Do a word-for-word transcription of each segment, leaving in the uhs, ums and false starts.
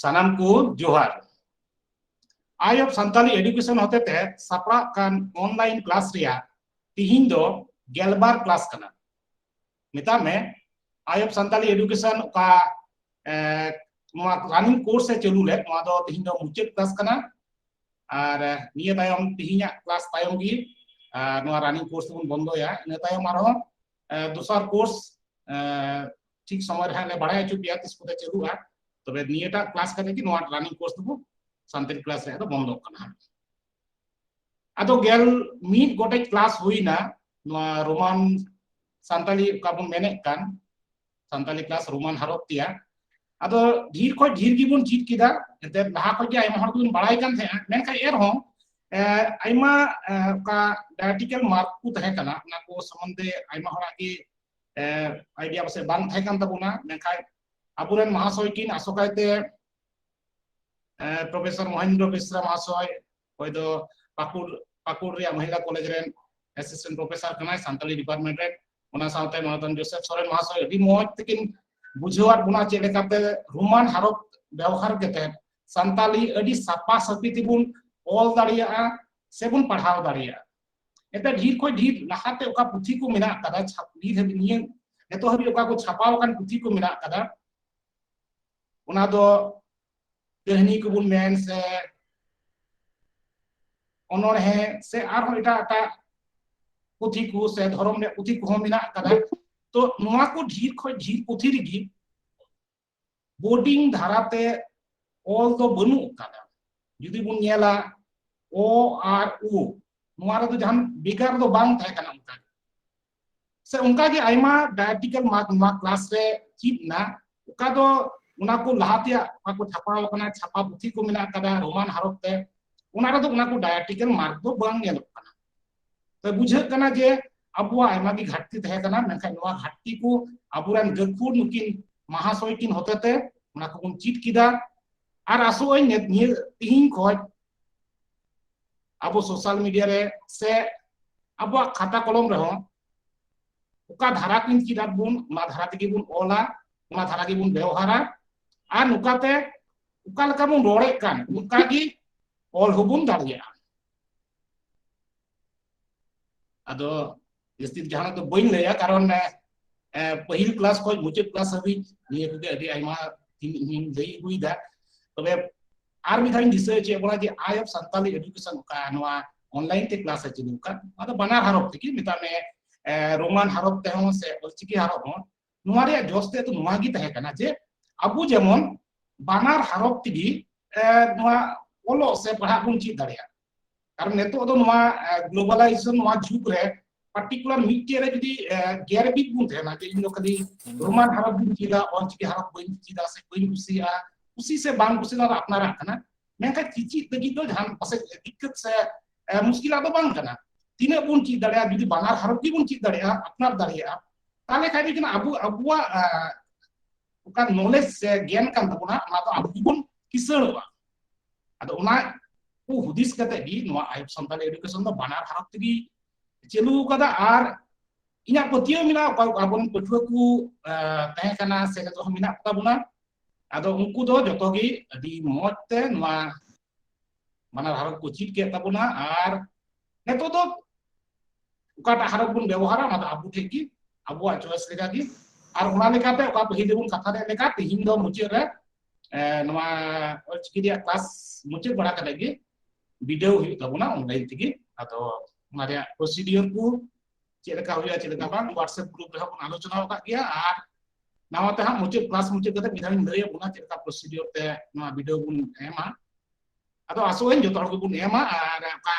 ᱥᱟᱱᱟᱢ ᱠᱚ ᱡᱚᱦᱟᱨ᱾ Eye of Santali Education ᱦᱚᱛᱮᱛᱮ ᱥᱟᱯᱲᱟᱜ ᱠᱟᱱ online class ᱨᱮᱭᱟᱜ ᱛᱤᱦᱤᱧ ᱫᱚ ᱜᱮᱞᱵᱟᱨ class ᱠᱟᱱᱟ᱾ ᱢᱮᱛᱟᱜ ᱢᱮ, Eye of Santali Education ᱚᱠᱟ, ᱮ, ᱱᱚᱣᱟ running course ᱮ ᱪᱟᱹᱞᱩ ᱞᱮᱫ, ᱱᱚᱣᱟ ᱫᱚ ᱛᱤᱦᱤᱧ ᱫᱚ ᱢᱩᱪᱟᱹᱫ class ᱠᱟᱱᱟ᱾ ᱟᱨ, ᱮ, ᱱᱤᱭᱟᱹ ᱛᱟᱭᱚᱢ ᱛᱤᱦᱤᱧᱟᱜ class ᱛᱟᱭᱚᱢ ᱜᱮ, ᱟᱨ ᱱᱚᱣᱟ running course ᱫᱚᱵᱚᱱ ᱵᱚᱱᱫᱚᱭᱟ᱾ ᱤᱱᱟᱹ ᱛᱟᱭᱚᱢ ᱟᱨᱦᱚᱸ, ᱮ, ᱫᱚᱥᱟᱨ course, ᱮ, ᱴᱷᱤᱠ ᱥᱚᱢᱚᱭ ᱨᱮ ᱦᱟᱸᱜ ᱞᱮ ᱵᱟᱲᱟᱭ ᱦᱚᱪᱚ ᱯᱮᱭᱟ ᱛᱤᱥ ᱠᱚᱛᱮ ᱪᱟᱹᱞᱩᱜᱼᱟ᱾ ᱛᱚᱵᱮ ᱱᱤᱭᱟᱹᱴᱟᱜ class ᱠᱟᱛᱮ ᱜᱮ ᱱᱚᱣᱟ running course ᱫᱚᱵᱚ ᱥᱟᱱᱛᱟᱲᱤ class ᱨᱮᱭᱟᱜ ᱫᱚ ᱵᱚᱱᱫᱚᱜ ᱠᱟᱱᱟ ᱦᱟᱸᱜ᱾ ᱟᱫᱚ ᱜᱮᱞ ᱢᱤᱫ ᱜᱚᱴᱮᱡ class ᱦᱩᱭᱱᱟ ᱱᱚᱣᱟ ᱨᱳᱢᱟᱱ ᱥᱟᱱᱛᱟᱲᱤ ᱚᱠᱟ ᱵᱚᱱ ᱢᱮᱱᱮᱫ ᱠᱟᱱ, ᱥᱟᱱᱛᱟᱲᱤ class ᱨᱳᱢᱟᱱ ᱦᱚᱨᱚᱯ ᱛᱮᱭᱟᱜ᱾ ᱟᱫᱚ ᱰᱷᱮᱨ ᱠᱷᱚᱡ ᱰᱷᱮᱨ ᱜᱮᱵᱚᱱ ᱪᱮᱫ ᱠᱮᱫᱟ, ᱮᱱᱛᱮᱫ ᱞᱟᱦᱟ ᱠᱷᱚᱡ ᱜᱮ ᱟᱭᱢᱟ ᱦᱚᱲ ᱫᱚᱵᱚᱱ ᱵᱟᱲᱟᱭ ᱠᱟᱱ ᱛᱟᱦᱮᱸᱜᱼᱟ, ᱢᱮᱱᱠᱷᱟᱱ ᱮᱱᱨᱮᱦᱚᱸ, ᱮ, ᱟᱭᱢᱟ, ᱮ, ᱚᱠᱟ dialectal mark ᱠᱚ ᱛᱟᱦᱮᱸ ᱠᱟᱱᱟ, ᱚᱱᱟ ᱠᱚ ᱥᱚᱢᱵᱚᱱᱫᱷᱮ ᱟᱭᱢᱟ ᱦᱚᱲᱟᱜ ᱜᱮ, ᱮ, idea ᱯᱟᱥᱮᱡ ᱵᱟᱝ ᱛᱟᱦᱮᱸ ᱠᱟᱱ ᱛᱟᱵᱚᱱᱟ, ᱢᱮᱱᱠᱷᱟᱱ ᱟᱵᱚᱨᱮᱱ ᱢᱟᱦᱟᱥᱚᱭ ᱠᱤᱱ ᱟᱥᱚᱠᱟᱭᱛᱮ, ᱮ, Professor ᱢᱚᱦᱮᱱᱫᱨᱚ ᱵᱮᱥᱨᱟ ᱢᱟᱦᱟᱥᱚᱭ, ᱚᱠᱚᱭ ᱫᱚ ᱯᱟᱹᱠᱩᱲ, ᱯᱟᱹᱠᱩᱲ ᱨᱮᱭᱟᱜ ᱢᱚᱦᱤᱞᱟ ᱠᱚᱞᱮᱡᱽ ᱨᱮᱱ assistant professor ᱠᱟᱱᱟᱭ ᱥᱟᱱᱛᱟᱲᱤ department ᱨᱮ, ᱚᱱᱟ ᱥᱟᱶᱛᱮ ᱢᱟᱱᱚᱛᱟᱱ ᱡᱳᱥᱮᱯ ᱥᱚᱨᱮᱱ ᱢᱟᱦᱟᱥᱚᱭ ᱟᱹᱰᱤ ᱢᱚᱡᱽ ᱛᱮᱠᱤᱱ ᱵᱩᱡᱷᱟᱹᱣᱟᱫ ᱵᱚᱱᱟ ᱪᱮᱫ ᱞᱮᱠᱟᱛᱮ ᱨᱳᱢᱟᱱ ᱦᱚᱨᱚᱯ ᱵᱮᱣᱦᱟᱨ ᱠᱟᱛᱮ ᱥᱟᱱᱛᱟᱲᱤ ᱟᱹᱰᱤ ᱥᱟᱯᱟ ᱥᱟᱹᱯᱤ ᱛᱮᱵᱚᱱ ᱚᱞ ᱫᱟᱲᱮᱭᱟᱜᱼᱟ ᱥᱮᱵᱚᱱ ᱯᱟᱲᱦᱟᱣ ᱫᱟᱲᱮᱭᱟᱜᱼᱟ᱾ ᱮᱱᱛᱮ ᱰᱷᱮᱨ ᱠᱷᱚᱱ ᱰᱷᱮᱨ ᱞᱟᱦᱟᱛᱮ ᱚᱠᱟ ᱯᱩᱛᱷᱤ ᱠᱚ ᱢᱮᱱᱟᱜ ᱟᱠᱟᱫᱟ, ᱪᱷᱟᱯ-, ᱱᱤᱛ ᱦᱟᱹᱵᱤᱡ ᱱᱤᱭᱟᱹ ᱱᱤᱛᱚᱜ ᱦᱟᱹᱵᱤᱡ ᱚᱠᱟ ᱠᱚ ᱪᱷᱟᱯᱟᱣ ᱟᱠᱟᱱ ᱯᱩᱛᱷᱤ ᱠᱚ ᱢᱮᱱᱟᱜ ᱟᱠᱟᱫᱟ, ᱚᱱᱟ ᱫᱚ ᱠᱟᱹᱦᱱᱤ ᱠᱚᱵᱚᱱ ᱢᱮᱱ ᱥᱮ ᱚᱱᱚᱬᱦᱮ ᱥᱮ ᱟᱨᱦᱚᱸ ᱮᱴᱟᱜ ᱮᱴᱟᱜ ᱯᱩᱛᱷᱤ ᱠᱚ ᱥᱮ ᱫᱷᱚᱨᱚᱢ ᱨᱮᱭᱟᱜ ᱯᱩᱛᱷᱤ ᱠᱚᱦᱚᱸ ᱢᱮᱱᱟᱜ ᱟᱠᱟᱫᱟ᱾ ᱛᱚ ᱱᱚᱣᱟ ᱠᱚ ᱰᱷᱮᱨ ᱠᱷᱚᱱ ᱰᱷᱮᱨ ᱯᱩᱛᱷᱤ ᱨᱮᱜᱮ boarding ᱫᱷᱟᱨᱟᱛᱮ ᱚᱞ ᱫᱚ ᱵᱟᱹᱱᱩᱜ ᱟᱠᱟᱫᱟ᱾ ᱡᱩᱫᱤ ᱵᱚᱱ ᱧᱮᱞᱟ ᱚ ᱟᱨ ᱩ, ᱱᱚᱣᱟ ᱨᱮᱫᱚ ᱡᱟᱦᱟᱱ ᱵᱷᱮᱜᱟᱨ ᱫᱚ ᱵᱟᱝ ᱛᱟᱦᱮᱸ ᱠᱟᱱᱟ ᱚᱱᱠᱟ ᱜᱮ᱾ ᱥᱮ ᱚᱱᱠᱟ ᱜᱮ ᱟᱭᱢᱟ dialectal mark ᱱᱚᱣᱟ class ᱨᱮ ᱪᱮᱫ ᱮᱱᱟ, ᱚᱠᱟ ᱫᱚ ᱚᱱᱟ ᱠᱚ ᱞᱟᱦᱟ ᱛᱮᱭᱟᱜ ᱚᱠᱟ ᱠᱚ ᱪᱷᱟᱯᱟᱣ ᱟᱠᱟᱱᱟ, ᱪᱷᱟᱯᱟ ᱯᱩᱛᱷᱤ ᱠᱚ ᱢᱮᱱᱟᱜ ᱟᱠᱟᱫᱟ ᱨᱳᱢᱟᱱ ᱦᱚᱨᱚᱯ ᱛᱮ, ᱚᱱᱟ ᱨᱮᱫᱚ ᱚᱱᱟ ᱠᱚ dialectal mark ᱫᱚ ᱵᱟᱝ ᱧᱮᱞᱚᱜ ᱠᱟᱱᱟ᱾ ᱛᱚ ᱵᱩᱡᱷᱟᱹᱜ ᱠᱟᱱᱟ ᱡᱮ ᱟᱵᱚᱣᱟᱜ ᱟᱭᱢᱟ ᱜᱮ ᱜᱷᱟᱴᱛᱤ ᱛᱟᱦᱮᱸ ᱠᱟᱱᱟ, ᱢᱮᱱᱠᱷᱟᱱ ᱱᱚᱣᱟ ᱜᱷᱟᱴᱛᱤ ᱠᱚ ᱟᱵᱚᱨᱮᱱ ᱜᱟᱹᱠᱷᱩᱲ ᱱᱩᱠᱤᱱ ᱢᱟᱦᱟᱥᱚᱭ ᱠᱤᱱ ᱦᱚᱛᱮᱛᱮ ᱚᱱᱟ ᱠᱚᱵᱚᱱ ᱪᱮᱫ ᱠᱮᱫᱟ᱾ ᱟᱨ ᱟᱥᱚᱜ ᱟᱹᱧ ᱱᱤᱭᱟᱹ, ᱱᱤᱭᱟᱹ ᱛᱤᱦᱤᱧ ᱠᱷᱚᱡ ᱟᱵᱚ social media ᱨᱮ ᱥᱮ ᱟᱵᱚᱣᱟᱜ ᱠᱷᱟᱛᱟ ᱠᱚᱞᱚᱢ ᱨᱮᱦᱚᱸ ᱚᱠᱟ ᱫᱷᱟᱨᱟ ᱠᱤᱱ ᱪᱮᱫ ᱟᱫ ᱵᱚᱱ, ᱚᱱᱟ ᱫᱷᱟᱨᱟ ᱛᱮᱜᱮ ᱵᱚᱱ ᱚᱞᱟ, ᱚᱱᱟ ᱫᱷᱟᱨᱟ ᱜᱮᱵᱚᱱ ᱵᱮᱣᱦᱟᱨᱟ᱾ ᱟᱨ ᱱᱚᱝᱠᱟᱛᱮ ᱚᱠᱟ ᱞᱮᱠᱟ ᱵᱚᱱ ᱨᱚᱲᱮᱫ ᱠᱟᱱ, ᱚᱱᱠᱟ ᱜᱮ ᱚᱞ ᱦᱚᱸᱵᱚᱱ ᱫᱟᱲᱮᱭᱟᱜᱼᱟ᱾ ᱟᱫᱚ ᱡᱟᱹᱥᱛᱤ ᱡᱟᱦᱟᱱᱟᱜ ᱫᱚ ᱵᱟᱹᱧ ᱞᱟᱹᱭᱟ, ᱠᱟᱨᱚᱱ, ᱮ, ᱮ, ᱯᱟᱹᱦᱤᱞ ᱠᱞᱟᱥ ᱠᱷᱚᱱ ᱢᱩᱪᱟᱹᱫ ᱠᱞᱟᱥ ᱦᱟᱹᱵᱤᱡ ᱱᱤᱭᱟᱹ ᱠᱚᱜᱮ ᱟᱹᱰᱤ ᱟᱭᱢᱟ ᱤᱧ, ᱤᱧᱤᱧ ᱞᱟᱹᱭ ᱟᱹᱜᱩᱭᱮᱫᱟ᱾ ᱛᱚᱵᱮ ᱟᱨ ᱢᱤᱫ ᱫᱷᱟᱣ ᱤᱧ ᱫᱤᱥᱟᱹ ᱦᱚᱪᱚᱭᱮᱫ ᱵᱚᱱᱟ ᱡᱮ Eye of Santali Education ᱚᱠᱟ ᱱᱚᱣᱟ online ᱛᱮ ᱠᱞᱟᱥ ᱮ ᱪᱟᱹᱞᱩ ᱟᱠᱟᱫ, ᱚᱱᱟ ᱫᱚ ᱵᱟᱱᱟᱨ ᱦᱟᱨᱚᱯ ᱛᱮᱜᱮ, ᱢᱮᱛᱟᱜ ᱢᱮ, ᱮ, ᱨᱳᱢᱟᱱ ᱦᱟᱨᱚᱯ ᱛᱮᱦᱚᱸ ᱥᱮ ᱚᱞᱪᱤᱠᱤ ᱦᱟᱨᱚᱯ ᱦᱚᱸ᱾ ᱱᱚᱣᱟ ᱨᱮᱭᱟᱜ ᱡᱚᱥ ᱛᱮᱫ ᱫᱚ ᱱᱚᱣᱟ ᱜᱮ ᱛᱟᱦᱮᱸ ᱠᱟᱱᱟ ᱡᱮ ᱟᱵᱚ ᱡᱮᱢᱚᱱ ᱵᱟᱱᱟᱨ ᱦᱟᱨᱚᱯ ᱛᱮᱜᱮ, ᱮ, ᱱᱚᱣᱟ ᱚᱞᱚᱜ ᱥᱮ ᱯᱟᱲᱦᱟᱜ ᱵᱚᱱ ᱪᱮᱫ ᱫᱟᱲᱮᱭᱟᱜᱼᱟ᱾ ᱠᱟᱨᱚᱱ ᱱᱤᱛᱚᱜ ᱫᱚ ᱱᱚᱣᱟ, ᱮ, globalization ᱱᱚᱣᱟ ᱡᱩᱜᱽ ᱨᱮ particular ᱢᱤᱫᱴᱮᱡ ᱨᱮ ᱡᱩᱫᱤ, ᱮ, ᱜᱮᱨ ᱵᱤᱫ ᱵᱚᱱ ᱛᱟᱦᱮᱱᱟ ᱡᱮ ᱤᱧ ᱫᱚ ᱠᱷᱟᱹᱞᱤ ᱨᱳᱢᱟᱱ ᱦᱟᱨᱚᱯ ᱵᱚᱱ ᱪᱮᱫᱟ, ᱚᱞᱪᱤᱠᱤ ᱦᱟᱨᱚᱯ ᱵᱟᱹᱧ ᱪᱮᱫᱟ ᱥᱮ ᱵᱟᱹᱧ ᱠᱩᱥᱤᱭᱟᱜᱼᱟ, ᱠᱩᱥᱤ ᱥᱮ ᱵᱟᱝ ᱠᱩᱥᱤ ᱚᱱᱟ ᱫᱚ ᱟᱯᱱᱟᱨᱟᱜ ᱠᱟᱱᱟ᱾ ᱢᱮᱱᱠᱷᱟᱱ ᱪᱮᱪᱮᱫ ᱞᱟᱹᱜᱤᱫ ᱫᱚ ᱡᱟᱦᱟᱱ ᱯᱟᱥᱮᱡ ᱫᱤᱠᱠᱟᱹᱛ ᱥᱮ, ᱮ, ᱢᱩᱥᱠᱤᱞᱟᱜ ᱫᱚ ᱵᱟᱝ ᱠᱟᱱᱟ᱾ ᱛᱤᱱᱟᱹᱜ ᱵᱚᱱ ᱪᱮᱫ ᱫᱟᱲᱮᱭᱟᱜᱼᱟ, ᱡᱩᱫᱤ ᱵᱟᱱᱟᱨ ᱦᱟᱨᱚᱯ ᱜᱮᱵᱚᱱ ᱪᱮᱫ ᱫᱟᱲᱮᱭᱟᱜᱼᱟ, ᱟᱯᱱᱟᱨ ᱫᱟᱲᱮᱭᱟᱜᱼᱟ, ᱛᱟᱦᱚᱞᱮ ᱠᱷᱟᱱ ᱫᱚ ᱠᱟᱱᱟ ᱟᱵᱚ, ᱟᱵᱚᱣᱟᱜ, ᱮ, ᱚᱠᱟ knowledge ᱥᱮ ᱜᱮᱭᱟᱱ ᱠᱟᱱ ᱛᱟᱵᱚᱱᱟ, ᱚᱱᱟ ᱫᱚ ᱟᱵᱚ ᱜᱮᱵᱚᱱ ᱠᱤᱥᱟᱹᱬᱚᱜᱼᱟ᱾ ᱟᱫᱚ ᱚᱱᱟ ᱠᱚ ᱦᱩᱫᱤᱥ ᱠᱟᱛᱮ ᱜᱮ ᱱᱚᱣᱟ Eye of Santali Education ᱫᱚ ᱵᱟᱱᱟᱨ ᱦᱟᱨᱚᱯ ᱛᱮᱜᱮ ᱪᱟᱹᱞᱩ ᱟᱠᱟᱫᱟ᱾ ᱟᱨ ᱤᱧᱟᱹᱜ ᱯᱟᱹᱛᱭᱟᱹᱣ ᱢᱮᱱᱟᱜᱼᱟ, ᱚᱠᱟ ᱟᱵᱚᱨᱮᱱ ᱯᱟᱹᱴᱷᱩᱣᱟᱹ ᱠᱚ, ᱮ, ᱛᱟᱦᱮᱸ ᱠᱟᱱᱟ ᱥᱮ ᱱᱤᱛᱚᱜ ᱦᱚᱸ ᱢᱮᱱᱟᱜ ᱠᱚᱛᱟ ᱵᱚᱱᱟ, ᱟᱫᱚ ᱩᱱᱠᱩ ᱫᱚ ᱡᱚᱛᱚ ᱜᱮ ᱟᱹᱰᱤ ᱢᱚᱡᱽ ᱛᱮ ᱱᱚᱣᱟ ᱵᱟᱱᱟᱨ ᱦᱟᱨᱚᱯ ᱠᱚ ᱪᱮᱫ ᱠᱮᱫ ᱛᱟᱵᱚᱱᱟ᱾ ᱟᱨ ᱱᱤᱛᱚᱜ ᱫᱚ ᱚᱠᱟᱴᱟᱜ ᱦᱟᱨᱚᱯ ᱵᱚᱱ ᱵᱮᱵᱚᱦᱟᱨᱟ, ᱚᱱᱟ ᱫᱚ ᱟᱵᱚ ᱴᱷᱮᱡ ᱜᱮ, ᱟᱵᱚᱣᱟᱜ choice ᱞᱮᱠᱟ ᱜᱮ᱾ ᱟᱨ ᱚᱱᱟ ᱞᱮᱠᱟᱛᱮ ᱚᱠᱟ ᱯᱟᱹᱦᱤᱞ ᱨᱮᱵᱚᱱ ᱠᱟᱛᱷᱟ ᱞᱮᱫ ᱞᱮᱠᱟ, ᱛᱮᱦᱮᱧ ᱫᱚ ᱢᱩᱪᱟᱹᱫ ᱨᱮ, ᱮ, ᱱᱚᱣᱟ ᱚᱞᱪᱤᱠᱤ ᱨᱮᱭᱟᱜ ᱠᱞᱟᱥ ᱢᱩᱪᱟᱹᱫ ᱵᱟᱲᱟ ᱠᱟᱛᱮ ᱜᱮ ᱵᱤᱰᱟᱹᱣ ᱦᱩᱭᱩᱜ ᱛᱟᱵᱚᱱᱟ online ᱛᱮᱜᱮ᱾ ᱟᱫᱚ ᱚᱱᱟ ᱨᱮᱭᱟᱜ procedure ᱠᱚ ᱪᱮᱫ ᱞᱮᱠᱟ ᱦᱩᱭᱩᱜᱼᱟ, ᱪᱮᱫ ᱞᱮᱠᱟ ᱵᱟᱝ, WhatsApp group ᱨᱮᱦᱚᱸ ᱵᱚᱱ ᱟᱞᱳᱪᱚᱱᱟ ᱟᱠᱟᱫ ᱜᱮᱭᱟ᱾ ᱟᱨ ᱱᱟᱣᱟ ᱛᱮ ᱦᱟᱸᱜ ᱢᱩᱪᱟᱹᱫ, ᱠᱞᱟᱥ ᱢᱩᱪᱟᱹᱫ ᱠᱟᱛᱮ ᱢᱤᱫ ᱫᱷᱟᱣ ᱤᱧ ᱞᱟᱹᱭ ᱟᱵᱚᱱᱟ ᱪᱮᱫ ᱞᱮᱠᱟ procedure ᱛᱮ ᱱᱚᱣᱟ ᱵᱤᱰᱟᱹᱣ ᱵᱚᱱ ᱮᱢᱟ᱾ ᱟᱫᱚ ᱟᱥᱚᱜ ᱟᱹᱧ ᱡᱚᱛᱚ ᱦᱚᱲ ᱜᱮᱵᱚᱱ ᱮᱢᱟ, ᱟᱨ ᱚᱱᱠᱟ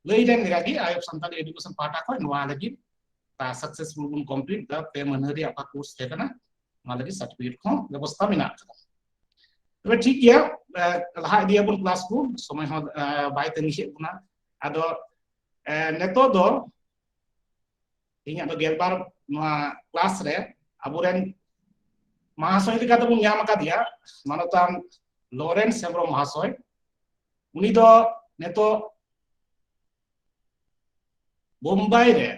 ᱞᱟᱹᱭ ᱞᱮᱱ ᱞᱮᱠᱟ ᱜᱮ Eye of Santali Education ᱯᱟᱦᱴᱟ ᱠᱷᱚᱱ ᱱᱚᱣᱟ ᱞᱟᱹᱜᱤᱫ successful ᱵᱚᱱ complete ᱫᱟ, ᱯᱮ ᱢᱟᱹᱦᱱᱟᱹ ᱨᱮᱭᱟᱜ ᱚᱠᱟ course ᱛᱟᱦᱮᱸ ᱠᱟᱱᱟ, ᱚᱱᱟ ᱞᱟᱹᱜᱤᱫ certificate ᱠᱚᱦᱚᱸ ᱵᱮᱵᱚᱥᱛᱷᱟ ᱢᱮᱱᱟᱜ ᱟᱠᱟᱫᱟ᱾ ᱛᱚᱵᱮ ᱴᱷᱤᱠ ᱜᱮᱭᱟ, ᱮ, ᱞᱟᱦᱟ ᱤᱫᱤᱭᱟᱵᱚᱱ ᱠᱞᱟᱥ ᱠᱚ, ᱥᱚᱢᱚᱭ ᱦᱚᱸ, ᱮ, ᱵᱟᱭ ᱛᱟᱺᱜᱤᱭᱮᱫ ᱵᱚᱱᱟ᱾ ᱟᱫᱚ, ᱮ, ᱱᱤᱛᱚᱜ ᱫᱚ ᱤᱧᱟᱹᱜ ᱫᱚ ᱜᱮᱞᱵᱟᱨ ᱱᱚᱣᱟ ᱠᱞᱟᱥ ᱨᱮ ᱟᱵᱚᱨᱮᱱ ᱢᱟᱦᱟᱥᱚᱭ ᱞᱮᱠᱟ ᱛᱮᱵᱚᱱ ᱧᱟᱢ ᱟᱠᱟᱫᱮᱭᱟ, ᱢᱟᱱᱚᱛᱟᱱ ᱞᱚᱨᱮᱱᱥ ᱦᱮᱢᱵᱨᱚᱢ ᱢᱟᱦᱟᱥᱚᱭ᱾ ᱩᱱᱤ ᱫᱚ ᱱᱤᱛᱚᱜ ᱵᱳᱢᱵᱟᱭ ᱨᱮ,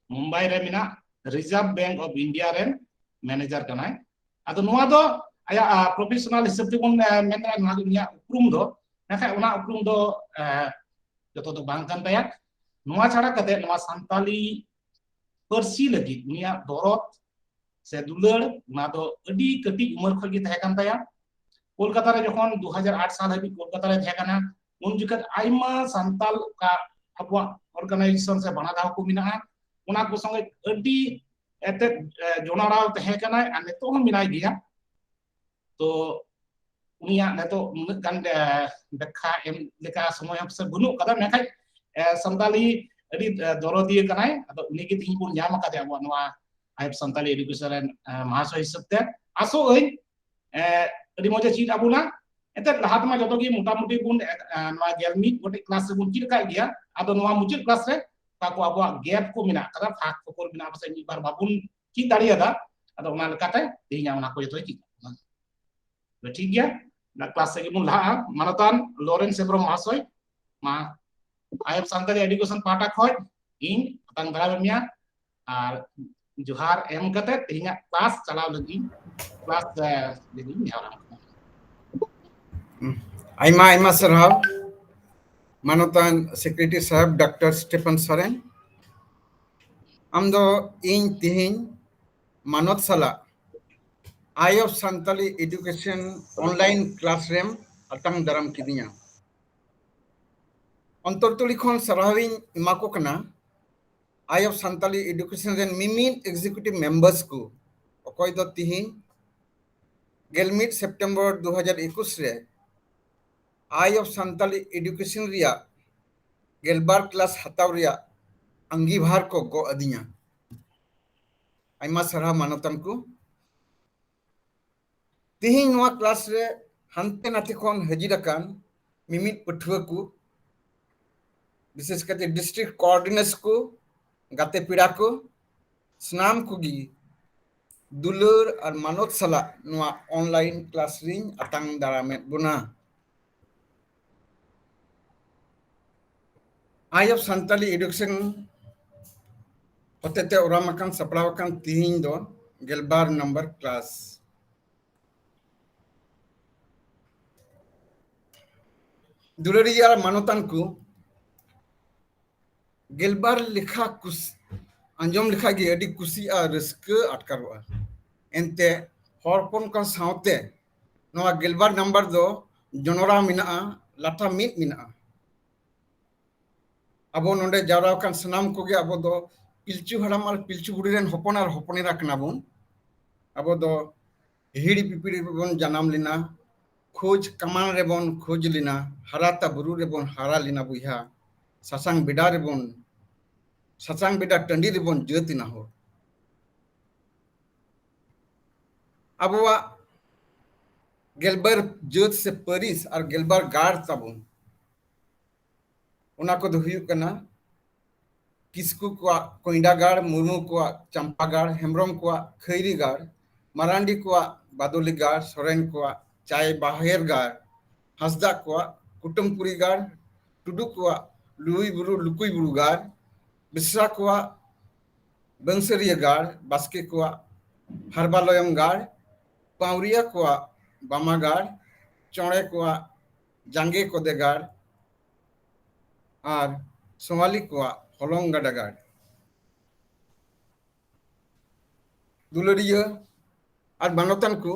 ᱢᱩᱢᱵᱟᱭ ᱨᱮ ᱢᱮᱱᱟᱜ Reserve Bank of India ᱨᱮᱱ ᱢᱮᱱᱮᱡᱟᱨ ᱠᱟᱱᱟᱭ᱾ ᱟᱫᱚ ᱱᱚᱣᱟ ᱫᱚ ᱟᱭᱟᱜ ᱯᱨᱚᱯᱷᱮᱥᱚᱱᱟᱞ ᱦᱤᱥᱟᱹᱵ ᱛᱮᱵᱚᱱ ᱢᱮᱱ ᱫᱟᱲᱮᱭᱟᱜᱼᱟ, ᱱᱚᱣᱟ ᱫᱚ ᱩᱱᱤᱭᱟᱜ ᱩᱯᱨᱩᱢ ᱫᱚ, ᱢᱮᱱᱠᱷᱟᱱ ᱚᱱᱟ ᱩᱯᱨᱩᱢ ᱫᱚ ᱡᱚᱛᱚ ᱫᱚ ᱵᱟᱝ ᱠᱟᱱ ᱛᱟᱭᱟ᱾ ᱱᱚᱣᱟ ᱪᱷᱟᱲᱟ ᱠᱟᱛᱮ ᱱᱚᱣᱟ ᱥᱟᱱᱛᱟᱞᱤ ᱯᱟᱹᱨᱥᱤ ᱞᱟᱹᱜᱤᱫ ᱩᱱᱤᱭᱟᱜ ᱫᱚᱨᱚᱫ ᱥᱮ ᱫᱩᱞᱟᱹᱲ, ᱚᱱᱟ ᱫᱚ ᱟᱹᱰᱤ ᱠᱟᱹᱴᱤᱡ ᱩᱢᱮᱨ ᱠᱷᱚᱱ ᱜᱮ ᱛᱟᱦᱮᱸ ᱠᱟᱱ ᱛᱟᱭᱟ᱾ ᱠᱳᱞᱠᱟᱛᱟ ᱨᱮ ᱡᱚᱠᱷᱚᱱ ᱫᱩ ᱦᱟᱡᱟᱨ ᱟᱴ ᱥᱟᱞ ᱦᱟᱹᱵᱤᱡ ᱠᱳᱞᱠᱟᱛᱟ ᱨᱮ ᱛᱟᱦᱮᱸ ᱠᱟᱱᱟ, ᱩᱱ ᱡᱚᱠᱷᱚᱱ ᱟᱭᱢᱟ ᱥᱟᱱᱛᱟᱞ ᱚᱠᱟ ᱟᱵᱚᱣᱟᱜ ᱚᱨᱜᱟᱱᱟᱭᱡᱮᱥᱚᱱ ᱥᱮ ᱵᱟᱱᱟ ᱫᱷᱟᱣ ᱠᱚ ᱢᱮᱱᱟᱜᱼᱟ, ᱚᱱᱟ ᱠᱚ ᱥᱚᱸᱜᱮ ᱟᱹᱰᱤ ᱮᱛᱮᱫ ᱡᱚᱱᱟᱲᱟᱣ ᱛᱟᱦᱮᱸ ᱠᱟᱱᱟᱭ ᱟᱨ ᱱᱤᱛᱚᱜ ᱦᱚᱸ ᱢᱮᱱᱟᱭ ᱜᱮᱭᱟ᱾ ᱛᱚ ᱩᱱᱤᱭᱟᱜ ᱱᱤᱛᱚᱜ ᱩᱱᱟᱹᱜ ᱜᱟᱱ ᱵᱮᱠᱠᱷᱟ ᱮᱢ ᱞᱮᱠᱟ ᱥᱚᱢᱚᱭ ᱦᱚᱸ ᱥᱮ ᱵᱟᱹᱱᱩᱜ ᱠᱟᱫᱟ, ᱢᱮᱱᱠᱷᱟᱱ ᱥᱟᱱᱛᱟᱞᱤ ᱟᱹᱰᱤ ᱫᱚᱨᱚᱫᱤᱭᱟᱹ ᱠᱟᱱᱟᱭ᱾ ᱟᱫᱚ ᱩᱱᱤᱜᱮ ᱛᱮᱦᱮᱧ ᱵᱚᱱ ᱧᱟᱢ ᱟᱠᱟᱫᱮᱭᱟ ᱟᱵᱚᱣᱟᱜ ᱱᱚᱣᱟ ᱟᱭᱮᱯ ᱥᱟᱱᱛᱟᱞᱤ ᱮᱰᱩᱠᱮᱥᱚᱱ ᱨᱮᱱ ᱢᱟᱦᱟᱥᱚᱭ ᱦᱤᱥᱟᱹᱵ ᱛᱮ᱾ ᱟᱥᱚᱜ ᱟᱹᱧ ᱮ, ᱟᱹᱰᱤ ᱢᱚᱡᱽ ᱮ ᱪᱮᱫ ᱟᱵᱚᱱᱟ᱾ ᱮᱱᱛᱮᱫ ᱞᱟᱦᱟ ᱛᱮᱢᱟ ᱡᱚᱛᱚ ᱜᱮ ᱢᱚᱴᱟᱢᱩᱴᱤ ᱵᱚᱱ, ᱮ, ᱱᱚᱣᱟ ᱜᱮᱞ ᱢᱤᱫ ᱜᱚᱴᱮᱡ ᱠᱞᱟᱥ ᱨᱮᱵᱚᱱ ᱪᱮᱫ ᱟᱠᱟᱫ ᱜᱮᱭᱟ᱾ ᱟᱫᱚ ᱱᱚᱣᱟ ᱢᱩᱪᱟᱹᱫ ᱠᱞᱟᱥ ᱨᱮ ᱚᱠᱟ ᱠᱚ ᱟᱵᱚᱣᱟᱜ ᱜᱮᱯ ᱠᱚ ᱢᱮᱱᱟᱜ ᱟᱠᱟᱫᱟ, ᱯᱷᱟᱸᱠ ᱯᱷᱚᱠᱚᱨ ᱢᱮᱱᱟᱜᱼᱟ, ᱯᱟᱥᱮᱡ ᱢᱤᱫ ᱵᱟᱨ ᱵᱟᱵᱚᱱ ᱪᱮᱫ ᱫᱟᱲᱮᱭᱟᱫᱟ᱾ ᱟᱫᱚ ᱚᱱᱟ ᱞᱮᱠᱟᱛᱮ ᱛᱮᱦᱮᱧᱟᱜ ᱚᱱᱟ ᱠᱚ ᱡᱚᱛᱚᱭ ᱪᱮᱫ ᱟᱵᱚᱱᱟ᱾ ᱛᱚᱵᱮ ᱴᱷᱤᱠ ᱜᱮᱭᱟ, ᱚᱱᱟ ᱠᱞᱟᱥ ᱥᱮᱫ ᱜᱮᱵᱚᱱ ᱞᱟᱦᱟᱜᱼᱟ᱾ ᱢᱟᱱᱚᱛᱟᱱ ᱞᱚᱨᱮᱱᱥ ᱦᱮᱢᱵᱨᱚᱢ ᱢᱚᱦᱟᱥᱚᱭ, ᱢᱟ ᱟᱭᱮᱯ ᱥᱟᱱᱛᱟᱲᱤ ᱮᱰᱩᱠᱮᱥᱚᱱ ᱯᱟᱦᱴᱟ ᱠᱷᱚᱱ ᱤᱧ ᱟᱛᱟᱝ ᱫᱟᱨᱟᱢᱮᱫ ᱢᱮᱭᱟ᱾ ᱟᱨ ᱡᱚᱦᱟᱨ ᱮᱢ ᱠᱟᱛᱮ ᱛᱮᱦᱮᱧᱟᱜ ᱠᱞᱟᱥ ᱪᱟᱞᱟᱣ ᱞᱟᱹᱜᱤᱫ, ᱠᱞᱟᱥ, ᱮ, ᱞᱟᱹᱜᱤᱫ ᱤᱧ ᱱᱮᱦᱚᱨ ᱟᱢ ᱠᱟᱱᱟ᱾ ᱟᱭᱢᱟ ᱟᱭᱢᱟ ᱥᱟᱨᱦᱟᱣ ᱢᱟᱱᱚᱛᱟᱱ ᱥᱮᱠᱨᱮᱴᱟᱨᱤ ᱥᱟᱦᱮᱵ ᱰᱟᱠᱛᱟᱨ ᱥᱴᱤᱯᱷᱟᱱ ᱥᱚᱨᱮᱱ᱾ ᱟᱢ ᱫᱚ ᱤᱧ ᱛᱮᱦᱮᱧ ᱢᱟᱱᱚᱛ ᱥᱟᱞᱟᱜ ᱟᱭᱮᱯ ᱥᱟᱱᱛᱟᱞᱤ ᱮᱰᱩᱠᱮᱥᱚᱱ ᱚᱱᱞᱟᱭᱤᱱ ᱠᱞᱟᱥ ᱨᱮᱢ ᱟᱛᱟᱝ ᱫᱟᱨᱟᱢ ᱠᱤᱫᱤᱧᱟ᱾ ᱚᱱᱛᱚᱨ ᱛᱩᱞᱤ ᱠᱷᱚᱱ ᱥᱟᱨᱦᱟᱣᱤᱧ ᱮᱢᱟ ᱠᱚ ᱠᱟᱱᱟ ᱟᱭᱮᱯ ᱥᱟᱱᱛᱟᱞᱤ ᱮᱰᱩᱠᱮᱥᱚᱱ ᱨᱮᱱ ᱢᱤᱢᱤᱫ ᱮᱠᱡᱤᱠᱤᱭᱩᱴᱤᱵᱷ ᱢᱮᱢᱵᱟᱨᱥ ᱠᱚ, ᱚᱠᱚᱭ ᱫᱚ ᱛᱤᱦᱤᱧ ᱜᱮᱞ ᱢᱤᱫ ᱥᱮᱯᱴᱮᱢᱵᱚᱨ ᱫᱩ ᱦᱟᱡᱟᱨ ᱮᱠᱩᱥ ᱨᱮ ᱟᱭᱮᱯ ᱥᱟᱱᱛᱟᱞᱤ ᱮᱰᱩᱠᱮᱥᱚᱱ ᱨᱮᱭᱟᱜ ᱜᱮᱞᱵᱟᱨ ᱠᱞᱟᱥ ᱦᱟᱛᱟᱣ ᱨᱮᱭᱟᱜ ᱟᱸᱜᱤᱵᱷᱟᱨ ᱠᱚ ᱜᱚᱜ ᱟᱹᱫᱤᱧᱟ᱾ ᱟᱭᱢᱟ ᱥᱟᱨᱦᱟᱣ ᱢᱟᱱᱚᱛᱟᱱ ᱠᱚ᱾ ᱛᱤᱦᱤᱧ ᱱᱚᱣᱟ ᱠᱞᱟᱥ ᱨᱮ ᱦᱟᱱᱛᱮ ᱱᱟᱛᱮ ᱠᱷᱚᱱ ᱦᱟᱹᱡᱤᱨ ᱟᱠᱟᱱ ᱢᱤᱢᱤᱫ ᱯᱟᱹᱴᱷᱩᱣᱟᱹ ᱠᱚ, ᱵᱤᱥᱮᱥ ᱠᱟᱛᱮ ᱰᱤᱥᱴᱨᱤᱠᱴ ᱠᱳᱚᱨᱰᱤᱱᱮᱴᱥ ᱠᱚ, ᱜᱟᱛᱮ ᱯᱮᱲᱟ ᱠᱚ, ᱥᱟᱱᱟᱢ ᱠᱚᱜᱮ ᱫᱩᱞᱟᱹᱲ ᱟᱨ ᱢᱟᱱᱚᱛ ᱥᱟᱞᱟᱜ ᱱᱚᱣᱟ ᱚᱱᱞᱟᱭᱤᱱ ᱠᱞᱟᱥ ᱨᱤᱧ ᱟᱛᱟᱝ ᱫᱟᱨᱟᱢᱮᱫ ᱵᱚᱱᱟ᱾ ᱟᱭᱮᱯ ᱥᱟᱱᱛᱟᱞᱤ ᱮᱰᱩᱠᱮᱥᱚᱱ ᱦᱚᱛᱮᱛᱮ ᱚᱨᱟᱢ ᱟᱠᱟᱱ, ᱥᱟᱯᱲᱟᱣ ᱟᱠᱟᱱ ᱛᱤᱦᱤᱧ ᱫᱚ ᱜᱮᱞᱵᱟᱨ ᱱᱟᱢᱵᱟᱨ ᱠᱞᱟᱥ᱾ ᱫᱩᱞᱟᱹᱲᱤᱭᱟᱹ ᱟᱨ ᱢᱟᱱᱚᱛᱟᱱ ᱠᱚ, ᱜᱮᱞᱵᱟᱨ ᱞᱮᱠᱷᱟ ᱠᱩᱥ-, ᱟᱸᱡᱚᱢ ᱞᱮᱠᱷᱟᱡ ᱜᱮ ᱟᱹᱰᱤ ᱠᱩᱥᱤ ᱟᱨ ᱨᱟᱹᱥᱠᱟᱹ ᱟᱴᱠᱟᱨᱚᱜᱼᱟ᱾ ᱮᱱᱛᱮ ᱦᱚᱲ ᱦᱚᱯᱚᱱ ᱠᱚ ᱥᱟᱶᱛᱮ ᱱᱚᱣᱟ ᱜᱮᱞᱵᱟᱨ ᱱᱟᱢᱵᱟᱨ ᱫᱚ ᱡᱚᱱᱚᱲᱟᱣ ᱢᱮᱱᱟᱜᱼᱟ, ᱞᱟᱴᱷᱟ ᱢᱤᱫ ᱢᱮᱱᱟᱜᱼᱟ᱾ ᱟᱵᱚ ᱱᱚᱰᱮ ᱡᱟᱣᱨᱟ ᱟᱠᱟᱱ ᱥᱟᱱᱟᱢ ᱠᱚᱜᱮ ᱟᱵᱚ ᱫᱚ ᱯᱤᱞᱪᱩ ᱦᱟᱲᱟᱢ ᱟᱨ ᱯᱤᱞᱪᱩ ᱵᱩᱲᱦᱤ ᱨᱮᱱ ᱦᱚᱯᱚᱱ ᱟᱨ ᱦᱚᱯᱚᱱᱮᱨᱟ ᱠᱟᱱᱟ ᱵᱚᱱ᱾ ᱟᱵᱚ ᱫᱚ ᱦᱤᱦᱤᱲᱤ ᱯᱤᱯᱤᱲᱤ ᱨᱮᱵᱚᱱ ᱡᱟᱱᱟᱢ ᱞᱮᱱᱟ, ᱠᱷᱳᱡᱽ ᱠᱟᱢᱟᱱ ᱨᱮᱵᱚᱱ ᱠᱷᱳᱡᱽ ᱞᱮᱱᱟ, ᱦᱟᱨᱟᱛᱟ ᱵᱩᱨᱩ ᱨᱮᱵᱚᱱ ᱦᱟᱨᱟ ᱞᱮᱱᱟ ᱵᱚᱭᱦᱟ, ᱥᱟᱥᱟᱝ ᱵᱮᱰᱟ ᱨᱮᱵᱚᱱ, ᱥᱟᱥᱟᱝ ᱵᱮᱰᱟ ᱴᱟᱺᱰᱤ ᱨᱮᱵᱚᱱ ᱡᱟᱹᱛ ᱮᱱᱟ ᱦᱚᱲ᱾ ᱟᱵᱚᱣᱟᱜ ᱜᱮᱞᱵᱟᱨ ᱡᱟᱹᱛ ᱥᱮ ᱯᱟᱹᱨᱤᱥ ᱟᱨ ᱜᱮᱞᱵᱟᱨ ᱜᱟᱲ ᱛᱟᱵᱚᱱ, ᱚᱱᱟ ᱠᱚᱫᱚ ᱦᱩᱭᱩᱜ ᱠᱟᱱᱟ ᱠᱤᱥᱠᱩ ᱠᱚᱣᱟᱜ ᱠᱚᱭᱰᱟ ᱜᱟᱲ, ᱢᱩᱨᱢᱩ ᱠᱚᱣᱟᱜ ᱪᱟᱢᱯᱟ ᱜᱟᱲ, ᱦᱮᱢᱵᱨᱚᱢ ᱠᱚᱣᱟᱜ ᱠᱷᱟᱹᱭᱨᱤ ᱜᱟᱲ, ᱢᱟᱨᱟᱱᱰᱤ ᱠᱚᱣᱟᱜ ᱵᱟᱫᱚᱞᱤ ᱜᱟᱲ, ᱥᱚᱨᱮᱱ ᱠᱚᱣᱟᱜ ᱪᱟᱭ ᱵᱟᱦᱮᱨ ᱜᱟᱲ, ᱦᱟᱸᱥᱫᱟ ᱠᱚᱣᱟᱜ ᱠᱩᱴᱟᱹᱢᱯᱩᱨᱤ ᱜᱟᱲ, ᱴᱩᱰᱩ ᱠᱚᱣᱟᱜ ᱞᱩᱭ ᱵᱩᱨᱩ, ᱞᱩᱠᱩᱭ ᱵᱩᱨᱩ ᱜᱟᱲ, ᱵᱮᱥᱨᱟ ᱠᱚᱣᱟᱜ ᱵᱟᱹᱝᱥᱟᱹᱨᱤᱭᱟᱹ ᱜᱟᱲ, ᱵᱟᱥᱠᱮ ᱠᱚᱣᱟᱜ ᱦᱟᱨᱵᱟᱞᱚᱭᱚᱢ ᱜᱟᱲ, ᱯᱟᱣᱨᱤᱭᱟ ᱠᱚᱣᱟᱜ ᱵᱟᱢᱟ ᱜᱟᱲ, ᱪᱚᱬᱮ ᱠᱚᱣᱟᱜ ᱡᱟᱸᱜᱮ ᱠᱚᱫᱮ ᱜᱟᱲ ᱟᱨ ᱥᱳᱣᱟᱞᱤ ᱠᱚᱣᱟᱜ ᱦᱚᱞᱚᱝ ᱜᱟᱰᱟ ᱜᱟᱲ᱾ ᱫᱩᱞᱟᱹᱲᱤᱭᱟᱹ ᱟᱨ ᱢᱟᱱᱚᱛᱟᱱ ᱠᱚ,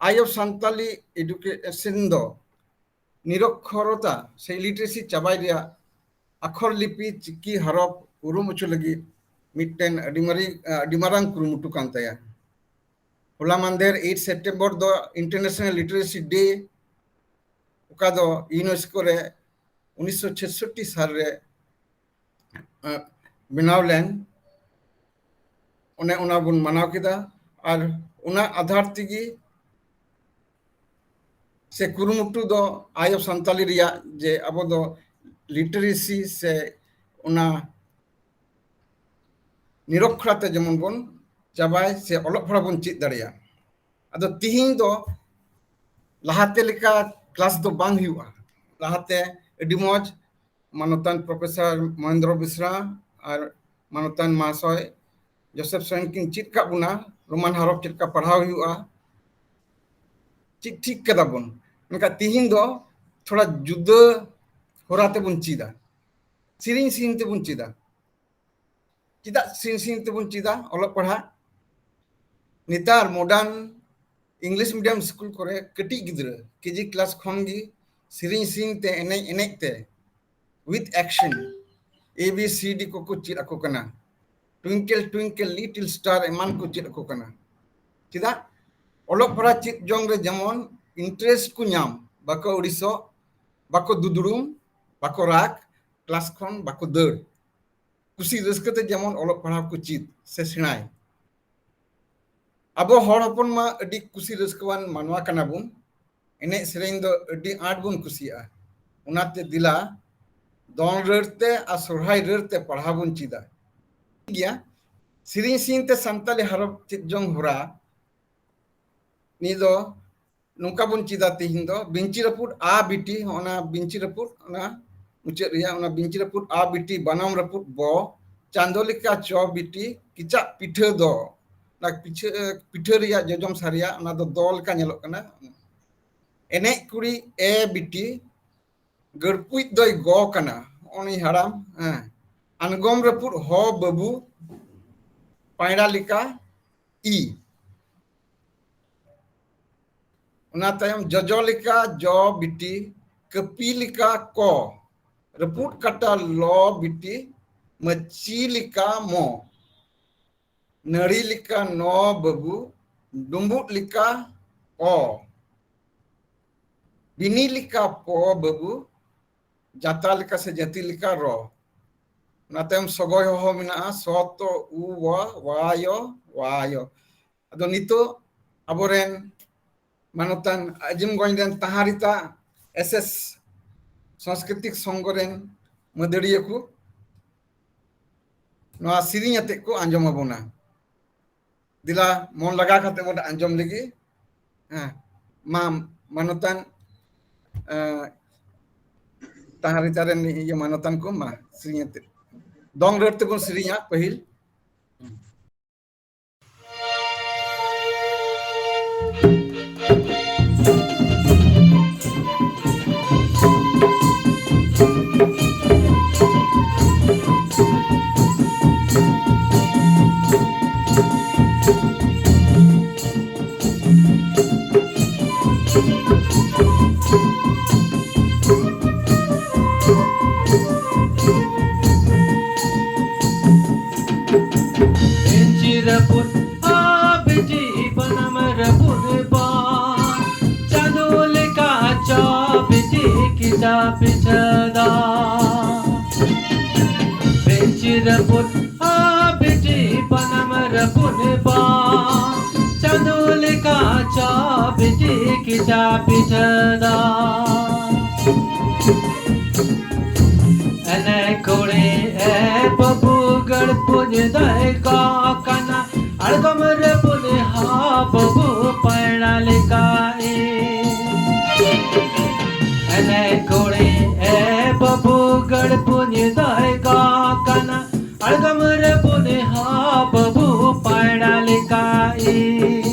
ᱟᱭᱳ ᱥᱟᱱᱛᱟᱞᱤ education ᱫᱚ ᱱᱤᱨᱚᱠᱷᱚᱨᱚᱛᱟ ᱥᱮ illiteracy ᱪᱟᱵᱟᱭ ᱨᱮᱭᱟᱜ ᱟᱠᱷᱚᱨ ᱞᱤᱯᱤ ᱪᱤᱠᱤ ᱦᱚᱨᱚᱯ ᱩᱨᱩᱢ ᱦᱚᱪᱚ ᱞᱟᱹᱜᱤᱫ ᱢᱤᱫᱴᱮᱱ ᱟᱹᱰᱤ ᱢᱟᱨᱮ-, ᱟᱹᱰᱤ ᱢᱟᱨᱟᱝ ᱠᱩᱨᱩᱢᱩᱴᱩ ᱠᱟᱱ ᱛᱟᱭᱟ᱾ ᱦᱚᱞᱟ ᱢᱟᱦᱫᱮᱨ eight September ᱫᱚ International Literacy Day, ᱚᱠᱟ ᱫᱚ UNESCO ᱨᱮ ᱩᱱᱤᱥᱥᱚ ᱪᱷᱮᱥᱚᱴᱴᱤ ᱥᱟᱞ ᱨᱮ, ᱟᱸ, ᱵᱮᱱᱟᱣ ᱞᱮᱱ, ᱚᱱᱮ ᱚᱱᱟ ᱵᱚᱱ ᱢᱟᱱᱟᱣ ᱠᱮᱫᱟ᱾ ᱟᱨ ᱚᱱᱟ ᱟᱫᱷᱟᱨ ᱛᱮᱜᱮ ᱥᱮ ᱠᱩᱨᱩᱢᱩᱴᱩ ᱫᱚ ᱟᱭᱳ ᱥᱟᱱᱛᱟᱞᱤ ᱨᱮᱭᱟᱜ, ᱡᱮ ᱟᱵᱚ ᱫᱚ literacy ᱥᱮ ᱚᱱᱟ ᱱᱤᱨᱚᱠᱷᱨᱟ ᱛᱮ ᱡᱮᱢᱚᱱ ᱵᱚᱱ ᱪᱟᱵᱟᱭ ᱥᱮ ᱚᱞᱚᱜ ᱯᱟᱲᱦᱟᱜ ᱵᱚᱱ ᱪᱮᱫ ᱫᱟᱲᱮᱭᱟᱜ᱾ ᱟᱫᱚ ᱛᱤᱦᱤᱧ ᱫᱚ ᱞᱟᱦᱟᱛᱮ ᱞᱮᱠᱟ class ᱫᱚ ᱵᱟᱝ ᱦᱩᱭᱩᱜᱼᱟ᱾ ᱞᱟᱦᱟᱛᱮ ᱟᱹᱰᱤ ᱢᱚᱡᱽ ᱢᱟᱱᱚᱛᱟᱱ Professor ᱢᱚᱦᱮᱱᱫᱨᱚ ᱵᱮᱥᱨᱟ ᱟᱨ ᱢᱟᱱᱚᱛᱟᱱ ᱢᱟᱦᱟᱥᱚᱭ ᱡᱳᱥᱮᱯ ᱥᱚᱨᱮᱱ ᱠᱤᱱ ᱪᱮᱫ ᱠᱟᱜ ᱵᱚᱱᱟ, ᱨᱳᱢᱟᱱ ᱦᱚᱨᱚᱯ ᱪᱮᱫ ᱞᱮᱠᱟ ᱯᱟᱲᱦᱟᱣ ᱦᱩᱭᱩᱜᱼᱟ, ᱪᱮᱫ ᱴᱷᱤᱠ ᱠᱟᱫᱟ ᱵᱚᱱ᱾ ᱢᱮᱱᱠᱷᱟᱱ ᱛᱤᱦᱤᱧ ᱫᱚ ᱛᱷᱚᱲᱟ ᱡᱩᱫᱟᱹ ᱦᱚᱨᱟ ᱛᱮᱵᱚᱱ ᱪᱮᱫᱟ, ᱥᱮᱨᱮᱧ ᱥᱮᱨᱮᱧ ᱛᱮᱵᱚᱱ ᱪᱮᱫᱟ᱾ ᱪᱮᱫᱟᱜ ᱥᱮᱨᱮᱧ ᱥᱮᱨᱮᱧ ᱛᱮᱵᱚᱱ ᱪᱮᱫᱟ ᱚᱞᱚᱜ ᱯᱟᱲᱦᱟᱜ? ᱱᱮᱛᱟᱨ modern English medium school ᱠᱚᱨᱮ ᱠᱟᱹᱴᱤᱡ ᱜᱤᱫᱽᱨᱟᱹ KG class ᱠᱷᱚᱱ ᱜᱮ ᱥᱮᱨᱮᱧ ᱥᱮᱨᱮᱧ ᱛᱮ, ᱮᱱᱮᱡ ᱮᱱᱮᱡ ᱛᱮ, with action, A B C D ᱠᱚᱠᱚ ᱪᱮᱫ ᱟᱠᱚ ᱠᱟᱱᱟ, Twinkle Twinkle Little Star ᱮᱢᱟᱱ ᱠᱚ ᱪᱮᱫ ᱟᱠᱚ ᱠᱟᱱᱟ᱾ ᱪᱮᱫᱟᱜ? ᱚᱞᱚᱜ ᱯᱟᱲᱦᱟᱜ ᱪᱮᱫ ᱡᱚᱝ ᱨᱮ ᱡᱮᱢᱚᱱ interest ᱠᱚ ᱧᱟᱢ, ᱵᱟᱠᱚ ᱟᱹᱲᱤᱥᱚᱜ, ᱵᱟᱠᱚ ᱫᱩᱫᱲᱩᱢ, ᱵᱟᱠᱚ ᱨᱟᱜᱽ, class ᱠᱷᱚᱱ ᱵᱟᱠᱚ ᱫᱟᱹᱲ, ᱠᱩᱥᱤ ᱨᱟᱹᱥᱠᱟᱹ ᱛᱮ ᱡᱮᱢᱚᱱ ᱚᱞᱚᱜ ᱯᱟᱲᱦᱟᱣ ᱠᱚ ᱪᱮᱫ ᱥᱮ ᱥᱮᱬᱟᱭ᱾ ᱟᱵᱚ ᱦᱚᱲ ᱦᱚᱯᱚᱱ ᱢᱟ ᱟᱹᱰᱤ ᱠᱩᱥᱤ ᱨᱟᱹᱥᱠᱟᱹᱣᱟᱱ ᱢᱟᱱᱣᱟ ᱠᱟᱱᱟ ᱵᱚᱱ, ᱮᱱᱮᱡ ᱥᱮᱨᱮᱧ ᱫᱚ ᱟᱹᱰᱤ ᱟᱸᱴ ᱵᱚᱱ ᱠᱩᱥᱤᱭᱟᱜᱼᱟ᱾ ᱚᱱᱟᱛᱮ ᱫᱮᱞᱟ ᱫᱚᱝ ᱨᱟᱹᱲ ᱛᱮ ᱟᱨ ᱥᱚᱨᱦᱟᱭ ᱨᱟᱹᱲ ᱛᱮ ᱯᱟᱲᱦᱟᱣ ᱵᱚᱱ ᱪᱮᱫᱟ᱾ ᱴᱷᱤᱠ ᱜᱮᱭᱟ, ᱥᱮᱨᱮᱧ ᱥᱮᱨᱮᱧ ᱛᱮ ᱥᱟᱱᱛᱟᱞᱤ ᱦᱚᱨᱚᱯ ᱪᱮᱫ ᱡᱚᱝ ᱦᱚᱨᱟ ᱱᱤᱭᱟᱹ ᱫᱚ ᱱᱚᱝᱠᱟ ᱵᱚᱱ ᱪᱮᱫᱟ ᱛᱮᱦᱮᱧ ᱫᱚ, ᱵᱤᱧᱪᱤ ᱨᱟᱹᱯᱩᱫ ᱟ ᱵᱤᱴᱤ, ᱚᱱᱟ ᱵᱤᱧᱪᱤ ᱨᱟᱹᱯᱩᱫ, ᱚᱱᱟ ᱢᱩᱪᱟᱹᱫ ᱨᱮᱭᱟᱜ ᱚᱱᱟ ᱵᱤᱧᱪᱤ ᱨᱟᱹᱯᱩᱫ ᱟ ᱵᱤᱴᱤ, ᱵᱟᱱᱟᱢ ᱨᱟᱹᱯᱩᱫ ᱵᱚ, ᱪᱟᱸᱫᱚ ᱞᱮᱠᱟ ᱪᱚ ᱵᱤᱴᱤ, ᱠᱮᱪᱟᱜ ᱯᱤᱴᱷᱟᱹ ᱫᱚ, ᱚᱱᱟ ᱯᱤᱪᱷᱟᱹ-, ᱯᱤᱴᱷᱟᱹ ᱨᱮᱭᱟᱜ ᱡᱚᱡᱚᱢ ᱥᱟᱨᱮᱭᱟᱜ, ᱚᱱᱟ ᱫᱚ ᱫᱚ ᱞᱮᱠᱟ ᱧᱮᱞᱚᱜ ᱠᱟᱱᱟ᱾ ᱮᱱᱮᱡ ᱠᱩᱲᱤ ᱮ ᱵᱤᱴᱤ, ᱜᱟᱹᱲᱯᱩᱡ ᱫᱚᱭ ᱜᱚ ᱠᱟᱱᱟ, ᱩᱱᱤ ᱦᱟᱲᱟᱢ, ᱦᱮᱸ᱾ ᱟᱬᱜᱚᱢ ᱨᱟᱹᱯᱩᱫ ᱦᱚ ᱵᱟᱹᱵᱩ, ᱯᱟᱭᱲᱟ ᱞᱮᱠᱟ ᱤ᱾ ᱚᱱᱟ ᱛᱟᱭᱚᱢ ᱡᱚᱡᱚ ᱞᱮᱠᱟ ᱡᱚ ᱵᱤᱴᱤ, ᱠᱟᱹᱯᱤ ᱞᱮᱠᱟ ᱠᱚ, ᱨᱟᱹᱯᱩᱫ ᱠᱟᱴᱟ ᱞᱚ ᱵᱤᱴᱤ, ᱢᱟᱹᱪᱤ ᱞᱮᱠᱟ ᱢᱚ, ᱱᱟᱹᱲᱤ ᱞᱮᱠᱟ ᱱᱚ ᱵᱟᱹᱵᱩ, ᱰᱩᱢᱵᱩᱜ ᱞᱮᱠᱟ ᱚ, ᱵᱤᱱᱤ ᱞᱮᱠᱟ ᱯᱚ ᱵᱟᱹᱵᱩ, ᱡᱟᱛᱟ ᱞᱮᱠᱟ ᱥᱮ ᱡᱟᱹᱛᱤ ᱞᱮᱠᱟ ᱨᱚ᱾ ᱚᱱᱟ ᱛᱟᱭᱚᱢ ᱥᱚᱜᱚᱭ ᱦᱚᱦᱚ ᱢᱮᱱᱟᱜᱼᱟ, ᱥᱚ ᱛᱚ ᱩ ᱣᱟ, ᱣᱟᱭᱚ, ᱣᱟᱭᱚ᱾ ᱟᱫᱚ ᱱᱤᱛᱚᱜ ᱟᱵᱚᱨᱮᱱ ᱢᱟᱱᱚᱛᱟᱱ ᱟᱡᱤᱢᱜᱚᱸᱡᱽ ᱨᱮᱱ ᱛᱟᱦᱟᱸ ᱨᱤᱛᱟ S S ᱥᱟᱝᱥᱠᱨᱤᱛᱤᱠ ᱥᱚᱝᱜᱷᱚ ᱨᱮᱱ ᱢᱟᱹᱫᱟᱹᱲᱤᱭᱟᱹ ᱠᱚ ᱱᱚᱣᱟ ᱥᱮᱨᱮᱧ ᱟᱛᱮᱫ ᱠᱚ ᱟᱸᱡᱚᱢ ᱟᱵᱚᱱᱟ᱾ ᱫᱮᱞᱟ ᱢᱚᱱ ᱞᱟᱜᱟᱣ ᱠᱟᱛᱮ ᱵᱚᱱ ᱟᱸᱡᱚᱢ ᱞᱮᱜᱮ᱾ ᱦᱮᱸ, ᱢᱟ ᱢᱟᱱᱚᱛᱟᱱ, ᱮᱸ, ᱛᱟᱦᱟᱸ ᱨᱤᱛᱟ ᱨᱮᱱ ᱤᱭᱟᱹ ᱢᱟᱱᱚᱛᱟᱱ ᱠᱚ, ᱢᱟ ᱥᱮᱨᱮᱧ ᱟᱛᱮᱫ, ᱫᱚᱝ ᱨᱟᱹᱲ ᱛᱮᱵᱚᱱ ᱥᱮᱨᱮᱧᱟ ᱯᱟᱹᱦᱤᱞ᱾ ᱯᱩᱱ ᱦᱟ ᱵᱤᱴᱤ ᱵᱟᱱᱟᱢ ᱨᱮ ᱯᱩᱱ ᱵᱟ, ᱪᱟᱸᱫᱚ ᱞᱮᱠᱟ ᱪᱟ ᱵᱤᱴᱤ ᱠᱤᱪᱟ ᱯᱤᱴᱷᱟᱹ ᱫᱟ᱾ ᱮᱱᱮ ᱠᱩᱲᱤ ᱮ ᱵᱟᱹᱵᱩ ᱜᱟᱹᱲ ᱯᱩᱧ ᱫᱟᱭ ᱠᱟ ᱠᱟᱱᱟ, ᱟᱬᱜᱚᱢ ᱨᱮ ᱯᱩᱱ ᱦᱟ ᱵᱟᱹᱵᱩ ᱯᱟᱭᱲᱟ ᱞᱮᱠᱟ ᱤᱧ᱾ ᱮᱱᱮ ᱠᱩᱲᱤ ᱮ ᱵᱟᱹᱵᱩ ᱜᱟᱹᱲ ᱯᱩᱧ ᱫᱟᱭ ᱠᱟ ᱠᱟᱱᱟ, ᱟᱬᱜᱚᱢ ᱨᱮ ᱯᱩᱱ ᱦᱟ ᱵᱟᱹᱵᱩ ᱯᱟᱭᱲᱟ ᱞᱮᱠᱟ ᱤᱧ᱾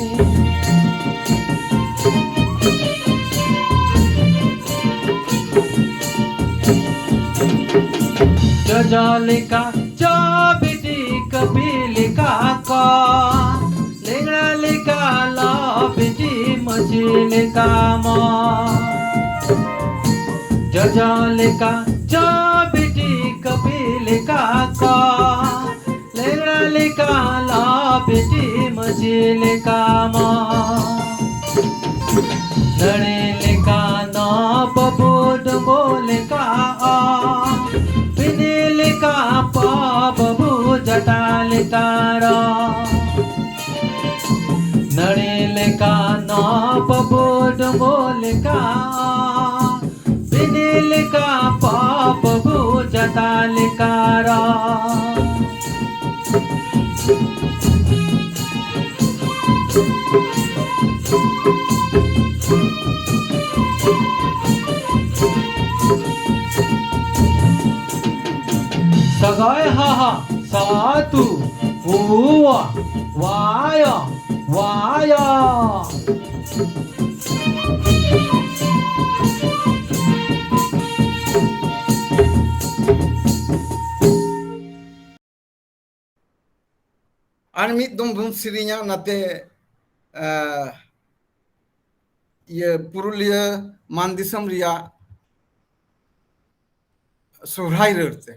ᱡᱚᱡᱚ ᱞᱮᱠᱟ ᱪᱚ ᱵᱤᱴᱤ ᱠᱟᱹᱯᱤ ᱞᱮᱠᱟ ᱠᱚ, ᱞᱮᱝᱲᱟ ᱞᱮᱠᱟ ᱞᱚ ᱵᱤᱴᱤ ᱢᱟᱹᱪᱤ ᱞᱮᱠᱟ ᱢᱚ᱾ ᱡᱚᱡᱚ ᱞᱮᱠᱟ ᱪᱚ ᱵᱤᱴᱤ ᱠᱟᱹᱯᱤ ᱞᱮᱠᱟ ᱠᱚ, ᱞᱮᱝᱲᱟ ᱞᱮᱠᱟ ᱞᱟ ᱵᱤᱴᱤ ᱢᱟᱹᱪᱤ ᱞᱮᱠᱟ ᱢᱟ᱾ ᱱᱟᱹᱲᱤ ᱞᱮᱠᱟ ᱱᱚ ᱵᱟᱹᱵᱩ ᱰᱩᱸᱵᱩ ᱞᱮᱠᱟ ᱚ, ᱯᱤᱱᱤ ᱞᱮᱠᱟ ᱯᱟ ᱵᱟᱹᱵᱩ ᱡᱟᱴᱟ ᱞᱮᱠᱟ ᱨᱚ᱾ ᱱᱟᱹᱲᱤ ᱞᱮᱠᱟ ᱱᱚ ᱵᱟᱹᱵᱩ ᱰᱩᱸᱵᱩ ᱞᱮᱠᱟ ᱚ, ᱵᱤᱱᱤ ᱞᱮᱠᱟ ᱯᱟᱯ ᱵᱩᱡᱷᱟᱹᱛᱟ ᱞᱮᱠᱟ ᱨᱟ᱾ ᱥᱟᱜᱟᱭ ᱦᱟᱦᱟ ᱥᱟᱛᱩ ᱩᱣᱟ ᱣᱟᱭᱟ ᱣᱟᱭᱟ᱾ ᱟᱨ ᱢᱤᱫ ᱫᱚᱢ ᱵᱚᱱ ᱥᱮᱨᱮᱧᱟ ᱱᱟᱛᱮ, ᱟᱸ, ᱤᱭᱟᱹ ᱯᱩᱨᱩᱞᱤᱭᱟᱹ ᱢᱟᱱ ᱫᱤᱥᱚᱢ ᱨᱮᱭᱟᱜ ᱥᱚᱦᱨᱟᱭ ᱨᱟᱹᱲ ᱛᱮ᱾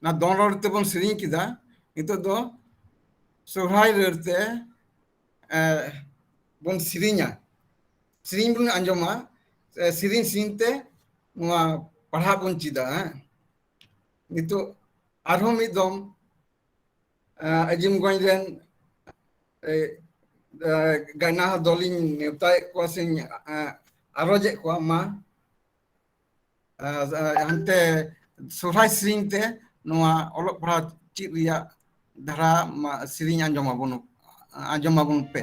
ᱚᱱᱟ ᱫᱚᱝ ᱨᱟᱹᱲ ᱛᱮᱵᱚᱱ ᱥᱮᱨᱮᱧ ᱠᱮᱫᱟ, ᱱᱤᱛᱚᱜ ᱫᱚ ᱥᱚᱦᱨᱟᱭ ᱨᱟᱹᱲ ᱛᱮ, ᱮ, ᱵᱚᱱ ᱥᱮᱨᱮᱧᱟ, ᱥᱮᱨᱮᱧ ᱵᱚᱱ ᱟᱸᱡᱚᱢᱟ, ᱮ, ᱥᱮᱨᱮᱧ ᱥᱮᱨᱮᱧ ᱛᱮ ᱱᱚᱣᱟ ᱯᱟᱲᱦᱟᱜ ᱵᱚᱱ ᱪᱮᱫᱟ, ᱦᱮᱸ᱾ ᱱᱤᱛᱚᱜ ᱟᱨᱦᱚᱸ ᱢᱤᱫ ᱫᱚᱢ ᱟᱸ, ᱟᱡᱤᱢᱜᱚᱸᱡᱽ ᱨᱮᱱ ᱮ, ᱮ, ᱜᱟᱭᱱᱟᱦᱟ ᱫᱚᱞᱤᱧ ᱱᱮᱣᱛᱟᱭᱮᱫ ᱠᱚᱣᱟ ᱥᱮᱧ ᱟᱸ, ᱟᱨᱚᱡᱮᱫ ᱠᱚᱣᱟ᱾ ᱢᱟ ᱟᱸ, ᱦᱟᱱᱛᱮ ᱥᱚᱨᱦᱟᱭ ᱥᱮᱨᱮᱧ ᱛᱮ ᱱᱚᱣᱟ ᱚᱞᱚᱜ ᱯᱟᱲᱦᱟᱣ ᱪᱮᱫ ᱨᱮᱭᱟᱜ ᱫᱷᱟᱨᱟ ᱢᱟ ᱥᱮᱨᱮᱧ ᱟᱸᱡᱚᱢ ᱟᱵᱚᱱ, ᱟᱸᱡᱚᱢ ᱟᱵᱚᱱ ᱯᱮ᱾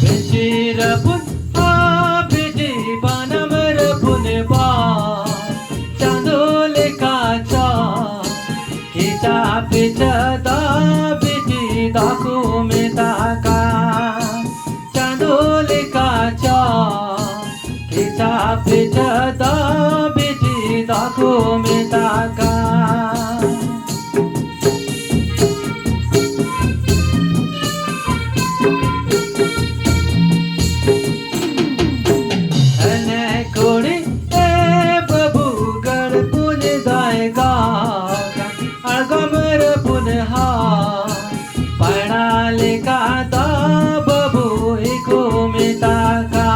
ᱵᱤᱴᱤ ᱨᱟᱹᱯᱩᱫ, ᱟ, ᱵᱤᱴᱤ ᱵᱟᱱᱟᱢ ᱨᱟᱹᱯᱩᱫ ᱵᱟ, ᱪᱟᱸᱫᱚ ᱞᱮᱠᱟ ᱪᱟ, ᱠᱮᱪᱟ ᱯᱮᱪᱟ ᱫᱟ ᱵᱤᱴᱤ ᱫᱟᱠᱚ ᱢᱮᱛᱟᱜᱟ᱾ ᱪᱟᱸᱫᱚ ᱞᱮᱠᱟ ᱪᱟ, ᱠᱮᱪᱟ ᱯᱮᱪᱟ ᱫᱟ ᱵᱤᱴᱤ ᱫᱟᱠᱚ ᱢᱮᱛᱟᱜᱟ᱾ ᱮᱱᱮ ᱠᱩᱲᱤ ᱮ ᱵᱟᱹᱵᱩ ᱜᱟᱲ ᱯᱩᱱ ᱫᱟᱭ ᱜᱟ, ᱟᱬᱜᱚᱢ ᱨᱮ ᱯᱩᱱ ᱦᱟ, ᱯᱟᱲᱟ ᱞᱮᱠᱟ ᱫᱟ ᱵᱟᱹᱵᱩ ᱤᱠᱩ ᱢᱮᱛᱟᱜᱟ᱾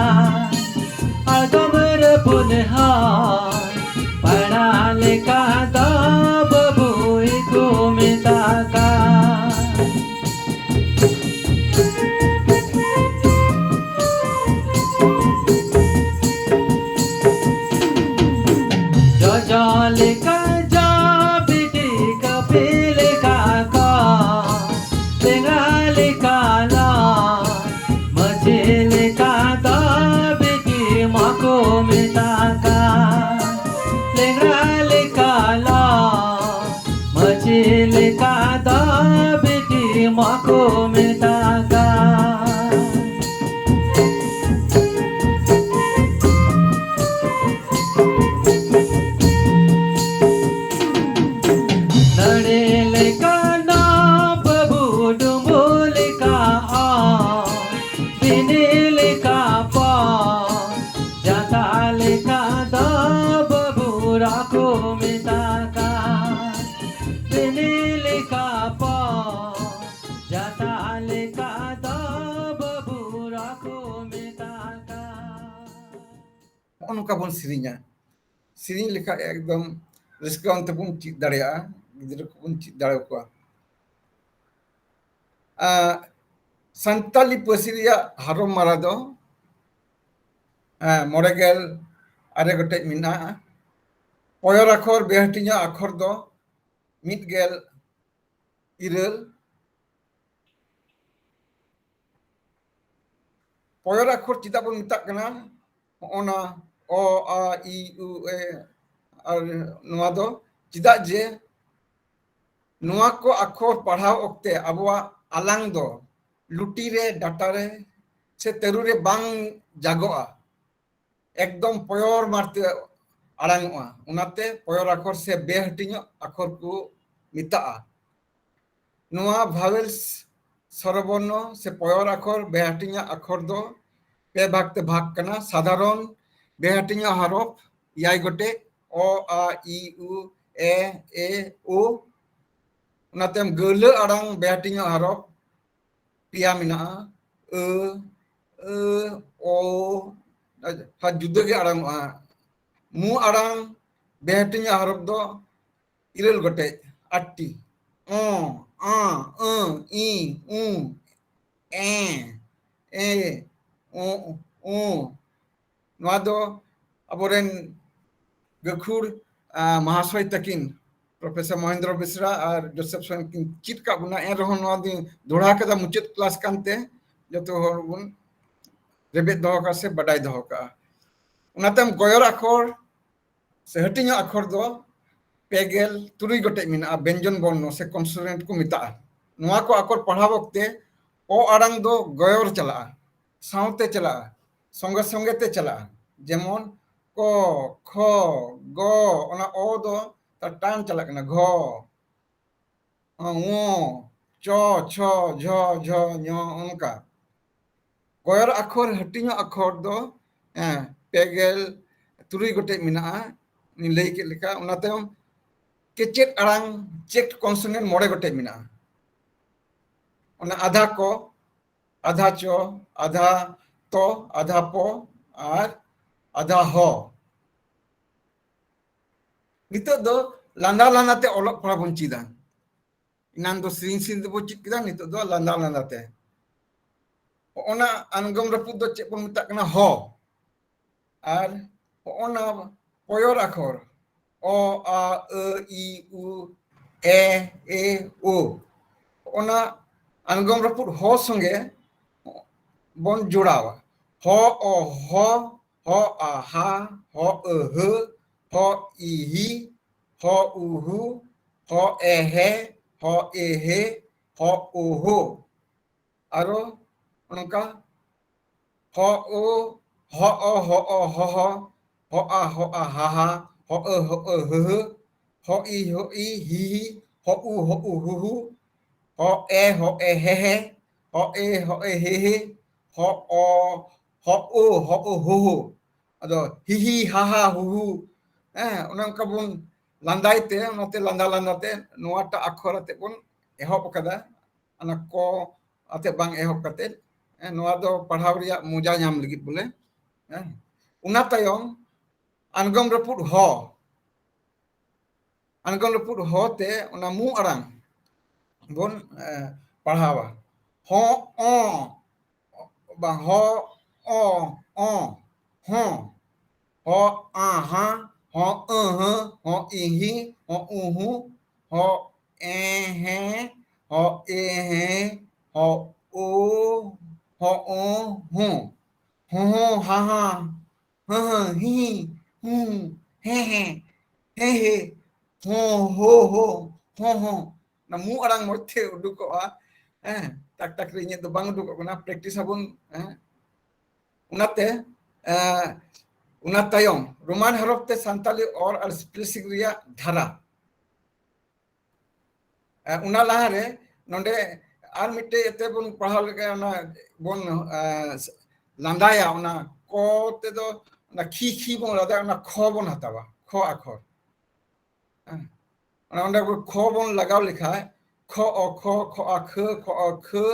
ᱟᱬᱜᱚᱢ ᱨᱮ ᱯᱩᱱ ᱦᱟ, ᱯᱟᱲᱟ ᱞᱮᱠᱟ ᱫᱟ ᱵᱟᱹᱵᱩ ᱤᱠᱩ ᱢᱮᱛᱟᱜᱟ᱾ ᱡᱚᱡᱚ ᱞᱮᱠᱟ ᱡᱟ ᱵᱤᱴᱤ ᱠᱟᱹᱯᱤ ᱞᱮᱠᱟ ᱠᱚ, ᱞᱮᱸᱜᱟ ᱞᱮᱠᱟ ᱞᱟ, ᱢᱟᱹᱡᱷᱤ ᱞᱮᱠᱟ ᱫᱟ ᱵᱤᱴᱤ ᱢᱟᱠᱚ ᱢᱮᱛᱟᱜᱟ᱾ ᱞᱮᱸᱜᱟ ᱞᱮᱠᱟ ᱞᱟ, ᱢᱟᱹᱡᱷᱤ ᱞᱮᱠᱟ ᱫᱟ ᱵᱤᱴᱤ ᱢᱟᱠᱚ ᱢᱮᱛᱟᱜᱟ᱾ ᱱᱟᱹᱲᱤ ᱞᱮᱠᱟ ᱱᱟ ᱵᱟᱹᱵᱩ ᱰᱩᱢᱵᱩ ᱞᱮᱠᱟ ᱱᱚᱝᱠᱟ ᱵᱚᱱ ᱥᱮᱨᱮᱧᱟ᱾ ᱥᱮᱨᱮᱧ ᱞᱮᱠᱷᱟᱡ ᱮᱠᱫᱚᱢ ᱨᱟᱹᱥᱠᱟᱹ ᱟᱱ ᱛᱮᱵᱚᱱ ᱪᱮᱫ ᱫᱟᱲᱮᱭᱟᱜᱼᱟ, ᱜᱤᱫᱽᱨᱟᱹ ᱠᱚᱵᱚᱱ ᱪᱮᱫ ᱫᱟᱲᱮᱭᱟᱠᱚᱣᱟ᱾ ᱟᱸ, ᱥᱟᱱᱛᱟᱞᱤ ᱯᱟᱹᱨᱥᱤ ᱨᱮᱭᱟᱜ ᱦᱟᱨᱚᱢ ᱢᱟᱨᱟ ᱫᱚ, ᱟᱸ, ᱢᱚᱬᱮ ᱜᱮᱞ ᱟᱨᱮ ᱜᱚᱴᱮᱡ ᱢᱮᱱᱟᱜᱼᱟ᱾ ᱯᱚᱭᱚᱨ ᱟᱠᱷᱚᱨ, ᱵᱮᱦᱟᱹᱴᱤᱧᱟᱹ ᱟᱠᱷᱚᱨ ᱫᱚ ᱢᱤᱫ ᱜᱮᱞ ᱤᱨᱟᱹᱞ᱾ ᱯᱚᱭᱚᱨ ᱟᱠᱷᱚᱨ ᱪᱮᱫᱟᱜ ᱵᱚᱱ ᱢᱮᱛᱟᱜ ᱠᱟᱱᱟ? ᱦᱚᱸᱜᱼᱚ ᱱᱟ ᱚ, ᱟ, ᱤ, ᱩ, ᱮ, ᱟᱨ ᱱᱚᱣᱟ ᱫᱚ ᱪᱮᱫᱟᱜ ᱡᱮ ᱱᱚᱣᱟ ᱠᱚ ᱟᱠᱷᱚᱨ ᱯᱟᱲᱦᱟᱣ ᱚᱠᱛᱮ ᱟᱵᱚᱣᱟᱜ ᱟᱞᱟᱝ ᱫᱚ ᱞᱩᱴᱤ ᱨᱮ, ᱰᱟᱴᱟ ᱨᱮ ᱥᱮ ᱛᱟᱹᱨᱩ ᱨᱮ ᱵᱟᱝ ᱡᱟᱜᱚᱜᱼᱟ, ᱮᱠᱫᱚᱢ ᱯᱚᱭᱚᱨ ᱢᱟᱨᱛᱮ ᱟᱲᱟᱝᱚᱜᱼᱟ᱾ ᱚᱱᱟᱛᱮ ᱯᱚᱭᱚᱨ ᱟᱠᱷᱚᱨ ᱥᱮ ᱵᱮᱦᱟᱹᱴᱤᱧᱚᱜ ᱟᱠᱷᱚᱨ ᱠᱚ ᱢᱮᱛᱟᱜᱼᱟ᱾ ᱱᱚᱣᱟ vowels ᱥᱚᱨᱚᱵᱚᱨᱱᱚ ᱥᱮ ᱯᱚᱭᱚᱨ ᱟᱠᱷᱚᱨ, ᱵᱮᱦᱟᱹᱴᱤᱧᱟᱜ ᱟᱠᱷᱚᱨ ᱫᱚ ᱯᱮ ᱵᱷᱟᱜᱽ ᱛᱮ ᱵᱷᱟᱜᱽ ᱠᱟᱱᱟ᱾ ᱥᱟᱫᱷᱟᱨᱚᱱ ᱵᱮᱦᱟᱹᱴᱤᱧᱟᱜ ᱦᱚᱨᱚᱯ ᱮᱭᱟᱭ ᱜᱚᱴᱮᱡ, ᱚ, ᱟ, ᱤ, ᱩ, ᱮ, ᱮ, ᱳ᱾ ᱚᱱᱟᱛᱮ ᱜᱟᱹᱣᱞᱟᱹ ᱟᱲᱟᱝ ᱵᱮᱦᱟᱹᱴᱤᱧᱟᱜ ᱦᱚᱨᱚᱯ ᱯᱮᱭᱟ ᱢᱮᱱᱟᱜᱼᱟ, ᱟᱹ, ᱟᱹ, ᱚ, ᱟᱨ ᱡᱩᱫᱟᱹ ᱜᱮ ᱟᱲᱟᱝᱚᱜᱼᱟ᱾ ᱢᱩ ᱟᱲᱟᱝ ᱵᱮᱦᱟᱹᱴᱤᱧᱟᱜ ᱦᱚᱨᱚᱯ ᱫᱚ ᱤᱨᱟᱹᱞ ᱜᱚᱴᱮᱡ, ᱟᱴᱴᱤ᱾ ᱚ, ᱟᱸ, ᱟᱹ, ᱤ, ᱩ, ᱮ, ᱮ, ᱳ, ᱳ᱾ ᱱᱚᱣᱟ ᱫᱚ ᱟᱵᱚᱨᱮᱱ ᱜᱟᱹᱠᱷᱩᱲ, ᱟ, ᱢᱟᱦᱟᱥᱚᱭ ᱛᱟᱹᱠᱤᱱ, ᱯᱨᱚᱯᱷᱮᱥᱚᱨ ᱢᱚᱦᱮᱱᱫᱨᱚ ᱵᱮᱥᱨᱟ ᱟᱨ ᱡᱳᱥᱮᱯ ᱥᱚᱨᱮᱱ ᱠᱤᱱ ᱪᱮᱫ ᱠᱟᱜ ᱵᱚᱱᱟ, ᱮᱱ ᱨᱮᱦᱚᱸ ᱱᱚᱣᱟ ᱫᱚᱧ ᱫᱚᱦᱲᱟ ᱠᱟᱫᱟ, ᱢᱩᱪᱟᱹᱫ ᱠᱞᱟᱥ ᱠᱟᱱᱛᱮ ᱡᱚᱛᱚ ᱦᱚᱲ ᱵᱚᱱ ᱨᱮᱵᱮᱫ ᱫᱚᱦᱚ ᱠᱟᱜᱼᱟ ᱥᱮ ᱵᱟᱰᱟᱭ ᱫᱚᱦᱚ ᱠᱟᱜᱼᱟ᱾ ᱚᱱᱟ ᱛᱟᱭᱚᱢ ᱜᱚᱭᱚᱨ ᱟᱠᱷᱚᱨ ᱥᱮ ᱦᱟᱹᱴᱤᱧᱚᱜ ᱟᱠᱷᱚᱨ ᱫᱚ ᱯᱮ ᱜᱮᱞ ᱛᱩᱨᱩᱭ ᱜᱚᱴᱮᱡ ᱢᱮᱱᱟᱜᱼᱟ, ᱵᱮᱧᱡᱚᱱ ᱵᱚᱨᱱᱚ ᱥᱮ consonant ᱠᱚ ᱢᱮᱛᱟᱜᱼᱟ᱾ ᱱᱚᱣᱟ ᱠᱚ ᱟᱠᱷᱚᱨ ᱯᱟᱲᱦᱟᱣ ᱚᱠᱛᱮ ᱚ ᱟᱲᱟᱝ ᱫᱚ ᱜᱚᱭᱚᱨ ᱪᱟᱞᱟᱜᱼᱟ, ᱥᱟᱶᱛᱮ ᱪᱟᱞᱟᱜᱼᱟ, ᱥᱚᱸᱜᱮ ᱥᱚᱸᱜᱮ ᱛᱮ ᱪᱟᱞᱟᱜᱼᱟ᱾ ᱡᱮᱢᱚᱱ ᱠᱚ, ᱠᱷᱚ, ᱜᱚ, ᱚᱱᱟ ᱚ ᱫᱚ ᱛᱟᱨ ᱴᱟᱱ ᱪᱟᱞᱟᱜ ᱠᱟᱱᱟ, ᱜᱷᱚ, ᱚ, ᱪᱚ, ᱪᱷᱚ, ᱡᱷᱚ, ᱡᱷᱚ, ᱧᱚ, ᱚᱱᱠᱟ᱾ ᱜᱚᱭᱚᱨ ᱟᱠᱷᱚᱨ, ᱦᱟᱹᱴᱤᱧᱚᱜ ᱟᱠᱷᱚᱨ ᱫᱚ, ᱦᱮᱸ, ᱯᱮ ᱜᱮᱞ ᱛᱩᱨᱩᱭ ᱜᱚᱴᱮᱡ ᱢᱮᱱᱟᱜᱼᱟ, ᱞᱤᱧ ᱞᱟᱹᱭ ᱠᱮᱫ ᱞᱮᱠᱟ᱾ ᱚᱱᱟ ᱛᱟᱭᱚᱢ ᱠᱮᱪᱮᱫ ᱟᱲᱟᱝ, checked consonant, ᱢᱚᱬᱮ ᱜᱚᱴᱮᱡ ᱢᱮᱱᱟᱜᱼᱟ᱾ ᱚᱱᱟ ᱟᱫᱷᱟ ᱠᱚ, ᱟᱫᱷᱟ ᱪᱚ, ᱟᱫᱷᱟ ᱛᱚ, ᱟᱫᱷᱟ ᱯᱚ ᱟᱨ ᱟᱫᱷᱟ ᱦᱚ᱾ ᱱᱤᱛᱚᱜ ᱫᱚ ᱞᱟᱸᱫᱟ ᱞᱟᱸᱫᱟ ᱛᱮ ᱚᱞᱚᱜ ᱯᱟᱲᱦᱟᱣ ᱵᱚᱱ ᱪᱮᱫᱟ᱾ ᱮᱱᱟᱱ ᱫᱚ ᱥᱮᱨᱮᱧ ᱥᱮᱨᱮᱧ ᱛᱮᱵᱚᱱ ᱪᱮᱫ ᱠᱮᱫᱟ, ᱱᱤᱛᱚᱜ ᱫᱚ ᱞᱟᱸᱫᱟ ᱞᱟᱸᱫᱟ ᱛᱮ᱾ ᱚᱱᱟ ᱟᱬᱜᱚᱢ ᱨᱟᱹᱯᱩᱫ ᱫᱚ ᱪᱮᱫ ᱵᱚᱱ ᱢᱮᱛᱟᱜ ᱠᱟᱱᱟ? ᱦᱚ᱾ ᱟᱨ ᱚᱱᱟ ᱯᱚᱭᱚᱨ ᱟᱠᱷᱚᱨ, ᱚ, ᱟ, ᱟᱹ, ᱤ, ᱩ, ᱮ, ᱮ, ᱳ, ᱚᱱᱟ ᱟᱬᱜᱚᱢ ᱨᱟᱹᱯᱩᱫ ᱦᱚ ᱥᱚᱸᱜᱮ ᱵᱚᱱ ᱡᱚᱲᱟᱣᱟ᱾ ᱦᱚ, ᱚ, ᱦᱚ, ᱦᱚ, ᱟ, ᱦᱟ, ᱦᱚ, ᱟᱹ, ᱦᱟᱹ, ᱦᱚ, ᱤ, ᱦᱤ, ᱦᱚ, ᱩ, ᱦᱩ, ᱦᱚ, ᱮ, ᱦᱮ, ᱦᱚ, ᱮ, ᱦᱮ, ᱦᱚ, ᱳ, ᱦᱳ᱾ ᱟᱨᱚ ᱚᱱᱠᱟ ᱦᱚ ᱳ, ᱦᱚ ᱚ, ᱦᱚ ᱚ, ᱦᱚ ᱦᱚ, ᱦᱚ ᱟ, ᱦᱚ ᱟ, ᱦᱟ ᱦᱟ, ᱦᱚ ᱟᱹ, ᱦᱚ ᱟᱹ, ᱦᱟᱹ ᱦᱟᱹ, ᱦᱚ ᱤ, ᱦᱚ ᱤ, ᱦᱤ ᱦᱤ, ᱦᱚ ᱩ, ᱦᱚ ᱩ, ᱦᱩ ᱦᱩ, ᱦᱚ ᱮ, ᱦᱚ ᱮ, ᱦᱮ ᱦᱮ, ᱦᱚ ᱮ, ᱦᱚ ᱮ, ᱦᱮ ᱦᱮ, ᱦᱚ ᱚ, ᱦᱚ ᱳ, ᱦᱚ ᱳ, ᱦᱳ ᱦᱳ᱾ ᱟᱫᱚ ᱦᱤ ᱦᱤ, ᱦᱟ ᱦᱟ, ᱦᱩ ᱦᱩ, ᱦᱮᱸ, ᱚᱱᱮ ᱚᱱᱠᱟ ᱵᱚᱱ ᱞᱟᱸᱫᱟᱭ ᱛᱮ, ᱚᱱᱟᱛᱮ ᱞᱟᱸᱫᱟ ᱞᱟᱸᱫᱟ ᱛᱮ ᱱᱚᱣᱟᱴᱟᱜ ᱟᱠᱷᱚᱨ ᱟᱛᱮ ᱵᱚᱱ ᱮᱦᱚᱵ ᱟᱠᱟᱫᱟ᱾ ᱚᱱᱟ ᱠᱚ ᱟᱛᱮ ᱵᱟᱝ ᱮᱦᱚᱵ ᱠᱟᱛᱮ, ᱦᱮᱸ, ᱱᱚᱣᱟ ᱫᱚ ᱯᱟᱲᱦᱟᱣ ᱨᱮᱭᱟᱜ ᱢᱚᱡᱟ ᱧᱟᱢ ᱞᱟᱹᱜᱤᱫ ᱵᱚᱞᱮ᱾ ᱦᱮᱸ᱾ ᱚᱱᱟ ᱛᱟᱭᱚᱢ ᱟᱬᱜᱚᱢ ᱨᱟᱹᱯᱩᱫ ᱦᱚ, ᱟᱬᱜᱚᱢ ᱨᱟᱹᱯᱩᱫ ᱦᱚ ᱛᱮ ᱚᱱᱟ ᱢᱩ ᱟᱲᱟᱝ ᱵᱚᱱ, ᱮ, ᱯᱟᱲᱦᱟᱣᱟ᱾ ᱦᱚ, ᱚ, ᱵᱟᱝ, ᱦᱚ, ᱚ, ᱚ, ᱦᱚᱸ᱾ ᱦᱚ, ᱟ, ᱦᱟ, ᱦᱚ, ᱟᱹ, ᱦᱟᱹ, ᱦᱚ, ᱤ, ᱦᱤ, ᱦᱚ, ᱩ, ᱦᱩ, ᱦᱚ, ᱮ, ᱦᱮ, ᱦᱚ, ᱮ, ᱦᱮ, ᱦᱚ, ᱳ, ᱦᱚ, ᱳ, ᱦᱚᱸ᱾ ᱦᱚ, ᱦᱚ, ᱦᱟ, ᱦᱟ, ᱦᱟᱹ, ᱦᱟᱹ, ᱦᱤ, ᱦᱤ, ᱦᱩ, ᱦᱮ, ᱦᱮ, ᱦᱮ, ᱦᱮ, ᱦᱚ, ᱦᱚ, ᱦᱚ, ᱦᱚ, ᱦᱚ᱾ ᱚᱱᱟ ᱢᱩ ᱟᱲᱟᱝ ᱢᱚᱡᱽ ᱛᱮ ᱩᱰᱩᱠᱚᱜᱼᱟ᱾ ᱦᱮᱸ, ᱴᱟᱠ ᱴᱟᱠ ᱨᱮ ᱤᱧᱟᱹᱜ ᱫᱚ ᱵᱟᱝ ᱩᱰᱩᱠᱚᱜ ᱠᱟᱱᱟ, practice ᱟᱵᱚᱱ᱾ ᱦᱮᱸ, ᱚᱱᱟᱛᱮ, ᱮᱸ, ᱚᱱᱟ ᱛᱟᱭᱚᱢ ᱨᱳᱢᱟᱱ ᱦᱚᱨᱚᱯ ᱛᱮ ᱥᱟᱱᱛᱟᱞᱤ ᱚᱞ ᱟᱨ spelling ᱨᱮᱭᱟᱜ ᱫᱷᱟᱨᱟ᱾ ᱮᱸ, ᱚᱱᱟ ᱞᱟᱦᱟᱨᱮ ᱱᱚᱰᱮ ᱟᱨ ᱢᱤᱫᱴᱮᱡ ᱮᱛᱮ ᱵᱚᱱ ᱯᱟᱲᱦᱟᱣ ᱞᱮᱠᱷᱟᱱ ᱚᱱᱟ ᱵᱚᱱ, ᱮᱸ, ᱞᱟᱸᱫᱟᱭᱟ, ᱚᱱᱟ ᱠᱚ ᱛᱮᱫᱚ ᱚᱱᱟ ᱠᱷᱤ ᱠᱷᱤ ᱵᱚᱱ ᱞᱟᱸᱫᱟᱭᱟ, ᱚᱱᱟ ᱠᱷᱚ ᱵᱚᱱ ᱦᱟᱛᱟᱣᱟ, ᱠᱷᱚ ᱟᱠᱷᱚᱨ᱾ ᱦᱮᱸ᱾ ᱚᱱᱟ ᱚᱸᱰᱮ ᱠᱷᱚ ᱵᱚᱱ ᱞᱟᱜᱟᱣ ᱞᱮᱠᱷᱟᱡ, ᱠᱷᱚ ᱚ ᱠᱷᱚ, ᱠᱷᱚ ᱟ ᱠᱷᱟᱹ, ᱠᱷᱚ ᱚ ᱠᱷᱟᱹ,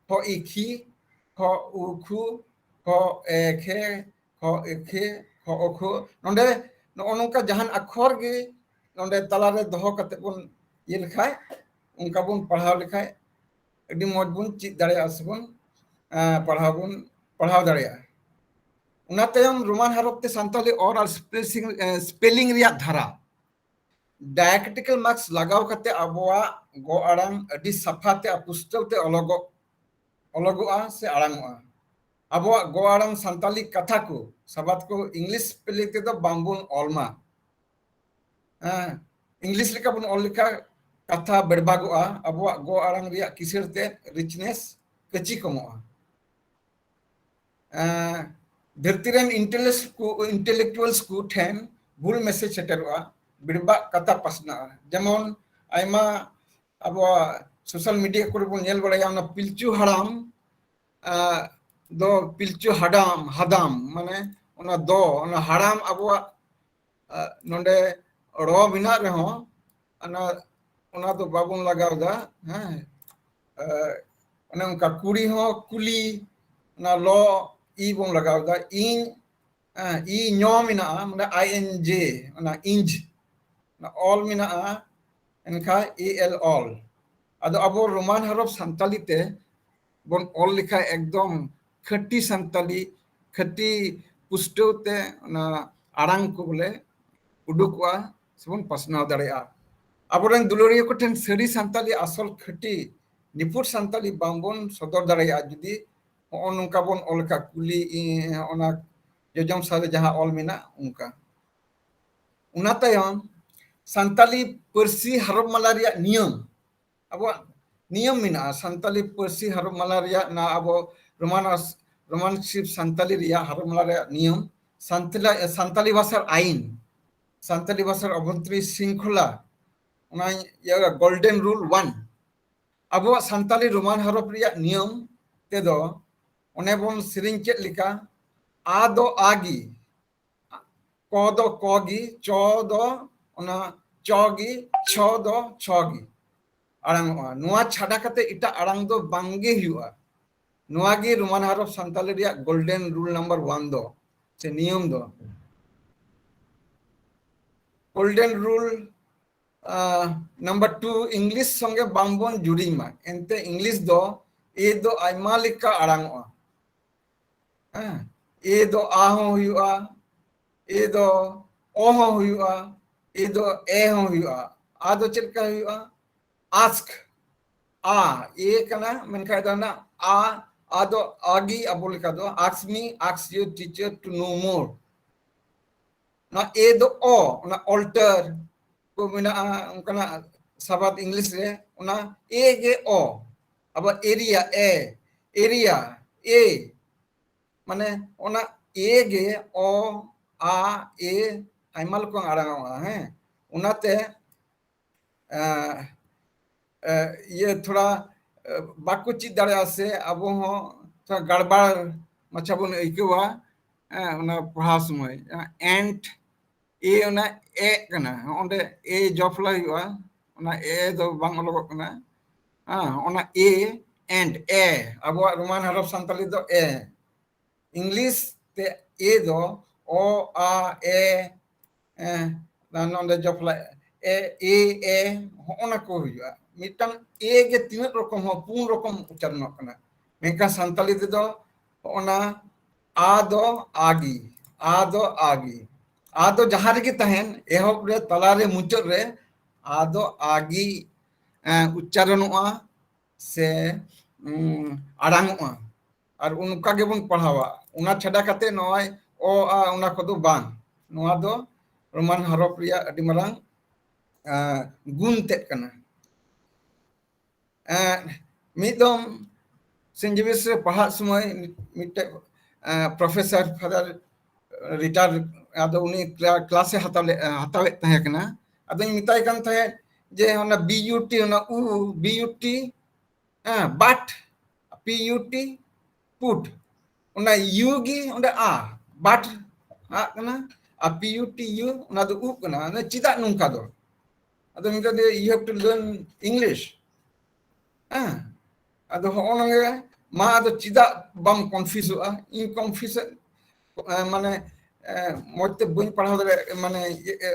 ᱠᱷᱚ ᱤ ᱠᱷᱤ, ᱠᱷᱚ ᱩ ᱠᱷᱩ, ᱠᱷᱚ ᱮ ᱠᱷᱮ, ᱠᱷᱚ ᱮ ᱠᱷᱮ, ᱠᱷᱚ ᱚ ᱠᱷᱚ, ᱱᱚᱰᱮ ᱱᱚᱜᱼᱚ ᱱᱚᱝᱠᱟ ᱡᱟᱦᱟᱱ ᱟᱠᱷᱚᱨ ᱜᱮ ᱱᱚᱰᱮ ᱛᱟᱞᱟᱨᱮ ᱫᱚᱦᱚ ᱠᱟᱛᱮ ᱵᱚᱱ ᱤᱭᱟᱹ ᱞᱮᱠᱷᱟᱡ, ᱚᱱᱠᱟ ᱵᱚᱱ ᱯᱟᱲᱦᱟᱣ ᱞᱮᱠᱷᱟᱡ ᱟᱹᱰᱤ ᱢᱚᱡᱽ ᱵᱚᱱ ᱪᱮᱫ ᱫᱟᱲᱮᱭᱟᱜᱼᱟ ᱥᱮᱵᱚᱱ, ᱮᱸ, ᱯᱟᱲᱦᱟᱣ ᱵᱚᱱ ᱯᱟᱲᱦᱟᱣ ᱫᱟᱲᱮᱭᱟᱜᱼᱟ᱾ ᱚᱱᱟ ᱛᱟᱭᱚᱢ ᱨᱳᱢᱟᱱ ᱦᱚᱨᱚᱯ ᱛᱮ ᱥᱟᱱᱛᱟᱲᱤ ᱚᱞ ᱟᱨ spelling, ᱮᱸ, spelling ᱨᱮᱭᱟᱜ ᱫᱷᱟᱨᱟ, diacritical marks ᱞᱟᱜᱟᱣ ᱠᱟᱛᱮ ᱟᱵᱚᱣᱟᱜ ᱜᱚ ᱟᱲᱟᱝ ᱟᱹᱰᱤ ᱥᱟᱯᱷᱟ ᱛᱮ ᱟᱨ ᱯᱩᱥᱴᱟᱹᱣ ᱛᱮ ᱚᱞᱚᱜᱚᱜ, ᱚᱞᱚᱜᱚᱜᱼᱟ ᱥᱮ ᱟᱲᱟᱝᱚᱜᱼᱟ᱾ ᱟᱵᱚᱣᱟᱜ ᱜᱚ ᱟᱲᱟᱝ ᱥᱟᱱᱛᱟᱞᱤ ᱠᱟᱛᱷᱟ ᱠᱚ ᱥᱟᱵᱟᱫ ᱠᱚ English spelling ᱛᱮᱫᱚ ᱵᱟᱝᱵᱚᱱ ᱚᱞ ᱢᱟ᱾ ᱦᱮᱸ, English ᱞᱮᱠᱟ ᱵᱚᱱ ᱚᱞ ᱞᱮᱠᱷᱟᱱ ᱠᱟᱛᱷᱟ ᱵᱮᱲᱵᱟᱜᱚᱜᱼᱟ, ᱟᱵᱚᱣᱟᱜ ᱜᱚ ᱟᱲᱟᱝ ᱨᱮᱭᱟᱜ ᱠᱤᱥᱟᱹᱬ ᱛᱮ, richness, ᱠᱟᱹᱪᱤ ᱠᱚᱢᱚᱜᱼᱟ᱾ ᱮᱸ, ᱫᱷᱟᱹᱨᱛᱤ ᱨᱮᱱ intellects ᱠᱚ, intellectuals ᱠᱚ ᱴᱷᱮᱱ ᱵᱷᱩᱞ message ᱥᱮᱴᱮᱨᱚᱜᱼᱟ, ᱵᱮᱲᱵᱟᱜ ᱠᱟᱛᱷᱟ ᱯᱟᱥᱱᱟᱜᱼᱟ᱾ ᱡᱮᱢᱚᱱ ᱟᱭᱢᱟ ᱟᱵᱚᱣᱟᱜ social media ᱠᱚᱨᱮ ᱵᱚᱱ ᱧᱮᱞ ᱵᱟᱲᱟᱭᱟ, ᱚᱱᱟ ᱯᱤᱞᱪᱩ ᱦᱟᱲᱟᱢ, ᱟᱸ, ᱫᱚ ᱯᱤᱞᱪᱩ ᱦᱟᱰᱟᱢ, ᱦᱟᱫᱟᱢ, ᱢᱟᱱᱮ ᱚᱱᱟ ᱫᱚ, ᱚᱱᱟ ᱦᱟᱲᱟᱢ ᱟᱵᱚᱣᱟᱜ, ᱟᱸ, ᱱᱚᱰᱮ ᱲᱚ ᱢᱮᱱᱟᱜ ᱨᱮᱦᱚᱸ, ᱚᱱᱟ, ᱚᱱᱟ ᱫᱚ ᱵᱟᱵᱚᱱ ᱞᱟᱜᱟᱣ ᱮᱫᱟ, ᱦᱮᱸ᱾ ᱟᱸ, ᱚᱱᱮ ᱚᱱᱠᱟ ᱠᱩᱲᱤ ᱦᱚᱸ ᱠᱩᱞᱤ, ᱚᱱᱟ ᱞᱚ ᱤ ᱵᱚᱱ ᱞᱟᱜᱟᱣ ᱮᱫᱟ, ᱤᱧ, ᱦᱮᱸ, ᱤ ᱧᱚ ᱢᱮᱱᱟᱜᱼᱟ, ᱢᱟᱱᱮ I N J, ᱚᱱᱟ ᱤᱧᱡᱽ, ᱚᱱᱟ ᱚᱞ ᱢᱮᱱᱟᱜᱼᱟ, ᱮᱱᱠᱷᱟᱱ A L ᱚᱞ᱾ ᱟᱫᱚ ᱟᱵᱚ ᱨᱳᱢᱟᱱ ᱦᱚᱨᱚᱯ ᱥᱟᱱᱛᱟᱞᱤ ᱛᱮ ᱵᱚᱱ ᱚᱞ ᱞᱮᱠᱷᱟᱱ ᱮᱠᱫᱚᱢ ᱠᱷᱟᱹᱴᱤ ᱥᱟᱱᱛᱟᱞᱤ, ᱠᱷᱟᱹᱴᱤ ᱯᱩᱥᱴᱟᱹᱣ ᱛᱮ ᱚᱱᱟ ᱟᱲᱟᱝ ᱠᱚ ᱵᱚᱞᱮ ᱩᱰᱩᱠᱚᱜᱼᱟ ᱥᱮᱵᱚᱱ ᱯᱟᱥᱱᱟᱣ ᱫᱟᱲᱮᱭᱟᱜᱼᱟ᱾ ᱟᱵᱚᱨᱮᱱ ᱫᱩᱞᱟᱹᱲᱤᱭᱟᱹ ᱠᱚᱴᱷᱮᱱ ᱥᱟᱹᱨᱤ ᱥᱟᱱᱛᱟᱞᱤ ᱟᱥᱚᱞ ᱠᱷᱟᱹᱴᱤ ᱱᱤᱯᱷᱩᱴ ᱥᱟᱱᱛᱟᱞᱤ ᱵᱟᱝᱵᱚᱱ ᱥᱚᱫᱚᱨ ᱫᱟᱲᱮᱭᱟᱜᱼᱟ ᱡᱩᱫᱤ ᱦᱚᱸᱜᱼᱚ ᱱᱚᱝᱠᱟ ᱵᱚᱱ ᱚᱞ ᱠᱟᱜ, ᱠᱩᱞᱤ, ᱤ, ᱚᱱᱟ ᱡᱚᱡᱚᱢ ᱥᱟᱨᱮ ᱡᱟᱦᱟᱸ ᱚᱞ ᱢᱮᱱᱟᱜ ᱚᱱᱠᱟ᱾ ᱚᱱᱟ ᱛᱟᱭᱚᱢ ᱥᱟᱱᱛᱟᱞᱤ ᱯᱟᱹᱨᱥᱤ ᱦᱚᱨᱚᱯ ᱢᱟᱞᱟ ᱨᱮᱭᱟᱜ ᱱᱤᱭᱚᱢ, ᱟᱵᱚᱣᱟᱜ ᱱᱤᱭᱚᱢ ᱢᱮᱱᱟᱜᱼᱟ ᱥᱟᱱᱛᱟᱞᱤ ᱯᱟᱹᱨᱥᱤ ᱦᱚᱨᱚᱯ ᱢᱟᱞᱟ ᱨᱮᱭᱟᱜ, ᱱᱟ ᱟᱵᱚ ᱨᱳᱢᱟᱱ ᱟᱥ-, ᱨᱳᱢᱟᱱ ᱥᱠᱨᱤᱯᱴ ᱥᱟᱱᱛᱟᱞᱤ ᱨᱮᱭᱟᱜ ᱦᱚᱨᱚᱯ ᱢᱟᱞᱟ ᱨᱮᱭᱟᱜ ᱱᱤᱭᱚᱢ, ᱥᱟᱱᱛᱟᱞᱟ-, ᱥᱟᱱᱛᱟᱞᱤ ᱵᱷᱟᱥᱟᱨ ᱟᱭᱤᱱ, ᱥᱟᱱᱛᱟᱞᱤ ᱵᱷᱟᱥᱟᱨ ᱚᱵᱷᱚᱱᱛᱨᱤ ᱥᱤᱝᱠᱷᱚᱞᱟ, ᱚᱱᱟ ᱤᱭᱟᱹ Golden Rule one᱾ ᱟᱵᱚᱣᱟᱜ ᱥᱟᱱᱛᱟᱞᱤ ᱨᱳᱢᱟᱱ ᱦᱚᱨᱚᱯ ᱨᱮᱭᱟᱜ ᱱᱤᱭᱚᱢ ᱛᱮᱫᱚ ᱚᱱᱮ ᱵᱚᱱ ᱥᱮᱨᱮᱧ ᱠᱮᱫ ᱞᱮᱠᱟ, ᱟ ᱫᱚ ᱟ ᱜᱮ, ᱠᱚ ᱫᱚ ᱠᱚ ᱜᱮ, ᱪᱚ ᱫᱚ ᱚᱱᱟ ᱪᱚ ᱜᱮ, ᱪᱷᱚ ᱫᱚ ᱪᱷᱚ ᱜᱮ ᱟᱲᱟᱝᱚᱜᱼᱟ᱾ ᱱᱚᱣᱟ ᱪᱷᱟᱰᱟ ᱠᱟᱛᱮ ᱮᱴᱟᱜ ᱟᱲᱟᱝ ᱫᱚ ᱵᱟᱝ ᱜᱮ ᱦᱩᱭᱩᱜᱼᱟ᱾ ᱱᱚᱣᱟ ᱜᱮ ᱨᱳᱢᱟᱱ ᱦᱚᱨᱚᱯ ᱥᱟᱱᱛᱟᱞᱤ ᱨᱮᱭᱟᱜ Golden Rule number one ᱫᱚ᱾ ᱥᱮ ᱱᱤᱭᱚᱢ ᱫᱚ᱾ Golden rule number two, English ᱥᱚᱸᱜᱮ ᱵᱟᱝᱵᱚᱱ ᱡᱩᱲᱤ ᱢᱟ᱾ ᱮᱱᱛᱮ English ᱫᱚ ᱮ ᱫᱚ ᱟᱭᱢᱟ ᱞᱮᱠᱟ ᱟᱲᱟᱝᱚᱜᱼᱟ᱾ ᱦᱮᱸ, ᱮ ᱫᱚ ᱟ ᱦᱚᱸ ᱦᱩᱭᱩᱜᱼᱟ, ᱮ ᱫᱚ ᱚ ᱦᱚᱸ ᱦᱩᱭᱩᱜᱼᱟ, ᱮ ᱫᱚ ᱮ ᱦᱚᱸ ᱦᱩᱭᱩᱜᱼᱟ᱾ ᱟ ᱫᱚ ᱪᱮᱫ ᱞᱮᱠᱟ ᱦᱩᱭᱩᱜᱼᱟ? Ask, ᱟ, ᱮ ᱠᱟᱱᱟ, ᱢᱮᱱᱠᱷᱟᱱ ᱫᱚ ᱚᱱᱟ ᱟ, ᱟ ᱫᱚ ᱟᱜᱤ ᱟᱵᱚ ᱞᱮᱠᱟ ᱫᱚ, ask me, ask your teacher to know more. ᱚᱱᱟ ᱮ ᱫᱚ ᱚ, ᱚᱱᱟ alter ᱠᱚ ᱢᱮᱱᱟᱜᱼᱟ, ᱚᱱᱠᱟᱱᱟᱜ ᱥᱟᱵᱟᱫ English ᱨᱮ, ᱚᱱᱟ ᱮ ᱜᱮ ᱚ᱾ ᱟᱵᱟᱨ area, ᱮ, area, ᱮ, ᱢᱟᱱᱮ ᱚᱱᱟ ᱮ ᱜᱮ ᱚ, ᱟ, ᱮ, ᱟᱭᱢᱟ ᱨᱚᱠᱚᱢ ᱟᱲᱟᱝᱚᱜᱼᱟ᱾ ᱦᱮᱸ, ᱚᱱᱟᱛᱮ ᱮ, ᱮ, ᱤᱭᱟᱹ ᱛᱷᱚᱲᱟ, ᱮ, ᱵᱟᱠᱚ ᱪᱮᱫ ᱫᱟᱲᱮᱭᱟᱜᱼᱟ, ᱥᱮ ᱟᱵᱚ ᱦᱚᱸ ᱛᱷᱚᱲᱟ ᱜᱟᱲᱵᱟᱲ ᱢᱟᱪᱷᱟ ᱵᱚᱱ ᱟᱹᱭᱠᱟᱹᱣᱟ᱾ ᱦᱮᱸ, ᱚᱱᱟ ᱯᱟᱲᱦᱟᱣ ᱥᱚᱢᱚᱭ ᱮᱱᱴ, ᱮ, ᱚᱱᱟ ᱮ ᱠᱟᱱᱟ, ᱚᱸᱰᱮ ᱮ ᱡᱚᱯᱞᱟ ᱦᱩᱭᱩᱜᱼᱟ, ᱚᱱᱟ ᱮ ᱫᱚ ᱵᱟᱝ ᱚᱞᱚᱜᱚᱜ ᱠᱟᱱᱟ᱾ ᱦᱮᱸ, ᱚᱱᱟ ᱮ, ᱮᱱᱴ, ᱮ, ᱟᱵᱚᱣᱟᱜ ᱨᱳᱢᱟᱱ ᱦᱚᱨᱚᱯ ᱥᱟᱱᱛᱟᱞᱤ ᱫᱚ ᱮ᱾ English ᱛᱮ ᱮ ᱫᱚ ᱚ, ᱟ, ᱮ, ᱮ, ᱱᱚᱰᱮ ᱡᱚᱯᱞᱟ ᱮ, ᱮ, ᱮ, ᱦᱚᱸᱜᱼᱚ ᱱᱟ ᱠᱚ ᱦᱩᱭᱩᱜᱼᱟ᱾ ᱢᱤᱫᱴᱟᱝ ᱮ ᱜᱮ ᱛᱤᱱᱟᱹᱜ ᱨᱚᱠᱚᱢ ᱦᱚᱸ, ᱯᱩᱱ ᱨᱚᱠᱚᱢ ᱩᱪᱪᱟᱨᱚᱱᱚᱜ ᱠᱟᱱᱟ᱾ ᱢᱮᱱᱠᱷᱟᱱ ᱥᱟᱱᱛᱟᱞᱤ ᱛᱮᱫᱚ ᱦᱚᱸᱜᱼᱚ ᱱᱟ ᱟ ᱫᱚ ᱟᱜᱤ, ᱟ ᱫᱚ ᱟᱜᱤ, ᱟ ᱫᱚ ᱡᱟᱦᱟᱸ ᱨᱮᱜᱮ ᱛᱟᱦᱮᱱ, ᱮᱦᱚᱵ ᱨᱮ, ᱛᱟᱞᱟᱨᱮ, ᱢᱩᱪᱟᱹᱫ ᱨᱮ, ᱟ ᱫᱚ ᱟᱜᱤ, ᱮ, ᱩᱪᱪᱟᱨᱚᱱᱚᱜᱼᱟ ᱥᱮ, ᱩᱢ, ᱟᱲᱟᱝᱚᱜᱼᱟ᱾ ᱟᱨ ᱚᱱᱠᱟ ᱜᱮᱵᱚᱱ ᱯᱟᱲᱦᱟᱣᱟ᱾ ᱚᱱᱟ ᱪᱷᱟᱰᱟ ᱠᱟᱛᱮ ᱱᱚᱜᱼᱚᱭ ᱚ, ᱟ, ᱚᱱᱟ ᱠᱚᱫᱚ ᱵᱟᱝ᱾ ᱱᱚᱣᱟ ᱫᱚ ᱨᱳᱢᱟᱱ ᱦᱚᱨᱚᱯ ᱨᱮᱭᱟᱜ ᱟᱹᱰᱤ ᱢᱟᱨᱟᱝ, ᱮ, ᱜᱩᱱ ᱛᱮᱫ ᱠᱟᱱᱟ᱾ ᱮ, ᱢᱤᱫ ᱫᱚᱢ ᱥᱮᱱᱴ ᱡᱮᱵᱷᱤᱭᱟᱨᱥ ᱨᱮ ᱯᱟᱲᱦᱟᱜ ᱥᱚᱢᱚᱭ ᱢᱤᱫᱴᱮᱡ, ᱮ, ᱯᱨᱚᱯᱷᱮᱥᱚᱨ ᱯᱷᱟᱫᱟᱨ ᱨᱤᱴᱟᱨ, ᱟᱫᱚ ᱩᱱᱤ ᱠᱞᱟ-, ᱠᱞᱟᱥ ᱮ ᱦᱟᱛᱟᱣ ᱞᱮ-, ᱦᱟᱛᱟᱣᱮᱫ ᱛᱟᱦᱮᱸ ᱠᱟᱱᱟ᱾ ᱟᱫᱚᱧ ᱢᱮᱛᱟᱭ ᱠᱟᱱ ᱛᱟᱦᱮᱸᱫ ᱡᱮ ᱚᱱᱟ ᱵᱤ ᱭᱩ ᱴᱤ, ᱚᱱᱟ ᱩ, ᱵᱤ ᱭᱩ ᱴᱤ, ᱦᱮᱸ, but, P U T, put, ᱚᱱᱟ ᱭᱩ ᱜᱮ ᱚᱸᱰᱮ ᱟ, but ᱟᱜ ᱠᱟᱱᱟ, ᱟᱨ ᱯᱤ ᱭᱩ ᱴᱤ ᱭᱩ, ᱚᱱᱟ ᱫᱚ ᱩᱜ ᱠᱟᱱᱟ᱾ ᱚᱱᱟ ᱪᱮᱫᱟᱜ ᱱᱚᱝᱠᱟ ᱫᱚ? ᱟᱫᱚ ᱢᱮᱛᱟ ᱫᱮᱭᱟ, "You have to learn English." ᱦᱮᱸ, ᱟᱫᱚ ᱦᱚᱸᱜᱼᱚ ᱱᱚᱣᱟ ᱜᱮ, ᱢᱟ ᱟᱫᱚ ᱪᱮᱫᱟᱜ ᱵᱟᱢ ᱠᱚᱱᱯᱷᱤᱭᱩᱡᱚᱜᱼᱟ? ᱤᱧ ᱠᱚᱱᱯᱷᱤᱭᱩᱡ, ᱮ, ᱢᱟᱱᱮ, ᱮ, ᱢᱚᱡᱽ ᱛᱮ ᱵᱟᱹᱧ ᱯᱟᱲᱦᱟᱣ ᱫᱟᱲᱮᱭᱟᱜ, ᱢᱟᱱᱮ, ᱤᱭᱟᱹ, ᱮ,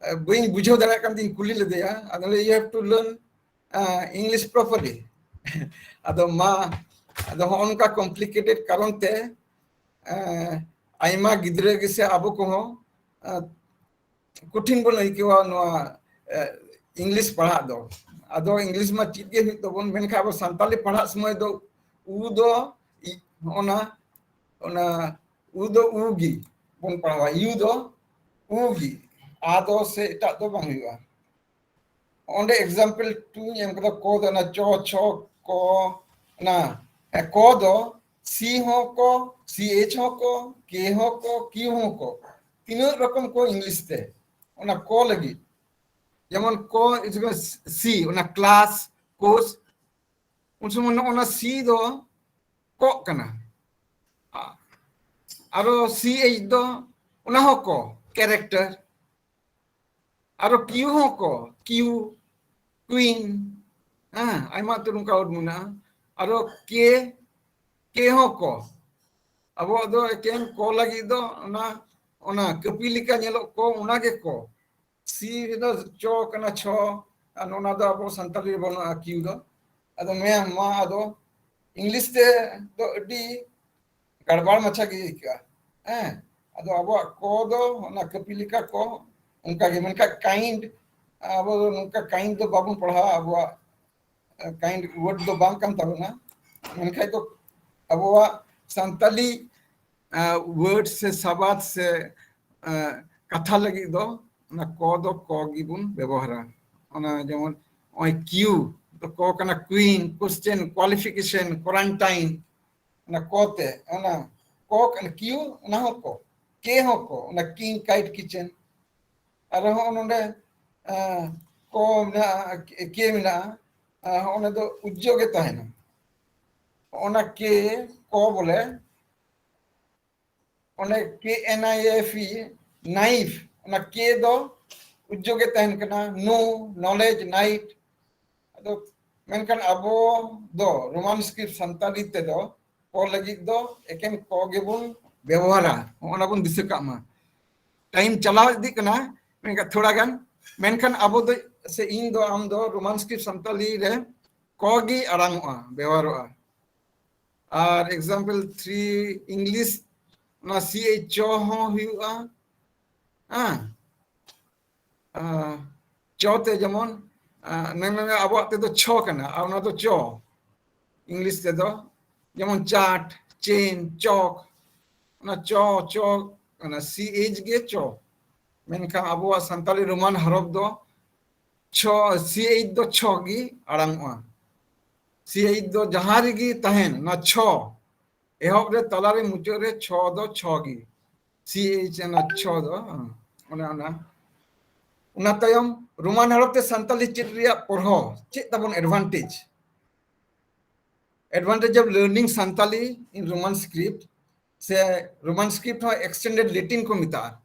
ᱮ, ᱵᱟᱹᱧ ᱵᱩᱡᱷᱟᱹᱣ ᱫᱟᱲᱮᱭᱟᱜ ᱠᱟᱱ ᱛᱤᱧ ᱠᱩᱞᱤ ᱞᱮᱫᱮᱭᱟ᱾ ᱟᱫᱚ ᱞᱟᱹᱭ, "You have to learn, A, English properly." ᱟᱫᱚ ᱢᱟ, ᱟᱫᱚ ᱦᱚᱸᱜᱼᱚ ᱱᱚᱝᱠᱟ complicated ᱠᱟᱨᱚᱱ ᱛᱮ, ᱮ, ᱟᱭᱢᱟ ᱜᱤᱫᱽᱨᱟᱹ ᱜᱮᱥᱮ ᱟᱵᱚ ᱠᱚᱦᱚᱸ, ᱮ, ᱠᱚᱴᱷᱤᱱ ᱵᱚᱱ ᱟᱹᱭᱠᱟᱹᱣᱟ ᱱᱚᱣᱟ, ᱮ, English ᱯᱟᱲᱦᱟᱜ ᱫᱚ᱾ ᱟᱫᱚ English ᱢᱟ ᱪᱮᱫ ᱜᱮ ᱦᱩᱭᱩᱜ ᱛᱟᱵᱚᱱ, ᱢᱮᱱᱠᱷᱟᱱ ᱟᱵᱚ ᱥᱟᱱᱛᱟᱞᱤ ᱯᱟᱲᱦᱟᱜ ᱥᱚᱢᱚᱭ ᱫᱚ ᱩ ᱫᱚ ᱤ-, ᱚᱱᱟ, ᱚᱱᱟ ᱩ ᱫᱚ ᱩ ᱜᱮ ᱵᱚᱱ ᱯᱟᱲᱦᱟᱣᱟ, ᱤᱭᱩ ᱫᱚ ᱩ ᱜᱮ, ᱟ ᱫᱚ ᱥᱮ ᱮᱴᱟᱜ ᱫᱚ ᱵᱟᱝ ᱦᱩᱭᱩᱜᱼᱟ᱾ ᱚᱸᱰᱮ example two ᱤᱧ ᱮᱢ ᱠᱟᱫᱟ, ᱠᱚ ᱫᱚ ᱚᱱᱟ ᱪᱚ, ᱪᱷᱚ, ᱠᱚ, ᱚᱱᱟ, ᱮ, ᱠᱚ ᱫᱚ ᱥᱤ ᱦᱚᱸ ᱠᱚ, ᱥᱤ ᱮᱭᱤᱪ ᱦᱚᱸ ᱠᱚ, ᱠᱮ ᱦᱚᱸ ᱠᱚ, ᱠᱤᱭᱩ ᱦᱚᱸ ᱠᱚ᱾ ᱛᱤᱱᱟᱹᱜ ᱨᱚᱠᱚᱢ ᱠᱚ English ᱛᱮ᱾ ᱚᱱᱟ ᱠᱚ ᱞᱟᱹᱜᱤᱫ, ᱡᱮᱢᱚᱱ ᱠᱚ, ᱥᱤ, ᱚᱱᱟ class, course, ᱩᱱ ᱥᱚᱢᱚᱭ ᱱᱚᱜᱼᱚ ᱱᱟ ᱥᱤ ᱫᱚ ᱠᱚᱜ ᱠᱟᱱᱟ᱾ ᱟ-, ᱟᱨᱚ ᱥᱤ ᱮᱭᱤᱪ ᱫᱚ ᱚᱱᱟ ᱦᱚᱸ ᱠᱚ, character᱾ ᱟᱨᱚ ᱠᱤᱭᱩ ᱦᱚᱸ ᱠᱚ, ᱠᱤᱭᱩ, queen, ᱦᱮᱸ, ᱟᱭᱢᱟ ᱩᱛᱟᱹᱨ ᱱᱚᱝᱠᱟ word ᱢᱮᱱᱟᱜᱼᱟ᱾ ᱟᱨᱚ ᱠᱮ, ᱠᱮ ᱦᱚᱸ ᱠᱚ᱾ ᱟᱵᱚᱣᱟᱜ ᱫᱚ ᱮᱠᱮᱱ ᱠᱚ ᱞᱟᱹᱜᱤᱫ ᱫᱚ ᱚᱱᱟ, ᱚᱱᱟ ᱠᱟᱹᱯᱤ ᱞᱮᱠᱟ ᱧᱮᱞᱚᱜ ᱠᱚ, ᱚᱱᱟ ᱜᱮ ᱠᱚ᱾ ᱥᱤ ᱨᱮᱫᱚ ᱪᱚ ᱠᱟᱱᱟ, ᱪᱷᱚ, ᱟᱨ ᱚᱱᱟ ᱫᱚ ᱟᱵᱚ ᱥᱟᱱᱛᱟᱲᱤ ᱨᱮ ᱵᱟᱹᱱᱩᱜᱼᱟ, ᱠᱤᱭᱩ ᱫᱚ᱾ ᱟᱫᱚ ᱢᱮ-, ᱢᱟ ᱟᱫᱚ English ᱛᱮ ᱫᱚ ᱟᱹᱰᱤ ᱜᱟᱲᱵᱟᱲ ᱢᱟᱪᱷᱟ ᱜᱮ ᱟᱹᱭᱠᱟᱹᱜᱼᱟ᱾ ᱦᱮᱸ, ᱟᱫᱚ ᱟᱵᱚᱣᱟᱜ ᱠᱚ ᱫᱚ ᱚᱱᱟ ᱠᱟᱹᱯᱤ ᱞᱮᱠᱟ ᱠᱚ, ᱚᱱᱠᱟ ᱜᱮ᱾ ᱢᱮᱱᱠᱷᱟᱱ kind, ᱟᱵᱚ ᱫᱚ ᱱᱚᱝᱠᱟ kind ᱫᱚ ᱵᱟᱵᱚᱱ ᱯᱟᱲᱦᱟᱣᱟ, ᱟᱵᱚᱣᱟᱜ kind word ᱫᱚ ᱵᱟᱝ ᱠᱟᱱ ᱛᱟᱵᱚᱱᱟ᱾ ᱢᱮᱱᱠᱷᱟᱱ ᱫᱚ ᱟᱵᱚᱣᱟᱜ ᱥᱟᱱᱛᱟᱞᱤ, ᱟ, word ᱥᱮ ᱥᱟᱵᱟᱫ ᱥᱮ, ᱟ, ᱠᱟᱛᱷᱟ ᱞᱟᱹᱜᱤᱫ ᱫᱚ ᱚᱱᱟ ᱠᱚ ᱫᱚ ᱠᱚ ᱜᱮᱵᱚᱱ ᱵᱮᱵᱚᱦᱟᱨᱟ᱾ ᱚᱱᱟ ᱡᱮᱢᱚᱱ ᱱᱚᱜᱼᱚᱭ ᱠᱤᱭᱩ ᱫᱚ ᱠᱚ ᱠᱟᱱᱟ, queen, question, qualification, quarantine, ᱚᱱᱟ ᱠᱚ ᱛᱮ, ᱚᱱᱟ ᱠᱚ ᱠᱟᱱᱟ ᱠᱤᱭᱩ, ᱚᱱᱟ ᱦᱚᱸ ᱠᱚ, ᱠᱮ ᱦᱚᱸ ᱠᱚ, ᱚᱱᱟ king, kite, kitchen᱾ ᱟᱨᱦᱚᱸ ᱱᱚᱰᱮ, ᱟ, ᱠᱚ ᱢᱮᱱᱟᱜᱼᱟ, ᱠᱮ ᱢᱮᱱᱟᱜᱼᱟ, ᱟ, ᱚᱱᱟ ᱫᱚ ᱩᱡᱡᱚ ᱜᱮ ᱛᱟᱦᱮᱱᱟ᱾ ᱚᱱᱟ ᱠᱮ, ᱠᱚ ᱵᱚᱞᱮ, ᱚᱱᱮ ᱠᱮ ᱮᱱ ᱟᱭ ᱮᱯᱷ ᱤ, knife, ᱚᱱᱟ ᱠᱮ ᱫᱚ ᱩᱡᱡᱚ ᱜᱮ ᱛᱟᱦᱮᱱ ᱠᱟᱱᱟ, no, knowledge, night᱾ ᱟᱫᱚ ᱢᱮᱱᱠᱷᱟᱱ ᱟᱵᱚ ᱫᱚ Roman script ᱥᱟᱱᱛᱟᱲᱤ ᱛᱮᱫᱚ ᱠᱚ ᱞᱟᱹᱜᱤᱫ ᱫᱚ ᱮᱠᱮᱱ ᱠᱚ ᱜᱮᱵᱚᱱ ᱵᱮᱵᱚᱦᱟᱨᱟ, ᱚᱱᱟ ᱵᱚᱱ ᱫᱤᱥᱟᱹ ᱠᱟᱜ ᱢᱟ᱾ ᱴᱟᱭᱤᱢ ᱪᱟᱞᱟᱣ ᱤᱫᱤᱜ ᱠᱟᱱᱟ, ᱢᱮᱱᱠᱷᱟᱱ ᱛᱷᱚᱲᱟ ᱜᱟᱱ, ᱢᱮᱱᱠᱷᱟᱱ ᱟᱵᱚ ᱫᱚ ᱥᱮ ᱤᱧ ᱫᱚ, ᱟᱢ ᱫᱚ ᱨᱳᱢᱟᱱ ᱥᱠᱨᱤᱯᱴ ᱥᱟᱱᱛᱟᱞᱤ ᱨᱮ ᱠᱚ ᱜᱮ ᱟᱲᱟᱝᱚᱜᱼᱟ, ᱵᱮᱣᱦᱟᱨᱚᱜᱼᱟ᱾ ᱟᱨ ᱮᱠᱡᱟᱢᱯᱚᱞ ᱛᱷᱨᱤ, ᱤᱝᱞᱤᱥ, ᱚᱱᱟ ᱥᱤ ᱮᱭᱤᱪ ᱪᱚ ᱦᱚᱸ ᱦᱩᱭᱩᱜᱼᱟ᱾ ᱦᱮᱸ, ᱟᱸ, ᱪᱚ ᱛᱮ ᱡᱮᱢᱚᱱ, ᱟᱸ, ᱢᱮᱱ ᱢᱮ ᱟᱵᱚᱣᱟᱜ ᱛᱮᱫᱚ ᱪᱷᱚ ᱠᱟᱱᱟ, ᱟᱨ ᱚᱱᱟ ᱫᱚ ᱪᱚ, ᱤᱝᱞᱤᱥ ᱛᱮᱫᱚ ᱡᱮᱢᱚᱱ ᱪᱟᱴ, ᱪᱮᱱ, ᱪᱚᱠ, ᱚᱱᱟ ᱪᱚ, ᱪᱚ, ᱚᱱᱟ ᱥᱤ ᱮᱭᱤᱪ ᱜᱮ ᱪᱚ᱾ ᱢᱮᱱᱠᱷᱟᱱ ᱟᱵᱚᱣᱟᱜ ᱥᱟᱱᱛᱟᱲᱤ ᱨᱳᱢᱟᱱ ᱦᱚᱨᱚᱯ ᱫᱚ ᱪᱷᱚ, ᱥᱤ ᱮᱭᱤᱪ ᱫᱚ ᱪᱷᱚ ᱜᱮ ᱟᱲᱟᱝᱚᱜᱼᱟ᱾ ᱥᱤ ᱮᱭᱤᱪ ᱫᱚ ᱡᱟᱦᱟᱸ ᱨᱮᱜᱮ ᱛᱟᱦᱮᱱ, ᱚᱱᱟ ᱪᱷᱚ, ᱮᱦᱚᱵ ᱨᱮ, ᱛᱟᱞᱟᱨᱮ, ᱢᱩᱪᱟᱹᱫ ᱨᱮ ᱪᱷᱚ ᱫᱚ ᱪᱷᱚ ᱜᱮ᱾ ᱥᱤ ᱮᱭᱤᱪ ᱚᱱᱟ ᱪᱷᱚ ᱫᱚ, ᱦᱮᱸ, ᱚᱱᱮ ᱚᱱᱟ᱾ ᱚᱱᱟ ᱛᱟᱭᱚᱢ ᱨᱳᱢᱟᱱ ᱦᱚᱨᱚᱯ ᱛᱮ ᱥᱟᱱᱛᱟᱞᱤ ᱪᱮᱫ ᱨᱮᱭᱟᱜ ᱯᱚᱨᱦᱚ, ᱪᱮᱫ ᱛᱟᱵᱚᱱ advantage? Advantage of learning Santali in Roman script, ᱥᱮ ᱨᱳᱢᱟᱱ ᱥᱠᱨᱤᱯᱴ ᱦᱚᱸ extended Latin ᱠᱚ ᱢᱮᱛᱟᱜᱼᱟ᱾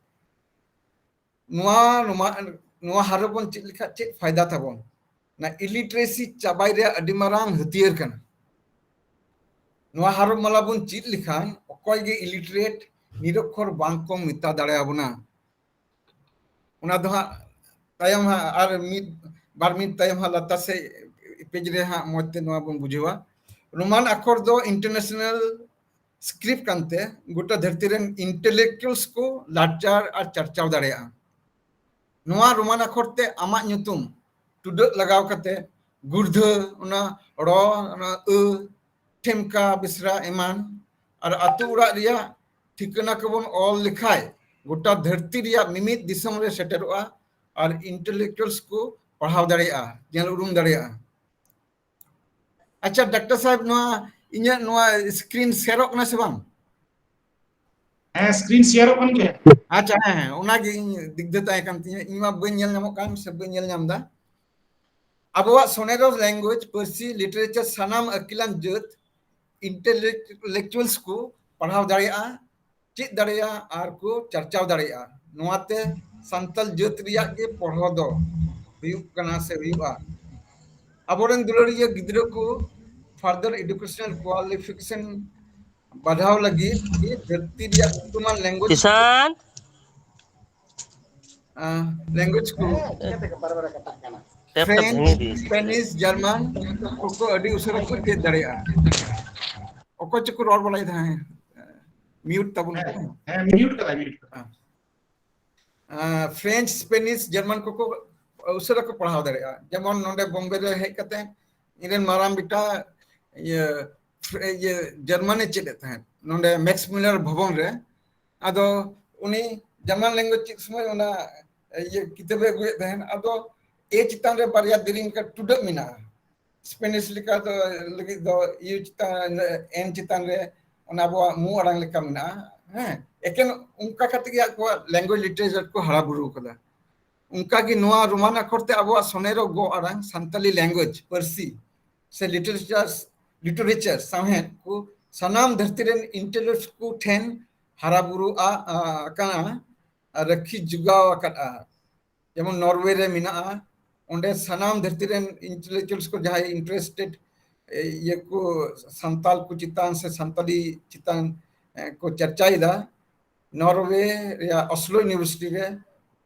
ᱱᱚᱣᱟ, ᱱᱚᱣᱟ, ᱱᱚᱣᱟ ᱦᱚᱨᱚᱯ ᱵᱚᱱ ᱪᱮᱫ ᱞᱮᱠᱷᱟᱱ ᱪᱮᱫ ᱯᱷᱟᱭᱫᱟ ᱛᱟᱵᱚᱱ? ᱚᱱᱟ illiteracy ᱪᱟᱵᱟᱭ ᱨᱮᱭᱟᱜ ᱟᱹᱰᱤ ᱢᱟᱨᱟᱝ ᱦᱟᱹᱛᱭᱟᱹᱨ ᱠᱟᱱᱟ᱾ ᱱᱚᱣᱟ ᱦᱚᱨᱚᱯ ᱢᱟᱞᱟ ᱵᱚᱱ ᱪᱮᱫ ᱞᱮᱠᱷᱟᱱ ᱚᱠᱚᱭ ᱜᱮ illiterate, ᱱᱤᱨᱚᱠᱠᱷᱚᱨ ᱵᱟᱝ ᱠᱚ ᱢᱮᱛᱟ ᱫᱟᱲᱮᱭᱟᱵᱚᱱᱟ᱾ ᱚᱱᱟ ᱫᱚ ᱦᱟᱸᱜ ᱛᱟᱭᱚᱢ ᱦᱟᱸᱜ ᱟᱨ ᱢᱤᱫ ᱵᱟᱨ ᱢᱤᱱᱤᱴ ᱛᱟᱭᱚᱢ ᱦᱟᱸᱜ ᱞᱟᱛᱟᱨ ᱥᱮᱫ ᱯᱮᱡᱽ ᱨᱮ ᱦᱟᱸᱜ ᱢᱚᱡᱽ ᱛᱮ ᱱᱚᱣᱟ ᱵᱚᱱ ᱵᱩᱡᱷᱟᱹᱣᱟ᱾ ᱨᱳᱢᱟᱱ ᱟᱠᱷᱚᱨ ᱫᱚ international script ᱠᱟᱱᱛᱮ ᱜᱚᱴᱟ ᱫᱷᱟᱹᱨᱛᱤ ᱨᱮᱱ intellectuals ᱠᱚ ᱞᱟᱠᱪᱟᱨ ᱟᱨ ᱪᱟᱨᱪᱟᱣ ᱫᱟᱲᱮᱭᱟᱜᱼᱟ᱾ ᱱᱚᱣᱟ ᱨᱳᱢᱟᱱ ᱟᱠᱷᱚᱨ ᱛᱮ ᱟᱢᱟᱜ ᱧᱩᱛᱩᱢ ᱴᱩᱰᱟᱹᱜ ᱞᱟᱜᱟᱣ ᱠᱟᱛᱮ ᱜᱩᱲᱫᱷᱟᱹ, ᱚᱱᱟ ᱲᱚ, ᱚᱱᱟ ᱟᱹ, ᱴᱷᱮᱢᱠᱟ, ᱵᱮᱥᱨᱟ ᱮᱢᱟᱱ ᱟᱨ ᱟᱹᱛᱩ ᱚᱲᱟᱜ ᱨᱮᱭᱟᱜ ᱴᱷᱤᱠᱟᱹᱱᱟ ᱠᱚᱵᱚᱱ ᱚᱞ ᱞᱮᱠᱷᱟᱡ ᱜᱚᱴᱟ ᱫᱷᱟᱹᱨᱛᱤ ᱨᱮᱭᱟᱜ ᱢᱤᱢᱤᱫ ᱫᱤᱥᱚᱢ ᱨᱮ ᱥᱮᱴᱮᱨᱚᱜᱼᱟ ᱟᱨ intellectuals ᱠᱚ ᱯᱟᱲᱦᱟᱣ ᱫᱟᱲᱮᱭᱟᱜᱼᱟ, ᱧᱮᱞ ᱩᱨᱩᱢ ᱫᱟᱲᱮᱭᱟᱜᱼᱟ᱾ ᱟᱪᱪᱷᱟ ᱰᱟᱠᱛᱟᱨ ᱥᱟᱦᱮᱵ, ᱱᱚᱣᱟ ᱤᱧᱟᱹᱜ ᱱᱚᱣᱟ screen ᱥᱮᱭᱟᱨᱚᱜ ᱠᱟᱱᱟ ᱥᱮ ᱵᱟᱝ? ᱦᱮᱸ, screen ᱥᱮᱭᱟᱨᱚᱜ ᱠᱟᱱ ᱜᱮᱭᱟ᱾ ᱟᱪᱪᱷᱟ, ᱦᱮᱸ, ᱦᱮᱸ, ᱚᱱᱟᱜᱮ ᱤᱧ ᱫᱤᱜᱫᱷᱟᱹ ᱛᱟᱦᱮᱸ ᱠᱟᱱ ᱛᱤᱧᱟᱹ, ᱤᱧ ᱢᱟ ᱵᱟᱹᱧ ᱧᱮᱞ ᱧᱟᱢᱚᱜ ᱠᱟᱱ ᱥᱮ ᱵᱟᱹᱧ ᱧᱮᱞ ᱧᱟᱢ ᱮᱫᱟ᱾ ᱟᱵᱚᱣᱟᱜ ᱥᱚᱱᱮᱨᱚᱥ language, ᱯᱟᱹᱨᱥᱤ, literature ᱥᱟᱱᱟᱢ ᱟᱹᱠᱤᱞᱟᱱ ᱡᱟᱹᱛ intellectuals ᱠᱚ ᱯᱟᱲᱦᱟᱣ ᱫᱟᱲᱮᱭᱟᱜᱼᱟ, ᱪᱮᱫ ᱫᱟᱲᱮᱭᱟᱜᱼᱟ ᱟᱨ ᱠᱚ ᱪᱟᱨᱪᱟᱣ ᱫᱟᱲᱮᱭᱟᱜᱼᱟ᱾ ᱱᱚᱣᱟᱛᱮ ᱥᱟᱱᱛᱟᱞ ᱡᱟᱹᱛ ᱨᱮᱭᱟᱜ ᱜᱮ ᱯᱚᱲᱦᱚ ᱫᱚ ᱦᱩᱭᱩᱜ ᱠᱟᱱᱟ ᱥᱮ ᱦᱩᱭᱩᱜᱼᱟ᱾ ᱟᱵᱚᱨᱮᱱ ᱫᱩᱞᱟᱹᱲᱤᱭᱟᱹ ᱜᱤᱫᱽᱨᱟᱹ ᱠᱚ further educational qualification ᱵᱟᱲᱦᱟᱣ ᱞᱟᱹᱜᱤᱫ ᱫᱷᱟᱹᱨᱛᱤ ᱨᱮᱭᱟᱜ ᱧᱩᱛᱩᱢᱟᱱ ᱞᱮᱝᱜᱩᱭᱮᱡᱽ ᱠᱤᱥᱟᱱ ᱞᱮᱝᱜᱩᱭᱮᱡᱽ ᱠᱚ ᱴᱮᱯ ᱴᱮᱯ ᱯᱷᱨᱮᱧᱪ, ᱵᱷᱮঙᱮ ᱫᱤᱭᱮ᱾ ᱥᱯᱮᱱᱤᱥ, ᱡᱟᱨᱢᱟᱱ ᱠᱚᱠᱚ ᱟᱹᱰᱤ ᱩᱥᱟᱹᱨᱟ ᱠᱚ ᱪᱮᱫ ᱫᱟᱲᱮᱭᱟᱜᱼᱟ᱾ ᱚᱠᱚᱭ ᱪᱚᱠᱚ ᱨᱚᱲ ᱵᱟᱲᱟᱭ ᱛᱟᱦᱮᱸ, ᱢᱤᱭᱩᱴ ᱛᱟᱵᱚᱱ ᱠᱚ᱾ ᱦᱮᱸ, ᱢᱤᱭᱩᱴ ᱠᱟᱫᱟᱭ, ᱢᱤᱭᱩᱴ ᱠᱟᱫᱟᱭ᱾ ᱯᱷᱨᱮᱧᱪ, ᱥᱯᱮᱱᱤᱥ, ᱡᱟᱨᱢᱟᱱ ᱠᱚᱠᱚ ᱩᱥᱟᱹᱨᱟ ᱠᱚ ᱯᱟᱲᱦᱟᱣ ᱫᱟᱲᱮᱭᱟᱜᱼᱟ᱾ ᱡᱮᱢᱚᱱ ᱱᱚᱰᱮ ᱵᱚᱢᱵᱮ ᱨᱮ ᱦᱮᱡ ᱠᱟᱛᱮ ᱤᱧᱨᱮᱱ ᱢᱟᱨᱟᱝ ᱵᱮᱴᱟ ᱤᱭᱟᱹ ᱯᱷᱨᱮ- ᱤᱭᱟᱹ ᱡᱟᱨᱢᱟᱱᱮ ᱪᱮᱫ ᱮᱫ ᱛᱟᱦᱮᱸᱫ ᱱᱚᱰᱮ ᱢᱮᱠᱥ ᱢᱩᱞᱟᱨ ᱵᱷᱚᱵᱚᱱ ᱨᱮ᱾ ᱟᱫᱚ ᱩᱱᱤ ᱡᱟᱨᱢᱟᱱ ᱞᱮᱝᱜᱩᱭᱮᱡᱽ ᱪᱮᱫ ᱥᱚᱢᱚᱭ ᱚᱱᱟ ᱤᱭᱟᱹ ᱠᱤᱛᱟᱹᱵᱮ ᱟᱹᱜᱩᱭᱮᱫ ᱛᱟᱦᱮᱸᱫ᱾ ᱟᱫᱚ ᱮ ᱪᱮᱛᱟᱱ ᱨᱮ ᱵᱟᱨᱭᱟ ᱫᱮᱨᱮᱧ ᱞᱮᱠᱟ ᱴᱩᱰᱟᱹᱜ ᱢᱮᱱᱟᱜᱼᱟ᱾ ᱥᱯᱮᱱᱤᱥ ᱞᱮᱠᱟ ᱫᱚ ᱞᱟᱹᱜᱤᱫ ᱫᱚ ᱤᱭᱩ ᱪᱮᱛᱟᱱ ᱮᱱ ᱪᱮᱛᱟᱱ ᱨᱮ ᱚᱱᱟ ᱟᱵᱚᱣᱟᱜ ᱢᱩ ᱟᱲᱟᱝ ᱞᱮᱠᱟ ᱢᱮᱱᱟᱜᱼᱟ᱾ ᱦᱮᱸ, ᱮᱠᱮᱱ ᱚᱱᱠᱟ ᱠᱟᱛᱮ ᱜᱮ ᱟᱠᱚᱣᱟᱜ ᱞᱮᱝᱜᱩᱭᱮᱡᱽ ᱞᱤᱴᱟᱨᱮᱪᱟᱨ ᱠᱚ ᱦᱟᱨᱟ ᱵᱩᱨᱩ ᱠᱟᱫᱟ᱾ ᱚᱱᱠᱟ ᱜᱮ ᱱᱚᱣᱟ ᱨᱳᱢᱟᱱ ᱟᱠᱷᱚᱨ ᱛᱮ ᱟᱵᱚᱣᱟᱜ ᱥᱚᱱᱮᱨᱚ ᱜᱚ ᱟᱲᱟᱝ ᱥᱟᱱᱛᱟᱞᱤ ᱞᱮᱝᱜᱩᱭᱮᱡᱽ ᱯᱟᱹᱨᱥᱤ ᱥᱮ ᱞᱤᱴᱟᱨᱮᱪᱟᱨ, ᱞᱤᱴᱟᱨᱮᱪᱟᱨ ᱥᱟᱶᱦᱮᱫ ᱠᱚ ᱥᱟᱱᱟᱢ ᱫᱷᱟᱹᱨᱛᱤ ᱨᱮᱱ ᱤᱱᱴᱮᱞᱮᱠᱪᱩᱣᱟᱞ ᱠᱚ ᱴᱷᱮᱱ ᱦᱟᱨᱟ ᱵᱩᱨᱩ ᱟ- ᱟ- ᱟᱠᱟᱱᱟ ᱟᱨ ᱨᱟᱹᱠᱷᱤ ᱡᱚᱜᱟᱣ ᱟᱠᱟᱫᱼᱟ᱾ ᱡᱮᱢᱚᱱ ᱱᱚᱨᱣᱮ ᱨᱮ ᱢᱮᱱᱟᱜᱼᱟ, ᱚᱸᱰᱮ ᱥᱟᱱᱟᱢ ᱫᱷᱟᱹᱨᱛᱤ ᱨᱮᱱ ᱤᱱᱴᱮᱞᱮᱠᱪᱩᱣᱟᱞᱥ ᱠᱚ ᱡᱟᱦᱟᱸᱭ ᱤᱱᱴᱟᱨᱮᱥᱴᱮᱰ ᱤᱭᱟᱹ ᱠᱚ ᱥᱟᱱᱛᱟᱞ ᱠᱚ ᱪᱮᱛᱟᱱ ᱥᱮ ᱥᱟᱱᱛᱟᱞᱤ ᱪᱮᱛᱟᱱ ᱮ, ᱠᱚ ᱪᱟᱨᱪᱟᱭᱮᱫᱟ᱾ ᱱᱚᱨᱣᱮ ᱨᱮᱭᱟᱜ ᱚᱥᱞᱳ ᱤᱭᱩᱱᱤᱵᱷᱟᱨᱥᱤᱴᱤ ᱨᱮ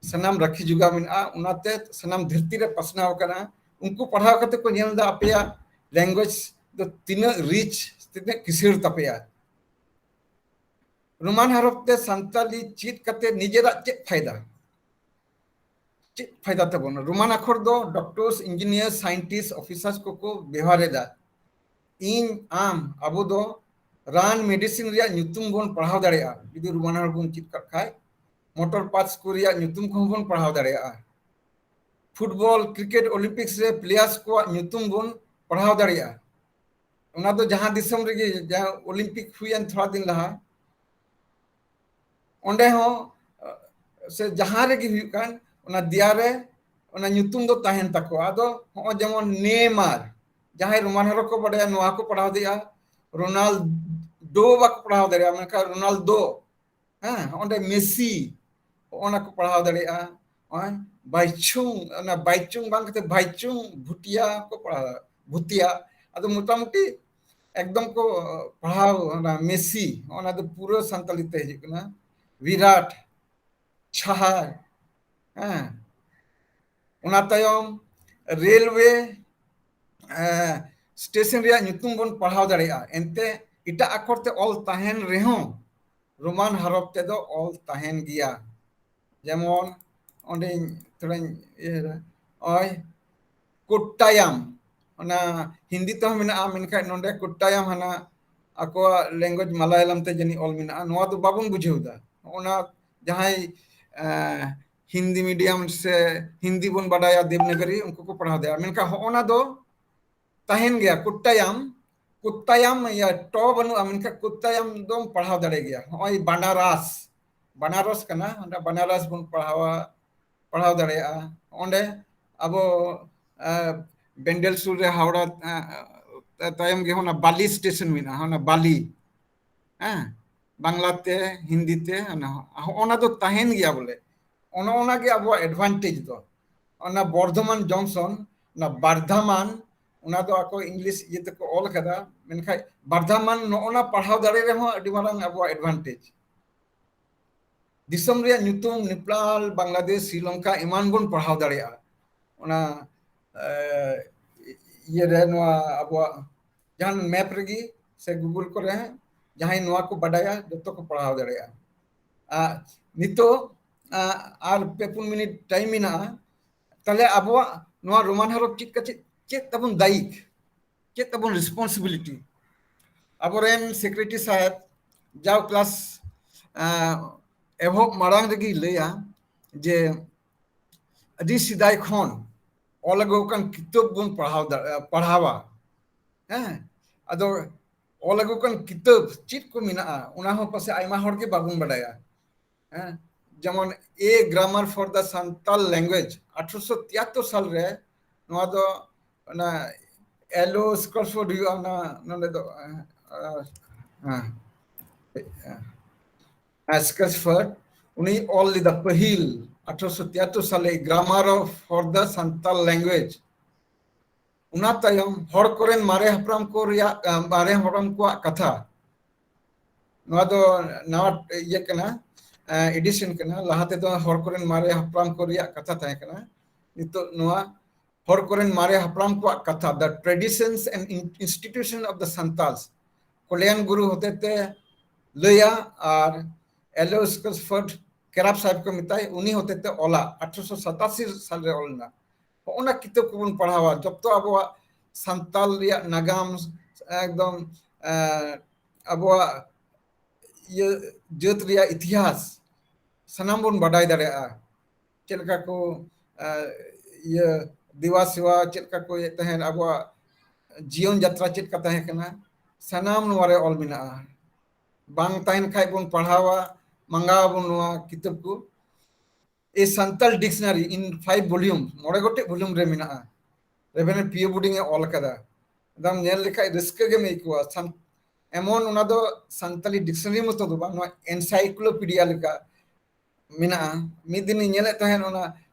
ᱥᱟᱱᱟᱢ ᱨᱟᱹᱠᱷᱤ ᱡᱚᱜᱟᱣ ᱢᱮᱱᱟᱜᱼᱟ, ᱚᱱᱟᱛᱮ ᱥᱟᱱᱟᱢ ᱫᱷᱟᱹᱨᱛᱤ ᱨᱮ ᱯᱟᱥᱱᱟᱣ ᱟᱠᱟᱱᱟ᱾ ᱩᱱᱠᱩ ᱯᱟᱲᱦᱟᱣ ᱠᱟᱛᱮ ᱠᱚ ᱧᱮᱞ ᱮᱫᱟ ᱟᱯᱮᱭᱟᱜ ᱞᱮᱝᱜᱩᱭᱮᱡᱽ ᱫᱚ ᱛᱤᱱᱟᱹᱜ ᱨᱤᱪ, ᱛᱤᱱᱟᱹᱜ ᱠᱤᱥᱟᱹᱬ ᱛᱟᱯᱮᱭᱟ᱾ ᱨᱳᱢᱟᱱ ᱦᱚᱨᱚᱯ ᱛᱮ ᱥᱟᱱᱛᱟᱞᱤ ᱪᱮᱫ ᱠᱟᱛᱮ ᱱᱤᱡᱮᱨᱟᱜ ᱪᱮᱫ ᱯᱷᱟᱭᱫᱟ? ᱪᱮᱫ ᱯᱷᱟᱭᱫᱟ ᱛᱟᱵᱚᱱ? ᱨᱳᱢᱟᱱ ᱟᱠᱷᱚᱨ ᱫᱚ ᱰᱚᱠᱴᱚᱨᱥ, ᱤᱧᱡᱤᱱᱤᱭᱟᱨ, ᱥᱟᱭᱮᱱᱴᱤᱥᱴ, ᱚᱯᱷᱤᱥᱟᱨᱥ ᱠᱚᱠᱚ ᱵᱮᱣᱦᱟᱨ ᱮᱫᱟ᱾ ᱤᱧ, ᱟᱢ, ᱟᱵᱚ ᱫᱚ ᱨᱟᱱ, ᱢᱮᱰᱤᱥᱤᱱ ᱨᱮᱭᱟᱜ ᱧᱩᱛᱩᱢ ᱵᱚᱱ ᱯᱟᱲᱦᱟᱣ ᱫᱟᱲᱮᱭᱟᱜᱼᱟ ᱡᱩᱫᱤ ᱨᱳᱢᱟᱱ ᱦᱚᱨᱚᱯ ᱵᱚᱱ ᱪᱮᱫ ᱠᱟᱜ ᱠᱷᱟᱡ᱾ ᱢᱚᱴᱚᱨ ᱯᱟᱨᱴᱥ ᱠᱚ ᱨᱮᱭᱟᱜ ᱧᱩᱛᱩᱢ ᱠᱚᱦᱚᱸ ᱵᱚᱱ ᱯᱟᱲᱦᱟᱣ ᱫᱟᱲᱮᱭᱟᱜᱼᱟ᱾ ᱯᱷᱩᱴᱵᱚᱞ, ᱠᱨᱤᱠᱮᱴ, ᱚᱞᱤᱢᱯᱤᱠᱥ ᱨᱮ ᱯᱞᱮᱭᱟᱨᱥ ᱠᱚᱣᱟᱜ ᱧᱩᱛᱩᱢ ᱵᱚᱱ ᱯᱟᱲᱦᱟᱣ ᱫᱟᱲᱮᱭᱟᱜᱼᱟ᱾ ᱚᱱᱟ ᱫᱚ ᱡᱟᱦᱟᱸ ᱫᱤᱥᱚᱢ ᱨᱮᱜᱮ, ᱡᱟᱦᱟᱸ ᱚᱞᱤᱢᱯᱤᱠ ᱦᱩᱭᱮᱱ ᱛᱷᱚᱲᱟ ᱫᱤᱱ ᱞᱟᱦᱟ, ᱚᱸᱰᱮ ᱦᱚᱸ ᱥᱮ ᱡᱟᱦᱟᱸ ᱨᱮᱜᱮ ᱦᱩᱭᱩᱜ ᱠᱟᱱ, ᱚᱱᱟ ᱫᱮᱭᱟ ᱨᱮ ᱚᱱᱟ ᱧᱩᱛᱩᱢ ᱫᱚ ᱛᱟᱦᱮᱱ ᱛᱟᱠᱚᱣᱟ᱾ ᱟᱫᱚ ᱦᱚᱸᱜᱼᱚᱭ ᱡᱮᱢᱚᱱ ᱱᱮᱭᱢᱟᱨ, ᱡᱟᱦᱟᱸᱭ ᱨᱳᱢᱟᱱ ᱦᱚᱨᱚᱯ ᱠᱚ ᱵᱟᱰᱟᱭᱟ ᱱᱚᱣᱟ ᱠᱚ ᱯᱟᱲᱦᱟᱣ ᱫᱟᱲᱮᱭᱟᱜᱼᱟ, ᱨᱳᱱᱟᱞᱰᱳ ᱵᱟᱠᱚ ᱯᱟᱲᱦᱟᱣ ᱫᱟᱲᱮᱭᱟᱜᱼᱟ, ᱢᱮᱱᱠᱷᱟᱱ ᱨᱳᱱᱟᱞᱫᱳ, ᱦᱮᱸ, ᱚᱸᱰᱮ ᱢᱮᱥᱤ, ᱚᱱᱟ ᱠᱚ ᱯᱟᱲᱦᱟᱣ ᱫᱟᱲᱮᱭᱟᱜᱼᱟ᱾ ᱱᱚᱜᱼᱚᱭ ᱵᱟᱭᱪᱩᱝ, ᱚᱱᱟ ᱵᱟᱭᱪᱩᱝ ᱵᱟᱝ ᱠᱟᱛᱮ ᱵᱟᱭᱪᱩᱝ ᱵᱷᱩᱴᱤᱭᱟ ᱠᱚ ᱯᱟᱲᱦᱟᱣ, ᱵᱷᱩᱛᱤᱭᱟ᱾ ᱟᱫᱚ ᱢᱚᱴᱟᱢᱩᱴᱤ ᱮᱠᱫᱚᱢ ᱠᱚ ᱯᱟᱲᱦᱟᱣ, ᱚᱱᱟ ᱢᱮᱥᱤ, ᱚᱱᱟ ᱫᱚ ᱯᱩᱨᱟᱹ ᱥᱟᱱᱛᱟᱲᱤ ᱛᱮ ᱦᱤᱡᱩᱜ ᱠᱟᱱᱟ, ᱵᱤᱨᱟᱴ, ᱪᱷᱟᱦᱟᱨ, ᱦᱮᱸ᱾ ᱚᱱᱟ ᱛᱟᱭᱚᱢ ᱨᱮᱞᱣᱮ ᱥᱴᱮᱥᱚᱱ ᱨᱮᱭᱟᱜ ᱧᱩᱛᱩᱢ ᱵᱚᱱ ᱯᱟᱲᱦᱟᱣ ᱫᱟᱲᱮᱭᱟᱜᱼᱟ, ᱮᱱᱛᱮ ᱮᱴᱟᱜ ᱟᱠᱷᱚᱨ ᱛᱮ ᱚᱞ ᱛᱟᱦᱮᱱ ᱨᱮᱦᱚᱸ ᱨᱳᱢᱟᱱ ᱦᱚᱨᱚᱯ ᱛᱮᱫᱚ ᱚᱞ ᱛᱟᱦᱮᱱ ᱜᱮᱭᱟ᱾ ᱡᱮᱢᱚᱱ ᱚᱸᱰᱮᱧ ᱛᱷᱚᱲᱟᱧ ᱤᱭᱟᱹᱭᱟ, ᱳᱭ ᱠᱳᱴᱴᱟᱭᱟᱢ, ᱚᱱᱟ ᱦᱤᱱᱫᱤ ᱛᱮᱦᱚᱸ ᱢᱮᱱᱟᱜᱼᱟ, ᱢᱮᱱᱠᱷᱟᱱ ᱱᱚᱰᱮ ᱠᱳᱴᱴᱟᱭᱟᱢ ᱦᱟᱱᱟ ᱟᱠᱚᱣᱟᱜ ᱞᱮᱝᱜᱩᱭᱮᱡᱽ ᱢᱟᱞᱟᱭᱟᱞᱟᱢ ᱛᱮ ᱡᱟᱹᱱᱤᱡ ᱚᱞ ᱢᱮᱱᱟᱜᱼᱟ, ᱱᱚᱣᱟ ᱫᱚ ᱵᱟᱵᱚᱱ ᱵᱩᱡᱷᱟᱹᱣ ᱮᱫᱟ᱾ ᱚᱱᱟ ᱡᱟᱦᱟᱸᱭ ᱦᱤᱱᱫᱤ ᱢᱤᱰᱤᱭᱟᱢ ᱥᱮ ᱦᱤᱱᱫᱤ ᱵᱚᱱ ᱵᱟᱰᱟᱭᱟ ᱫᱮᱵᱽᱱᱟᱜᱚᱨᱤ, ᱩᱱᱠᱩ ᱠᱚ ᱯᱟᱲᱦᱟᱣ ᱫᱟᱲᱮᱭᱟᱜᱼᱟ, ᱢᱮᱱᱠᱷᱟᱱ ᱦᱚᱸᱜᱼᱚ ᱱᱟ ᱫᱚ ᱛᱟᱦᱮᱱ ᱜᱮᱭᱟ, ᱠᱳᱴᱴᱟᱭᱟᱢ, ᱠᱳᱴᱴᱟᱭᱟᱢ, ᱤᱭᱟᱹ ᱴᱚ ᱵᱟᱹᱱᱩᱜᱼᱟ, ᱢᱮᱱᱠᱷᱟᱱ ᱠᱳᱴᱴᱟᱭᱟᱢ ᱫᱚᱢ ᱯᱟᱲᱦᱟᱣ ᱫᱟᱲᱮ ᱜᱮᱭᱟ᱾ ᱦᱚᱸᱜᱼᱚᱭ ᱵᱟᱱᱟᱨᱟᱥ, ᱵᱟᱱᱟᱨᱚᱥ ᱠᱟᱱᱟ, ᱚᱸᱰᱮ ᱵᱟᱱᱟᱨᱟᱥ ᱵᱚᱱ ᱯᱟᱲᱦᱟᱣᱟ, ᱯᱟᱲᱦᱟᱣ ᱫᱟᱲᱮᱭᱟᱜᱼᱟ᱾ ᱚᱸᱰᱮ ᱟᱵᱚ ᱵᱮᱱᱰᱮᱞ ᱥᱩᱨ ᱨᱮ ᱦᱟᱣᱲᱟ ᱛᱟᱭᱚᱢ ᱜᱮ ᱚᱱᱟ ᱵᱟᱞᱤ ᱥᱴᱮᱥᱚᱱ ᱢᱮᱱᱟᱜᱼᱟ, ᱚᱱᱟ ᱵᱟᱞᱤ, ᱦᱮᱸ, ᱵᱟᱝᱞᱟ ᱛᱮ, ᱦᱤᱱᱫᱤ ᱛᱮ, ᱚᱱᱟ ᱫᱚ ᱛᱟᱦᱮᱱ ᱜᱮᱭᱟ ᱵᱚᱞᱮ᱾ ᱚᱱᱟ ᱚᱱᱟᱜᱮ ᱟᱵᱚᱣᱟᱜ ᱮᱰᱵᱷᱟᱱᱴᱮᱡᱽ ᱫᱚ᱾ ᱚᱱᱟ ᱵᱚᱨᱫᱷᱚᱢᱟᱱ ᱡᱚᱝᱥᱚᱱ, ᱚᱱᱟ ᱵᱟᱨᱫᱷᱟᱢᱟᱱ, ᱚᱱᱟ ᱫᱚ ᱟᱠᱚ ᱤᱝᱞᱤᱥ ᱤᱭᱟᱹ ᱛᱮᱠᱚ ᱚᱞ ᱠᱟᱫᱟ, ᱢᱮᱱᱠᱷᱟᱱ ᱵᱟᱨᱫᱷᱟᱢᱟᱱ ᱱᱚᱜᱼᱚ ᱱᱟ ᱯᱟᱲᱦᱟᱣ ᱫᱟᱲᱮ ᱨᱮᱦᱚᱸ ᱟᱹᱰᱤ ᱢᱟᱨᱟᱝ ᱟᱵᱚᱣᱟᱜ ᱮᱰᱵᱷᱟᱱᱴᱮᱡᱽ᱾ ᱫᱤᱥᱚᱢ ᱨᱮᱭᱟᱜ ᱧᱩᱛᱩᱢ, ᱱᱮᱯᱟᱞ, ᱵᱟᱝᱞᱟᱫᱮᱥ, ᱥᱨᱤᱞᱚᱝᱠᱟ ᱮᱢᱟᱱ ᱵᱚᱱ ᱯᱟᱲᱦᱟᱣ ᱫᱟᱲᱮᱭᱟᱜᱼᱟ᱾ ᱚᱱᱟ ᱤᱭᱟᱹ ᱨᱮ ᱱᱚᱣᱟ ᱟᱵᱚᱣᱟᱜ ᱡᱟᱦᱟᱱ ᱢᱮᱯ ᱨᱮᱜᱮ ᱥᱮ ᱜᱩᱜᱩᱞ ᱠᱚᱨᱮ ᱡᱟᱦᱟᱸᱭ ᱱᱚᱣᱟ ᱠᱚ ᱵᱟᱰᱟᱭᱟ, ᱡᱚᱛᱚ ᱠᱚ ᱯᱟᱲᱦᱟᱣ ᱫᱟᱲᱮᱭᱟᱜᱼᱟ᱾ ᱟᱨ ᱱᱤᱛᱚᱜ ᱟᱨ ᱯᱮ ᱯᱩᱱ ᱢᱤᱱᱤᱴ ᱴᱟᱭᱤᱢ ᱢᱮᱱᱟᱜᱼᱟ᱾ ᱛᱟᱦᱞᱮ ᱟᱵᱚᱣᱟᱜ ᱱᱚᱣᱟ ᱨᱳᱢᱟᱱ ᱦᱚᱨᱚᱯ ᱪᱮᱫ ᱠᱟ-, ᱪᱮᱫ, ᱪᱮᱫ ᱛᱟᱵᱚᱱ ᱫᱟᱭᱤᱠ, ᱪᱮᱫ ᱛᱟᱵᱚᱱ ᱨᱮᱥᱯᱚᱱᱥᱤᱵᱤᱞᱤᱴᱤ? ᱟᱵᱚᱨᱮᱱ ᱥᱮᱠᱨᱮᱴᱟᱨᱤ ᱥᱟᱦᱮᱵ ᱡᱟᱣ ᱠᱞᱟᱥ ᱮᱦᱚᱵ ᱢᱟᱲᱟᱝ ᱨᱮᱜᱮᱭ ᱞᱟᱹᱭᱟ ᱡᱮ ᱟᱹᱰᱤ ᱥᱮᱫᱟᱭ ᱠᱷᱚᱱ ᱚᱞ ᱟᱹᱜᱩ ᱟᱠᱟᱱ ᱠᱤᱛᱟᱹᱵ ᱵᱚᱱ ᱯᱟᱲᱦᱟᱣ ᱫᱟᱲᱮ-, ᱯᱟᱲᱦᱟᱣᱟ᱾ ᱦᱮᱸ, ᱟᱫᱚ ᱚᱞ ᱟᱹᱜᱩ ᱟᱠᱟᱱ ᱠᱤᱛᱟᱹᱵ ᱪᱮᱫ ᱠᱚ ᱢᱮᱱᱟᱜᱼᱟ, ᱚᱱᱟ ᱦᱚᱸ ᱯᱟᱥᱮ ᱟᱭᱢᱟ ᱦᱚᱲ ᱜᱮ ᱵᱟᱵᱚᱱ ᱵᱟᱰᱟᱭᱟ᱾ ᱦᱮᱸ, ᱡᱮᱢᱚᱱ A Grammar for the Santal Language, ᱟᱴᱷᱨᱚᱥᱚ ᱛᱤᱭᱟᱛᱛᱳᱨ ᱥᱟᱞ ᱨᱮ ᱱᱚᱣᱟ ᱫᱚ ᱚᱱᱟ ᱮᱞᱳ ᱥᱠᱚᱞᱥᱯᱷᱳᱨᱰ ᱦᱩᱭᱩᱜᱼᱟ, ᱚᱱᱟ ᱱᱚᱰᱮ ᱫᱚ, ᱦᱮᱸ, ᱦᱮᱸ, ᱥᱠᱚᱞᱥᱯᱷᱳᱨᱰ, ᱩᱱᱤ ᱚᱞ ᱞᱮᱫᱟ ᱯᱟᱹᱦᱤᱞ ᱟᱴᱷᱨᱚᱥᱚ ᱛᱤᱭᱟᱛᱛᱳᱨ ᱥᱟᱞᱮ Grammar of, for the Santal Language᱾ ᱚᱱᱟ ᱛᱟᱭᱚᱢ ᱦᱚᱲ ᱠᱚᱨᱮᱱ ᱢᱟᱨᱮ ᱦᱟᱯᱲᱟᱢ ᱠᱚ ᱨᱮᱭᱟᱜ, ᱟᱸ, ᱢᱟᱨᱮ ᱦᱟᱯᱲᱟᱢ ᱠᱚᱣᱟᱜ ᱠᱟᱛᱷᱟ, ᱱᱚᱣᱟ ᱫᱚ ᱱᱟᱣᱟ ᱤᱭᱟᱹ ᱠᱟᱱᱟ, ᱮᱰᱤᱥᱚᱱ ᱠᱟᱱᱟ᱾ ᱞᱟᱦᱟ ᱛᱮᱫᱚ ᱦᱚᱲ ᱠᱚᱨᱮᱱ ᱢᱟᱨᱮ ᱦᱟᱯᱲᱟᱢ ᱠᱚ ᱨᱮᱭᱟᱜ ᱠᱟᱛᱷᱟ ᱛᱟᱦᱮᱸ ᱠᱟᱱᱟ, ᱱᱤᱛᱚᱜ ᱱᱚᱣᱟ ᱦᱚᱲ ᱠᱚᱨᱮᱱ ᱢᱟᱨᱮ ᱦᱟᱯᱲᱟᱢ ᱠᱚᱣᱟᱜ ᱠᱟᱛᱷᱟ, The Traditions and In- Institution of the Santals, Kalyan ᱜᱩᱨᱩ ᱦᱚᱛᱮᱛᱮ ᱞᱟᱹᱭᱟ ᱟᱨ ᱮᱞᱳᱭᱥ ᱠᱨᱚᱥᱯᱷᱳᱨᱰ ᱠᱮᱨᱟᱯ ᱥᱟᱦᱮᱵ ᱠᱚ ᱢᱮᱛᱟᱭ, ᱩᱱᱤ ᱦᱚᱛᱮᱛᱮ ᱚᱞᱟ, ᱟᱴᱷᱨᱚᱥᱚ ᱥᱟᱛᱟᱥᱤ ᱥᱟᱞᱨᱮ ᱚᱞ ᱞᱮᱱᱟ᱾ ᱦᱚᱸᱜᱼᱚᱱᱟ ᱠᱤᱛᱟᱹᱵ ᱠᱚᱵᱚᱱ ᱯᱟᱲᱦᱟᱣᱟ, ᱡᱚᱛᱚ ᱟᱵᱚᱣᱟᱜ ᱥᱟᱱᱛᱟᱞ ᱨᱮᱭᱟᱜ ᱱᱟᱜᱟᱢ, ᱮᱠᱫᱚᱢ, ᱮᱸ, ᱟᱵᱚᱣᱟᱜ ᱤᱭᱟᱹ ᱡᱟᱹᱛ ᱨᱮᱭᱟᱜ ᱤᱛᱤᱦᱟᱥ ᱥᱟᱱᱟᱢ ᱵᱚᱱ ᱵᱟᱰᱟᱭ ᱫᱟᱲᱮᱭᱟᱜᱼᱟ᱾ ᱪᱮᱫ ᱞᱮᱠᱟ ᱠᱚ, ᱮᱸ, ᱤᱭᱟᱹ ᱫᱮᱵᱟ ᱥᱮᱵᱟ ᱪᱮᱫ ᱞᱮᱠᱟ ᱠᱚ ᱤᱭᱟᱹ ᱛᱟᱦᱮᱸᱱ, ᱟᱵᱚᱣᱟᱜ ᱡᱤᱭᱚᱱ ᱡᱟᱛᱨᱟ ᱪᱮᱫ ᱞᱮᱠᱟ ᱛᱟᱦᱮᱸ ᱠᱟᱱᱟ, ᱥᱟᱱᱟᱢ ᱱᱚᱣᱟ ᱨᱮ ᱚᱞ ᱢᱮᱱᱟᱜᱼᱟ᱾ ᱵᱟᱝ ᱛᱟᱦᱮᱸᱱ ᱠᱷᱟᱡ ᱵᱚᱱ ᱯᱟᱲᱦᱟᱣᱟ, ᱢᱟᱸᱜᱟᱣ ᱟᱵᱚᱱ ᱱᱚᱣᱟ ᱠᱤᱛᱟᱹᱵ ᱠᱚ᱾ A Santal Dictionary in five volume, ᱢᱚᱬᱮ ᱜᱚᱴᱮᱡ ᱵᱷᱚᱞᱤᱭᱩᱢ ᱨᱮ ᱢᱮᱱᱟᱜᱼᱟ᱾ ᱨᱮᱵᱷᱮᱱᱮᱱᱴ ᱯᱤᱭᱳ ᱵᱳᱨᱰᱤᱝ ᱮ ᱚᱞ ᱟᱠᱟᱫᱟ᱾ ᱮᱠᱫᱚᱢ ᱧᱮᱞ ᱞᱮᱠᱷᱟᱡ ᱨᱟᱹᱥᱠᱟᱹ ᱜᱮᱢ ᱟᱹᱭᱠᱟᱹᱣᱟ᱾ ᱥᱟᱱ-, ᱮᱢᱚᱱ ᱚᱱᱟ ᱫᱚ ᱥᱟᱱᱛᱟᱞᱤ ᱰᱤᱠᱥᱚᱱᱟᱨᱤ ᱢᱚᱛᱚ ᱫᱚ ᱵᱟᱝ, ᱱᱚᱣᱟ ᱮᱱᱥᱟᱭᱠᱞᱳᱯᱤᱰᱤᱭᱟ ᱞᱮᱠᱟ ᱢᱮᱱᱟᱜᱼᱟ᱾ ᱢᱤᱫ ᱫᱤᱱᱤᱧ ᱧᱮᱞᱮᱫ ᱛᱟᱦᱮᱸᱫ ᱚᱱᱟ,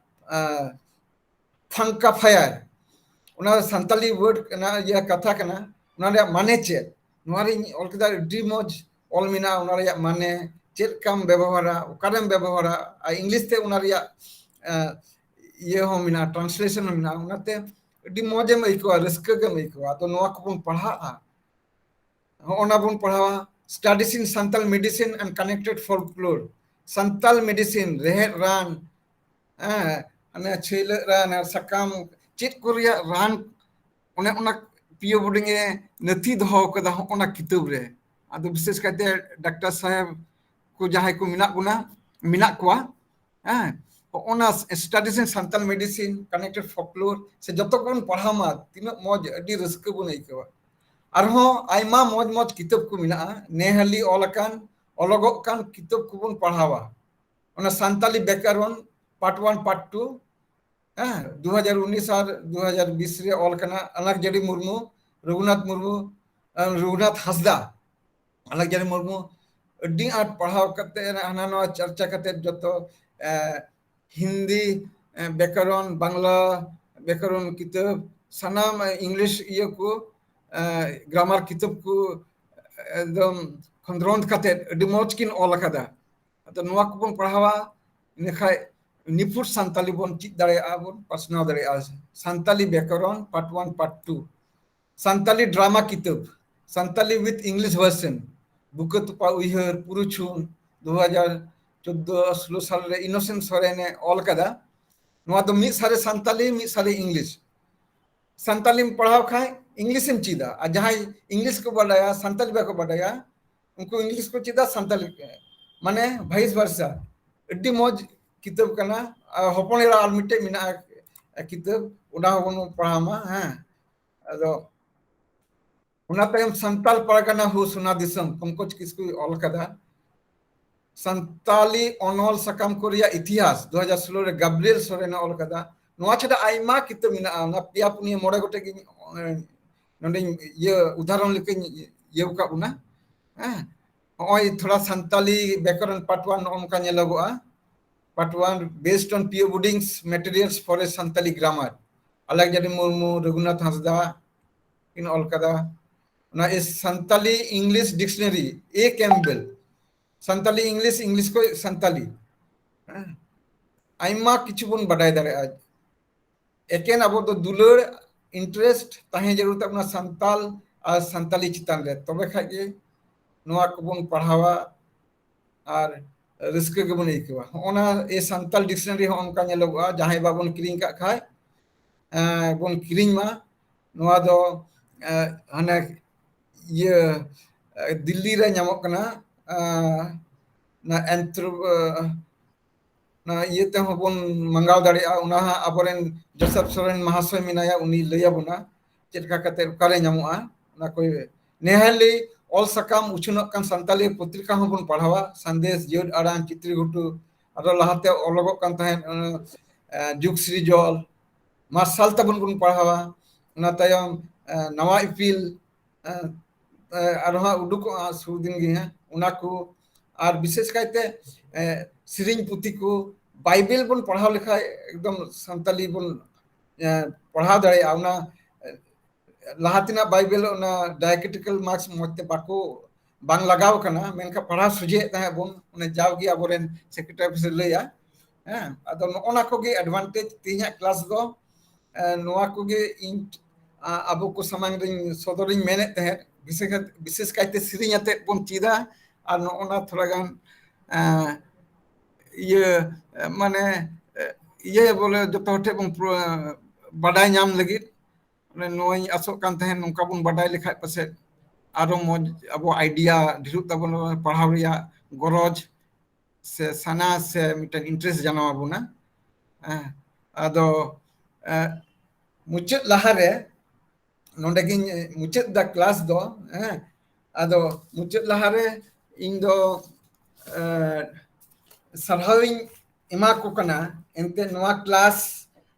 ᱟᱸ, ᱯᱷᱟᱝᱠᱟ ᱯᱷᱟᱭᱟᱨ, ᱚᱱᱟ ᱥᱟᱱᱛᱟᱞᱤ ᱣᱟᱨᱰ ᱠᱟᱱᱟ, ᱤᱭᱟᱹ ᱠᱟᱛᱷᱟ ᱠᱟᱱᱟ, ᱚᱱᱟ ᱨᱮᱭᱟᱜ ᱢᱟᱱᱮ ᱪᱮᱫ? ᱱᱚᱣᱟ ᱨᱤᱧ ᱚᱞ ᱠᱮᱫᱟ, ᱟᱹᱰᱤ ᱢᱚᱡᱽ ᱚᱞ ᱢᱮᱱᱟᱜᱼᱟ, ᱚᱱᱟ ᱨᱮᱭᱟᱜ ᱢᱟᱱᱮ ᱪᱮᱫ ᱞᱮᱠᱟᱢ ᱵᱮᱵᱚᱦᱟᱨᱟ, ᱚᱠᱟᱨᱮᱢ ᱵᱮᱵᱚᱦᱟᱨᱟ, ᱟᱨ ᱤᱝᱞᱤᱥ ᱛᱮ ᱚᱱᱟ ᱨᱮᱭᱟᱜ, ᱟᱸ, ᱤᱭᱟᱹ ᱦᱚᱸ ᱢᱮᱱᱟᱜᱼᱟ, ᱴᱨᱟᱱᱥᱞᱮᱥᱚᱱ ᱦᱚᱸ ᱢᱮᱱᱟᱜᱼᱟ᱾ ᱚᱱᱟᱛᱮ ᱟᱹᱰᱤ ᱢᱚᱡᱮᱢ ᱟᱹᱭᱠᱟᱹᱣᱟ, ᱨᱟᱹᱥᱠᱟᱹ ᱜᱮᱢ ᱟᱹᱭᱠᱟᱹᱣᱟ᱾ ᱟᱫᱚ ᱱᱚᱣᱟ ᱠᱚᱵᱚᱱ ᱯᱟᱲᱦᱟᱜᱼᱟ, ᱦᱚᱸᱜᱼᱚ ᱱᱟ ᱵᱚᱱ ᱯᱟᱲᱦᱟᱣᱟ, Studies in Santal Medicine and Connected Folklore, Santal medicine, ᱨᱮᱦᱮᱫ ᱨᱟᱱ, ᱦᱮᱸ, ᱚᱱᱮ ᱪᱷᱟᱹᱭᱞᱟᱹᱜ ᱨᱟᱱ ᱟᱨ ᱥᱟᱠᱟᱢ, ᱪᱮᱫ ᱠᱚ ᱨᱮᱭᱟᱜ ᱨᱟᱱ, ᱚᱱᱮ ᱚᱱᱟ ᱯᱤᱭᱳ ᱵᱳᱨᱰᱤᱝ ᱮ ᱱᱟᱹᱛᱷᱤ ᱫᱚᱦᱚ ᱠᱟᱫᱟ ᱦᱚᱸᱜᱼᱚ ᱱᱟ ᱠᱤᱛᱟᱹᱵ ᱨᱮ᱾ ᱟᱫᱚ ᱵᱤᱥᱮᱥ ᱠᱟᱭᱛᱮ ᱰᱟᱠᱛᱟᱨ ᱥᱟᱦᱮᱵ ᱠᱚ ᱡᱟᱦᱟᱸᱭ ᱠᱚ ᱢᱮᱱᱟᱜ ᱵᱚᱱᱟ, ᱢᱮᱱᱟᱜ ᱠᱚᱣᱟ, ᱦᱮᱸ, ᱦᱚᱸᱜᱼᱚ ᱱᱟ Studies in Santal Medicine, Connected Folklore ᱥᱮ ᱡᱚᱛᱚ ᱠᱚᱵᱚᱱ ᱯᱟᱲᱦᱟᱣ ᱢᱟ, ᱛᱤᱱᱟᱹᱜ ᱢᱚᱡᱽ, ᱟᱹᱰᱤ ᱨᱟᱹᱥᱠᱟᱹ ᱵᱚᱱ ᱟᱹᱭᱠᱟᱹᱣᱟ᱾ ᱟᱨᱦᱚᱸ ᱟᱭᱢᱟ ᱢᱚᱡᱽ ᱢᱚᱡᱽ ᱠᱤᱛᱟᱹᱵ ᱠᱚ ᱢᱮᱱᱟᱜᱼᱟ, ᱱᱮᱦᱟᱹᱞᱤ ᱚᱞ ᱟᱠᱟᱱ, ᱚᱞᱚᱜᱚᱜ ᱠᱟᱱ ᱠᱤᱛᱟᱹᱵ ᱠᱚᱵᱚᱱ ᱯᱟᱲᱦᱟᱣᱟ᱾ ᱚᱱᱟ Santali ᱵᱮᱠᱟᱨᱚᱱ part one, part two, ᱦᱮᱸ, ᱫᱩ ᱦᱟᱡᱟᱨ ᱩᱱᱤᱥ ᱟᱨ ᱫᱩ ᱦᱟᱡᱟᱨ ᱵᱤᱥ ᱨᱮ ᱚᱞ ᱠᱟᱱᱟ, ᱟᱞᱟᱠᱡᱟᱹᱲᱤ ᱢᱩᱨᱢᱩ, ᱨᱚᱜᱷᱩᱱᱟᱛᱷ ᱢᱩᱨᱢᱩ, ᱟᱨ ᱨᱚᱜᱷᱩᱱᱟᱛᱷ ᱦᱟᱸᱥᱫᱟ, ᱟᱞᱟᱠᱡᱟᱹᱲᱤ ᱢᱩᱨᱢᱩ᱾ ᱟᱹᱰᱤ ᱟᱸᱴ ᱯᱟᱲᱦᱟᱣ ᱠᱟᱛᱮ, ᱦᱟᱱᱟ ᱱᱚᱣᱟ ᱪᱟᱨᱪᱟ ᱠᱟᱛᱮ, ᱡᱚᱛᱚ, ᱮ, ᱦᱤᱱᱫᱤ, ᱮ, ᱵᱮᱠᱟᱨᱚᱱ, ᱵᱟᱝᱞᱟ ᱵᱮᱠᱟᱨᱚᱱ ᱠᱤᱛᱟᱹᱵ, ᱥᱟᱱᱟᱢ ᱤᱝᱞᱤᱥ ᱤᱭᱟᱹ ᱠᱚ, ᱜᱨᱟᱢᱟᱨ ᱠᱤᱛᱟᱹᱵ ᱠᱚ ᱮᱠᱫᱚᱢ ᱠᱷᱚᱸᱫᱽᱨᱚᱸᱫᱽ ᱠᱟᱛᱮ ᱟᱹᱰᱤ ᱢᱚᱡᱽ ᱠᱤᱱ ᱚᱞ ᱟᱠᱟᱫᱟ᱾ ᱟᱫᱚ ᱱᱚᱣᱟ ᱠᱚᱵᱚᱱ ᱯᱟᱲᱦᱟᱣᱟ, ᱤᱱᱟᱹᱠᱷᱟᱡ ᱱᱤᱯᱷᱩᱴ ᱥᱟᱱᱛᱟᱞᱤ ᱵᱚᱱ ᱪᱮᱫ ᱫᱟᱲᱮᱭᱟᱜᱼᱟ, ᱵᱚᱱ ᱯᱟᱥᱱᱟᱣ ᱫᱟᱲᱮᱭᱟᱜᱼᱟ᱾ ᱥᱟᱱᱛᱟᱞᱤ ᱵᱮᱠᱚᱨᱚᱱ part one, part two, Santali drama ᱠᱤᱛᱟᱹᱵ, ᱥᱟᱱᱛᱟᱞᱤ with English version, ᱵᱩᱠᱟᱹ ᱛᱚᱯᱟ ᱩᱭᱦᱟᱹᱨ ᱯᱩᱨᱩᱪᱷᱩᱱ, ᱫᱩ ᱦᱟᱡᱟᱨ ᱪᱳᱫᱫᱳ ᱥᱳᱞᱳ ᱥᱟᱞ ᱨᱮ ᱤᱱᱳᱥᱮᱱᱴ ᱥᱚᱨᱮᱱ ᱮ ᱚᱞ ᱠᱟᱫᱟ᱾ ᱱᱚᱣᱟ ᱫᱚ ᱢᱤᱫ ᱥᱟᱞᱮ ᱥᱟᱱᱛᱟᱞᱤ, ᱢᱤᱫ ᱥᱟᱞᱮ ᱤᱝᱞᱤᱥ᱾ ᱥᱟᱱᱛᱟᱞᱤᱢ ᱯᱟᱲᱦᱟᱣ ᱠᱷᱟᱡ ᱤᱝᱞᱤᱥ ᱮᱢ ᱪᱮᱫᱟ, ᱟᱨ ᱡᱟᱦᱟᱸᱭ ᱤᱝᱞᱤᱥ ᱠᱚ ᱵᱟᱰᱟᱭᱟ, ᱥᱟᱱᱛᱟᱞᱤ ᱵᱟᱠᱚ ᱵᱟᱰᱟᱭᱟ, ᱩᱱᱠᱩ ᱤᱝᱞᱤᱥ ᱠᱚ ᱪᱮᱫᱟ ᱥᱟᱱᱛᱟᱞᱤ, ᱢᱟᱱᱮ vice versa᱾ ᱟᱹᱰᱤ ᱢᱚᱡᱽ ᱠᱤᱛᱟᱹᱵ ᱠᱟᱱᱟ᱾ ᱟᱨ ᱦᱚᱯᱚᱱ ᱮᱨᱟ ᱟᱨ ᱢᱤᱫᱴᱮᱡ ᱢᱮᱱᱟᱜᱼᱟ ᱠᱤᱛᱟᱹᱵ, ᱚᱱᱟ ᱦᱚᱸᱵᱚᱱ ᱯᱟᱲᱦᱟᱣ ᱢᱟ᱾ ᱦᱮᱸ, ᱟᱫᱚ ᱚᱱᱟ ᱛᱟᱭᱚᱢ ᱥᱟᱱᱛᱟᱞ ᱯᱟᱨᱜᱟᱱᱟ ᱦᱩ ᱥᱳᱱᱟ ᱫᱤᱥᱚᱢ, ᱯᱚᱝᱠᱚᱡᱽ ᱠᱤᱥᱠᱩᱭ ᱚᱞ ᱠᱟᱫᱟ᱾ ᱥᱟᱱᱛᱟᱞᱤ ᱚᱱᱚᱞ ᱥᱟᱠᱟᱢ ᱠᱚ ᱨᱮᱭᱟᱜ ᱤᱛᱤᱦᱟᱥ, ᱫᱩ ᱦᱟᱡᱟᱨ ᱥᱳᱞᱳ ᱨᱮ ᱜᱟᱵᱨᱤᱭᱮᱞ ᱥᱚᱨᱮᱱ ᱮ ᱚᱞ ᱠᱟᱫᱟ᱾ ᱱᱚᱣᱟ ᱪᱷᱟᱰᱟ ᱟᱭᱢᱟ ᱠᱤᱛᱟᱹᱵ ᱢᱮᱱᱟᱜᱼᱟ, ᱚᱱᱟ ᱯᱮᱭᱟ ᱯᱩᱱᱭᱟᱹ ᱢᱚᱬᱮ ᱜᱚᱴᱮᱡ ᱜᱤᱧ, ᱮ, ᱱᱚᱰᱮᱧ ᱤᱭᱟᱹ ᱩᱫᱟᱦᱚᱨᱚᱱ ᱞᱮᱠᱟᱧ ᱤᱭᱟᱹ ᱟᱠᱟᱫ ᱵᱚᱱᱟ᱾ ᱦᱮᱸ, ᱱᱚᱜᱼᱚᱭ ᱛᱷᱚᱲᱟ ᱥᱟᱱᱛᱟᱞᱤ ᱵᱮᱠᱚᱨᱚᱱ ᱯᱟᱨᱴ ᱳᱣᱟᱱ ᱱᱚᱜᱼᱚ ᱱᱚᱝᱠᱟ ᱧᱮᱞᱚᱜᱚᱜᱼᱟ᱾ Part one, based on P O Booding's materials for a Santali grammar, Alexander Murmu, Raghunath Hansda ᱠᱤᱱ ᱚᱞ ᱠᱟᱫᱟ᱾ ᱚᱱᱟ is Santali English Dictionary, A Campbell, Santali English, English ᱠᱷᱚᱡ ᱥᱟᱱᱛᱟᱞᱤ᱾ ᱦᱮᱸ, ᱟᱭᱢᱟ ᱠᱤᱪᱷᱩ ᱵᱚᱱ ᱵᱟᱰᱟᱭ ᱫᱟᱲᱮᱭᱟᱜᱼᱟ᱾ ᱮᱠᱮᱱ ᱟᱵᱚ ᱫᱚ ᱫᱩᱞᱟᱹᱲ, interest ᱛᱟᱦᱮᱸ ᱡᱟᱹᱨᱩᱲ ᱛᱟᱵᱚᱱᱟ ᱥᱟᱱᱛᱟᱞ ᱟᱨ ᱥᱟᱱᱛᱟᱞᱤ ᱪᱮᱛᱟᱱ ᱨᱮ, ᱛᱚᱵᱮ ᱠᱷᱟᱡ ᱜᱮ ᱱᱚᱣᱟ ᱠᱚᱵᱚᱱ ᱯᱟᱲᱦᱟᱣᱟ ᱟᱨ ᱨᱟᱹᱥᱠᱟᱹ ᱜᱮᱵᱚᱱ ᱟᱹᱭᱠᱟᱹᱣᱟ᱾ ᱦᱚᱸᱜᱼᱚ ᱱᱟ ᱮ ᱥᱟᱱᱛᱟᱞ dictionary ᱦᱚᱸ ᱚᱱᱠᱟ ᱧᱮᱞᱚᱜᱚᱜᱼᱟ, ᱡᱟᱦᱟᱸᱭ ᱵᱟᱵᱚᱱ ᱠᱤᱨᱤᱧ ᱠᱟᱜ ᱠᱷᱟᱡ, ᱮᱸ, ᱵᱚᱱ ᱠᱤᱨᱤᱧ ᱢᱟ᱾ ᱱᱚᱣᱟ ᱫᱚ, ᱮᱸ, ᱦᱟᱱᱮ ᱤᱭᱟᱹ, ᱮᱸ, ᱫᱤᱞᱞᱤ ᱨᱮ ᱧᱟᱢᱚᱜ ᱠᱟᱱᱟ, ᱮᱸ, ᱚᱱᱟ ᱮᱱᱛᱷᱨᱳ-, ᱮᱸ, ᱚᱱᱟ ᱤᱭᱟᱹ ᱛᱮᱦᱚᱸ ᱵᱚᱱ ᱢᱟᱸᱜᱟᱣ ᱫᱟᱲᱮᱭᱟᱜᱼᱟ᱾ ᱚᱱᱟ ᱦᱟᱸᱜ ᱟᱵᱚᱨᱮᱱ ᱡᱳᱥᱮᱯ ᱥᱚᱨᱮᱱ ᱢᱟᱦᱟᱥᱚᱭ ᱢᱮᱱᱟᱭᱟ, ᱩᱱᱤ ᱞᱟᱹᱭ ᱟᱵᱚᱱᱟ ᱪᱮᱫ ᱞᱮᱠᱟ ᱠᱟᱛᱮ ᱚᱠᱟᱨᱮ ᱧᱟᱢᱚᱜᱼᱟ᱾ ᱚᱱᱟ ᱠᱚ ᱱᱮᱦᱟᱞᱤ ᱚᱞ ᱥᱟᱠᱟᱢ ᱩᱪᱷᱟᱹᱱᱚᱜ ᱠᱟᱱ ᱥᱟᱱᱛᱟᱞᱤ ᱯᱚᱛᱨᱤᱠᱟ ᱦᱚᱸᱵᱚᱱ ᱯᱟᱲᱦᱟᱣᱟ, ᱥᱟᱸᱫᱮᱥ, ᱡᱤᱭᱟᱹᱲ ᱟᱲᱟᱝ, ᱪᱤᱛᱨᱤᱜᱷᱩᱴᱩ, ᱟᱨᱚ ᱞᱟᱦᱟᱛᱮ ᱚᱞᱚᱜᱚᱜ ᱠᱟᱱ ᱛᱟᱦᱮᱸᱫ, ᱚᱱᱟ, ᱮ, ᱡᱩᱜᱽ ᱥᱨᱤᱡᱚᱞ, ᱢᱟᱨᱥᱟᱞ ᱛᱟᱵᱚᱱ ᱵᱚᱱ ᱯᱟᱲᱦᱟᱣᱟ᱾ ᱚᱱᱟ ᱛᱟᱭᱚᱢ, ᱮ, ᱱᱟᱣᱟ ᱤᱯᱤᱞ, ᱮ, ᱮ, ᱟᱨᱦᱚᱸ ᱦᱟᱸᱜ ᱩᱰᱩᱠᱚᱜᱼᱟ ᱥᱩᱨ ᱫᱤᱱ ᱜᱮ ᱦᱟᱸᱜ, ᱚᱱᱟ ᱠᱚ᱾ ᱟᱨ ᱵᱤᱥᱮᱥ ᱠᱟᱭᱛᱮ, ᱮ, ᱥᱮᱨᱮᱧ ᱯᱩᱛᱷᱤ ᱠᱚ, ᱵᱟᱭᱵᱮᱞ ᱵᱚᱱ ᱯᱟᱲᱦᱟᱣ ᱞᱮᱠᱷᱟᱡ ᱮᱠᱫᱚᱢ ᱥᱟᱱᱛᱟᱞᱤ ᱵᱚᱱ ᱮ, ᱯᱟᱲᱦᱟᱣ ᱫᱟᱲᱮᱭᱟᱜᱼᱟ᱾ ᱚᱱᱟ, ᱮ, ᱞᱟᱦᱟ ᱛᱮᱱᱟᱜ ᱵᱟᱭᱵᱮᱞ, ᱚᱱᱟ ᱰᱟᱭᱠᱨᱤᱴᱤᱠᱟᱞ ᱢᱟᱨᱠᱥ ᱢᱚᱡᱽ ᱛᱮ ᱵᱟᱠᱚ, ᱵᱟᱝ ᱞᱟᱜᱟᱣ ᱠᱟᱱᱟ, ᱢᱮᱱᱠᱷᱟᱱ ᱯᱟᱲᱦᱟᱣ ᱥᱚᱡᱷᱮᱭᱮᱫ ᱛᱟᱦᱮᱸᱫ ᱵᱚᱱ, ᱚᱱᱮ ᱡᱟᱣᱜᱮ ᱟᱵᱚᱨᱮᱱ ᱥᱮᱠᱨᱮᱴᱟᱨᱤ ᱚᱯᱷᱤᱥ ᱮ ᱞᱟᱹᱭᱟ᱾ ᱦᱮᱸ, ᱟᱫᱚ ᱱᱚᱜᱼᱚ ᱱᱟ ᱠᱚᱜᱮ ᱮᱰᱵᱷᱟᱱᱴᱮᱡᱽ ᱛᱮᱦᱮᱧᱟᱜ ᱠᱞᱟᱥ ᱫᱚ᱾ ᱮ, ᱱᱚᱣᱟ ᱠᱚᱜᱮ ᱤᱧ, ᱟ, ᱟᱵᱚ ᱠᱚ ᱥᱟᱢᱟᱝ ᱨᱤᱧ ᱥᱚᱫᱚᱨᱤᱧ ᱢᱮᱱᱮᱫ ᱛᱟᱦᱮᱸᱫ, ᱵᱤᱥᱮᱥ ᱠᱟᱭ-, ᱵᱤᱥᱮᱥ ᱠᱟᱭᱛᱮ ᱥᱮᱨᱮᱧ ᱟᱛᱮᱫ ᱵᱚᱱ ᱪᱮᱫᱟ᱾ ᱟᱨ ᱱᱚᱜᱼᱚ ᱱᱟ ᱛᱷᱚᱲᱟ ᱜᱟᱱ, ᱮ, ᱤᱭᱟᱹ, ᱮ, ᱢᱟᱱᱮ, ᱮ, ᱤᱭᱟᱹ ᱵᱚᱞᱮ ᱡᱚᱛᱚ ᱦᱚᱲ ᱴᱷᱮᱱ ᱵᱚᱱ ᱯᱨᱚ-, ᱵᱟᱰᱟᱭ ᱧᱟᱢ ᱞᱟᱹᱜᱤᱫ᱾ ᱢᱟᱱᱮ ᱱᱚᱣᱟᱧ ᱟᱥᱚᱜ ᱠᱟᱱ ᱛᱟᱦᱮᱸᱫ, ᱱᱚᱝᱠᱟ ᱵᱚᱱ ᱵᱟᱰᱟᱭ ᱞᱮᱠᱷᱟᱡ ᱯᱟᱥᱮᱡ ᱟᱨᱚ ᱢᱚᱡᱽ ᱟᱵᱚ ᱟᱭᱰᱤᱭᱟ ᱰᱷᱮᱨᱚᱜ ᱛᱟᱵᱚᱱᱟ, ᱯᱟᱲᱦᱟᱣ ᱨᱮᱭᱟᱜ ᱜᱚᱨᱚᱡᱽ ᱥᱮ ᱥᱟᱱᱟ ᱥᱮ ᱢᱤᱫᱴᱮᱱ ᱤᱱᱴᱟᱨᱮᱥᱴ ᱡᱟᱱᱟᱢ ᱟᱵᱚᱱᱟ᱾ ᱦᱮᱸ, ᱟᱫᱚ, ᱮ, ᱢᱩᱪᱟᱹᱫ ᱞᱟᱦᱟᱨᱮ, ᱱᱚᱰᱮ ᱜᱤᱧ ᱢᱩᱪᱟᱹᱫ ᱫᱟ ᱠᱞᱟᱥ ᱫᱚ᱾ ᱦᱮᱸ, ᱟᱫᱚ ᱢᱩᱪᱟᱹᱫ ᱞᱟᱦᱟᱨᱮ ᱤᱧ ᱫᱚ, ᱮ, ᱥᱟᱨᱦᱟᱣᱤᱧ ᱮᱢᱟ ᱠᱚ ᱠᱟᱱᱟ, ᱮᱱᱛᱮ ᱱᱚᱣᱟ ᱠᱞᱟᱥ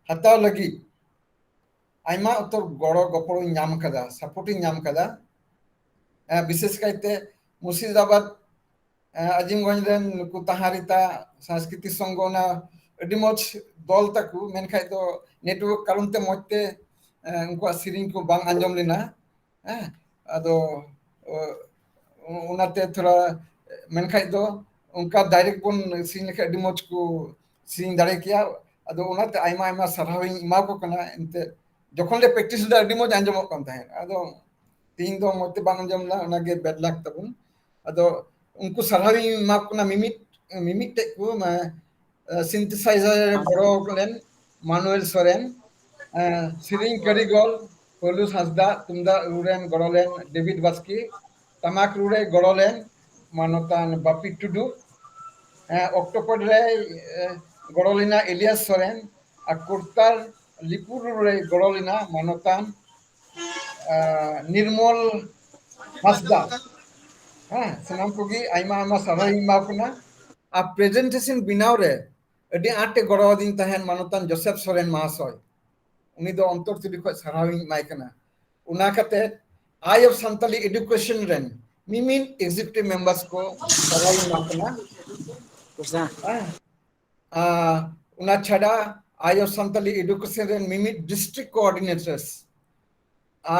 ᱦᱟᱛᱟᱣ ᱞᱟᱹᱜᱤᱫ ᱟᱭᱢᱟ ᱩᱛᱟᱹᱨ ᱜᱚᱲᱚ ᱜᱚᱯᱚᱲᱚᱧ ᱧᱟᱢ ᱠᱟᱫᱟ, ᱥᱟᱯᱳᱨᱴ ᱤᱧ ᱧᱟᱢ ᱠᱟᱫᱟ᱾ ᱮ, ᱵᱤᱥᱮᱥ ᱠᱟᱭᱛᱮ ᱢᱩᱨᱥᱤᱫᱟᱵᱟᱫᱽ, ᱮ, ᱟᱡᱤᱢᱜᱚᱸᱡᱽ ᱨᱮᱱ ᱱᱩᱠᱩ ᱛᱟᱦᱟᱨᱤᱛᱟ ᱥᱟᱝᱥᱠᱨᱤᱛᱤᱠ ᱥᱚᱝᱜᱷᱚ, ᱚᱱᱟ ᱟᱹᱰᱤ ᱢᱚᱡᱽ ᱫᱚᱞ ᱛᱟᱠᱚ, ᱢᱮᱱᱠᱷᱟᱡ ᱫᱚ ᱱᱮᱴᱣᱟᱨᱠ ᱠᱟᱨᱚᱱ ᱛᱮ ᱢᱚᱡᱽ ᱛᱮ, ᱮ, ᱩᱱᱠᱩᱣᱟᱜ ᱥᱮᱨᱮᱧ ᱠᱚ ᱵᱟᱝ ᱟᱸᱡᱚᱢ ᱞᱮᱱᱟ᱾ ᱦᱮᱸ, ᱟᱫᱚ, ᱚ, ᱚᱱᱟᱛᱮ ᱛᱷᱚᱲᱟ, ᱢᱮᱱᱠᱷᱟᱡ ᱫᱚ ᱚᱱᱠᱟ ᱰᱟᱭᱨᱮᱠᱴ ᱵᱚᱱ ᱥᱮᱨᱮᱧ ᱞᱮᱠᱷᱟᱡ ᱟᱹᱰᱤ ᱢᱚᱡᱽ ᱠᱚ ᱥᱮᱨᱮᱧ ᱫᱟᱲᱮ ᱠᱮᱭᱟ᱾ ᱟᱫᱚ ᱚᱱᱟᱛᱮ ᱟᱭᱢᱟ ᱟᱭᱢᱟ ᱥᱟᱨᱦᱟᱣ ᱤᱧ ᱮᱢᱟ ᱠᱚ ᱠᱟᱱᱟ᱾ ᱮᱱᱛᱮ ᱡᱚᱠᱷᱚᱱ ᱞᱮ ᱯᱨᱮᱠᱴᱤᱥ ᱞᱮᱫᱟ, ᱟᱹᱰᱤ ᱢᱚᱡᱽ ᱟᱸᱡᱚᱢᱚᱜ ᱠᱟᱱ ᱛᱟᱦᱮᱸᱫ᱾ ᱟᱫᱚ ᱛᱤᱦᱤᱧ ᱫᱚ ᱢᱚᱡᱽ ᱛᱮ ᱵᱟᱝ ᱟᱸᱡᱚᱢ ᱞᱮᱱᱟ, ᱚᱱᱟᱜᱮ ᱵᱮᱰ ᱞᱟᱠ ᱛᱟᱵᱚᱱ᱾ ᱟᱫᱚ ᱩᱱᱠᱩ ᱥᱟᱨᱦᱟᱣ ᱤᱧ ᱮᱢᱟ ᱠᱚ ᱠᱟᱱᱟ ᱢᱤᱢᱤᱫ, ᱢᱤᱢᱤᱫᱴᱮᱡ ᱠᱚ, ᱢᱟ-, ᱮ, synthesizer ᱨᱮ ᱜᱚᱲᱚ ᱞᱮᱱ ᱢᱟᱱᱩᱭᱮᱞ ᱥᱚᱨᱮᱱ, ᱮ, ᱥᱮᱨᱮᱧ ᱠᱟᱹᱨᱤᱜᱚᱞ ᱯᱟᱹᱞᱩᱥ ᱦᱟᱸᱥᱫᱟ, ᱛᱩᱢᱫᱟᱜ ᱨᱩ ᱨᱮᱱ ᱜᱚᱲᱚ ᱞᱮᱱ ᱰᱮᱵᱷᱤᱰ ᱵᱟᱥᱠᱮ, ᱴᱟᱢᱟᱠ ᱨᱩ ᱨᱮ ᱜᱚᱲᱚ ᱞᱮᱱ ᱢᱟᱱᱚᱛᱟᱱ ᱵᱟᱯᱤ ᱴᱩᱰᱩ, ᱮ, ᱚᱠᱴᱚᱯᱚᱰ ᱨᱮ, ᱮ, ᱜᱚᱲᱚ ᱞᱮᱱᱟ ᱮᱞᱤᱭᱟᱥ ᱥᱚᱨᱮᱱ, ᱟᱨ ᱠᱚᱨᱛᱟᱞ ᱞᱤᱯᱩᱨ ᱨᱮ ᱜᱚᱲᱚ ᱞᱮᱱᱟ ᱢᱟᱱᱚᱛᱟᱱ, ᱟ, ᱱᱤᱨᱢᱚᱞ ᱦᱟᱸᱥᱫᱟ᱾ ᱦᱮᱸ, ᱥᱟᱱᱟᱢ ᱠᱚᱜᱮ ᱟᱭᱢᱟ ᱟᱭᱢᱟ ᱥᱟᱨᱦᱟᱣ ᱤᱧ ᱮᱢᱟ ᱠᱚ ᱠᱟᱱᱟ᱾ ᱟᱨ ᱯᱨᱮᱡᱮᱱᱴᱮᱥᱚᱱ ᱵᱮᱱᱟᱣ ᱨᱮ ᱟᱹᱰᱤ ᱟᱸᱴ ᱮ ᱜᱚᱲᱚ ᱟᱹᱫᱤᱧ ᱛᱟᱦᱮᱸᱱ ᱢᱟᱱᱚᱛᱟᱱ ᱡᱳᱥᱮᱯ ᱥᱚᱨᱮᱱ ᱢᱟᱦᱟᱥᱚᱭ, ᱩᱱᱤ ᱫᱚ ᱚᱱᱛᱚᱨ ᱛᱩᱞᱤ ᱠᱷᱚᱱ ᱥᱟᱨᱦᱟᱣ ᱤᱧ ᱮᱢᱟᱭ ᱠᱟᱱᱟ᱾ ᱚᱱᱟ ᱠᱟᱛᱮ Eye of Santali Education ᱨᱮᱱ ᱢᱤᱢᱤᱫ ᱮᱠᱡᱤᱠᱤᱭᱩᱴᱤᱵᱷ ᱢᱮᱢᱵᱟᱨᱥ ᱠᱚ ᱥᱟᱨᱦᱟᱣ ᱤᱧ ᱮᱢᱟ ᱠᱟᱱᱟ᱾ ᱦᱮᱸ᱾ ᱟᱨ ᱚᱱᱟ ᱪᱷᱟᱰᱟ ᱟᱭᱳ ᱥᱟᱱᱛᱟᱞᱤ ᱮᱰᱩᱠᱮᱥᱚᱱ ᱨᱮᱱ ᱢᱤᱢᱤᱫ ᱰᱤᱥᱴᱨᱤᱠᱴ ᱠᱳᱚᱨᱰᱤᱱᱮᱴᱚᱨᱥ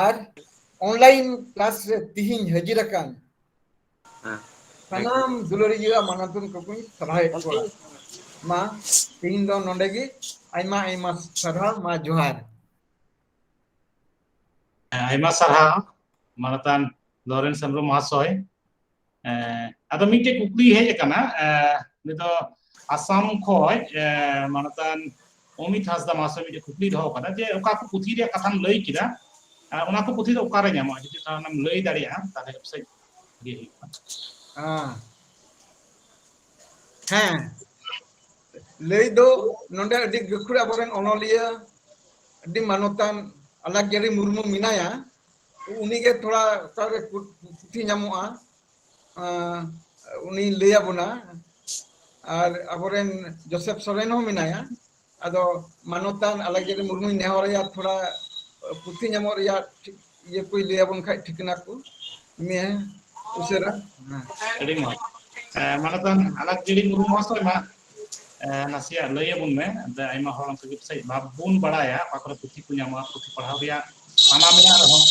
ᱟᱨ ᱚᱱᱞᱟᱭᱤᱱ ᱠᱞᱟᱥ ᱨᱮ ᱛᱤᱦᱤᱧ ᱦᱟᱹᱡᱤᱨ ᱟᱠᱟᱱ ᱦᱮᱸ᱾ ᱥᱟᱱᱟᱢ ᱫᱩᱞᱟᱹᱲᱤᱭᱟᱹ ᱢᱟᱱᱚᱛᱟᱱ ᱠᱚᱠᱚᱧ ᱥᱟᱨᱦᱟᱣᱮᱫ ᱠᱚᱣᱟ᱾ ᱢᱟ ᱛᱤᱦᱤᱧ ᱫᱚ ᱱᱚᱰᱮ ᱜᱮ, ᱟᱭᱢᱟ ᱟᱭᱢᱟ ᱥᱟᱨᱦᱟᱣ, ᱢᱟ ᱡᱚᱦᱟᱨ᱾ ᱦᱮᱸ, ᱟᱭᱢᱟ ᱥᱟᱨᱦᱟᱣ ᱢᱟᱱᱚᱛᱟᱱ ᱞᱚᱨᱮᱱᱥ ᱦᱮᱢᱵᱨᱚᱢ ᱢᱚᱦᱟᱥᱚᱭ᱾ ᱮᱸ, ᱟᱫᱚ ᱢᱤᱫᱴᱮᱡ ᱠᱩᱠᱞᱤ ᱦᱮᱡ ᱟᱠᱟᱱᱟ, ᱮᱸ, ᱩᱱᱤ ᱫᱚ ᱟᱥᱟᱢ ᱠᱷᱚᱡ, ᱮᱸ, ᱢᱟᱱᱚᱛᱟᱱ ᱚᱢᱤᱛ ᱦᱟᱸᱥᱫᱟ ᱢᱚᱦᱟᱥᱚᱭ ᱢᱤᱫᱴᱮᱡ ᱠᱩᱠᱞᱤ ᱫᱚᱦᱚ ᱠᱟᱫᱟ ᱡᱮ ᱚᱠᱟ ᱠᱚ ᱯᱩᱛᱷᱤ ᱨᱮᱭᱟᱜ ᱠᱟᱛᱷᱟᱢ ᱞᱟᱹᱭ ᱠᱮᱫᱟ, ᱟᱨ ᱚᱱᱟ ᱠᱚ ᱯᱩᱛᱷᱤ ᱫᱚ ᱚᱠᱟᱨᱮ ᱧᱟᱢᱚᱜᱼᱟ? ᱡᱩᱫᱤ ᱛᱷᱚᱲᱟ ᱚᱱᱟᱢ ᱞᱟᱹᱭ ᱫᱟᱲᱮᱭᱟᱜᱼᱟ ᱛᱟᱦᱞᱮ ᱯᱟᱥᱮᱡ ᱵᱷᱟᱜᱮ ᱦᱩᱭᱩᱜᱼᱟ᱾ ᱦᱮᱸ᱾ ᱦᱮᱸ, ᱞᱟᱹᱭ ᱫᱚ ᱱᱚᱰᱮ ᱟᱹᱰᱤ ᱜᱟᱹᱠᱷᱩᱲ ᱟᱵᱚᱨᱮᱱ ᱚᱱᱚᱞᱤᱭᱟᱹ, ᱟᱹᱰᱤ ᱢᱟᱱᱚᱛᱟᱱ ᱟᱞᱟᱠᱡᱟᱹᱲᱤ ᱢᱩᱨᱢᱩ ᱢᱮᱱᱟᱭᱟ᱾ ᱩᱱᱤᱜᱮ ᱛᱷᱚᱲᱟ ᱚᱠᱟᱨᱮ ᱯᱩ-, ᱯᱩᱛᱷᱤ ᱧᱟᱢᱚᱜᱼᱟ, ᱟᱸ, ᱩᱱᱤ ᱞᱟᱹᱭ ᱟᱵᱚᱱᱟ᱾ ᱟᱨ ᱟᱵᱚᱨᱮᱱ ᱡᱳᱥᱮᱯ ᱥᱚᱨᱮᱱ ᱦᱚᱸ ᱢᱮᱱᱟᱭᱟ᱾ ᱟᱫᱚ ᱢᱟᱱᱚᱛᱟᱱ ᱟᱞᱟᱠᱡᱟᱹᱲᱤ ᱢᱩᱨᱢᱩᱧ ᱱᱮᱦᱚᱨᱟᱭᱟ, ᱛᱷᱚᱲᱟ ᱯᱩᱛᱷᱤ ᱧᱟᱢᱚᱜ ᱨᱮᱭᱟᱜ ᱴᱷᱤᱠ ᱤᱭᱟᱹ ᱠᱚᱭ ᱞᱟᱹᱭ ᱟᱵᱚᱱ ᱠᱷᱟᱡ, ᱴᱷᱤᱠᱟᱹᱱᱟ ᱠᱚ᱾ ᱢᱮ ᱩᱥᱟᱹᱨᱟ᱾ ᱦᱮᱸ᱾ ᱟᱹᱰᱤ ᱢᱚᱡᱽ᱾ ᱮ, ᱢᱟᱱᱚᱛᱟᱱ ᱟᱞᱟᱠᱡᱟᱹᱲᱤ ᱢᱩᱨᱢᱩ ᱢᱚᱦᱟᱥᱚᱭ ᱢᱟ, ᱮ, ᱱᱟᱥᱮᱭᱟᱜ ᱞᱟᱹᱭ ᱟᱵᱚᱱ ᱢᱮ᱾ ᱮᱱᱛᱮ ᱟᱭᱢᱟ ᱦᱚᱲ ᱚᱱᱠᱟ ᱜᱮ ᱯᱟᱥᱮᱡ ᱵᱟᱵᱚᱱ ᱵᱟᱲᱟᱭᱟ ᱚᱠᱟ ᱠᱚᱨᱮ ᱯᱩᱛᱷᱤ ᱠᱚ ᱧᱟᱢᱚᱜᱼᱟ, ᱯᱩᱛᱷᱤ ᱯᱟᱲᱦᱟᱣ ᱨᱮᱭᱟᱜ ᱥᱟᱱᱟ ᱢᱮᱱᱟᱜ ᱨᱮᱦᱚᱸ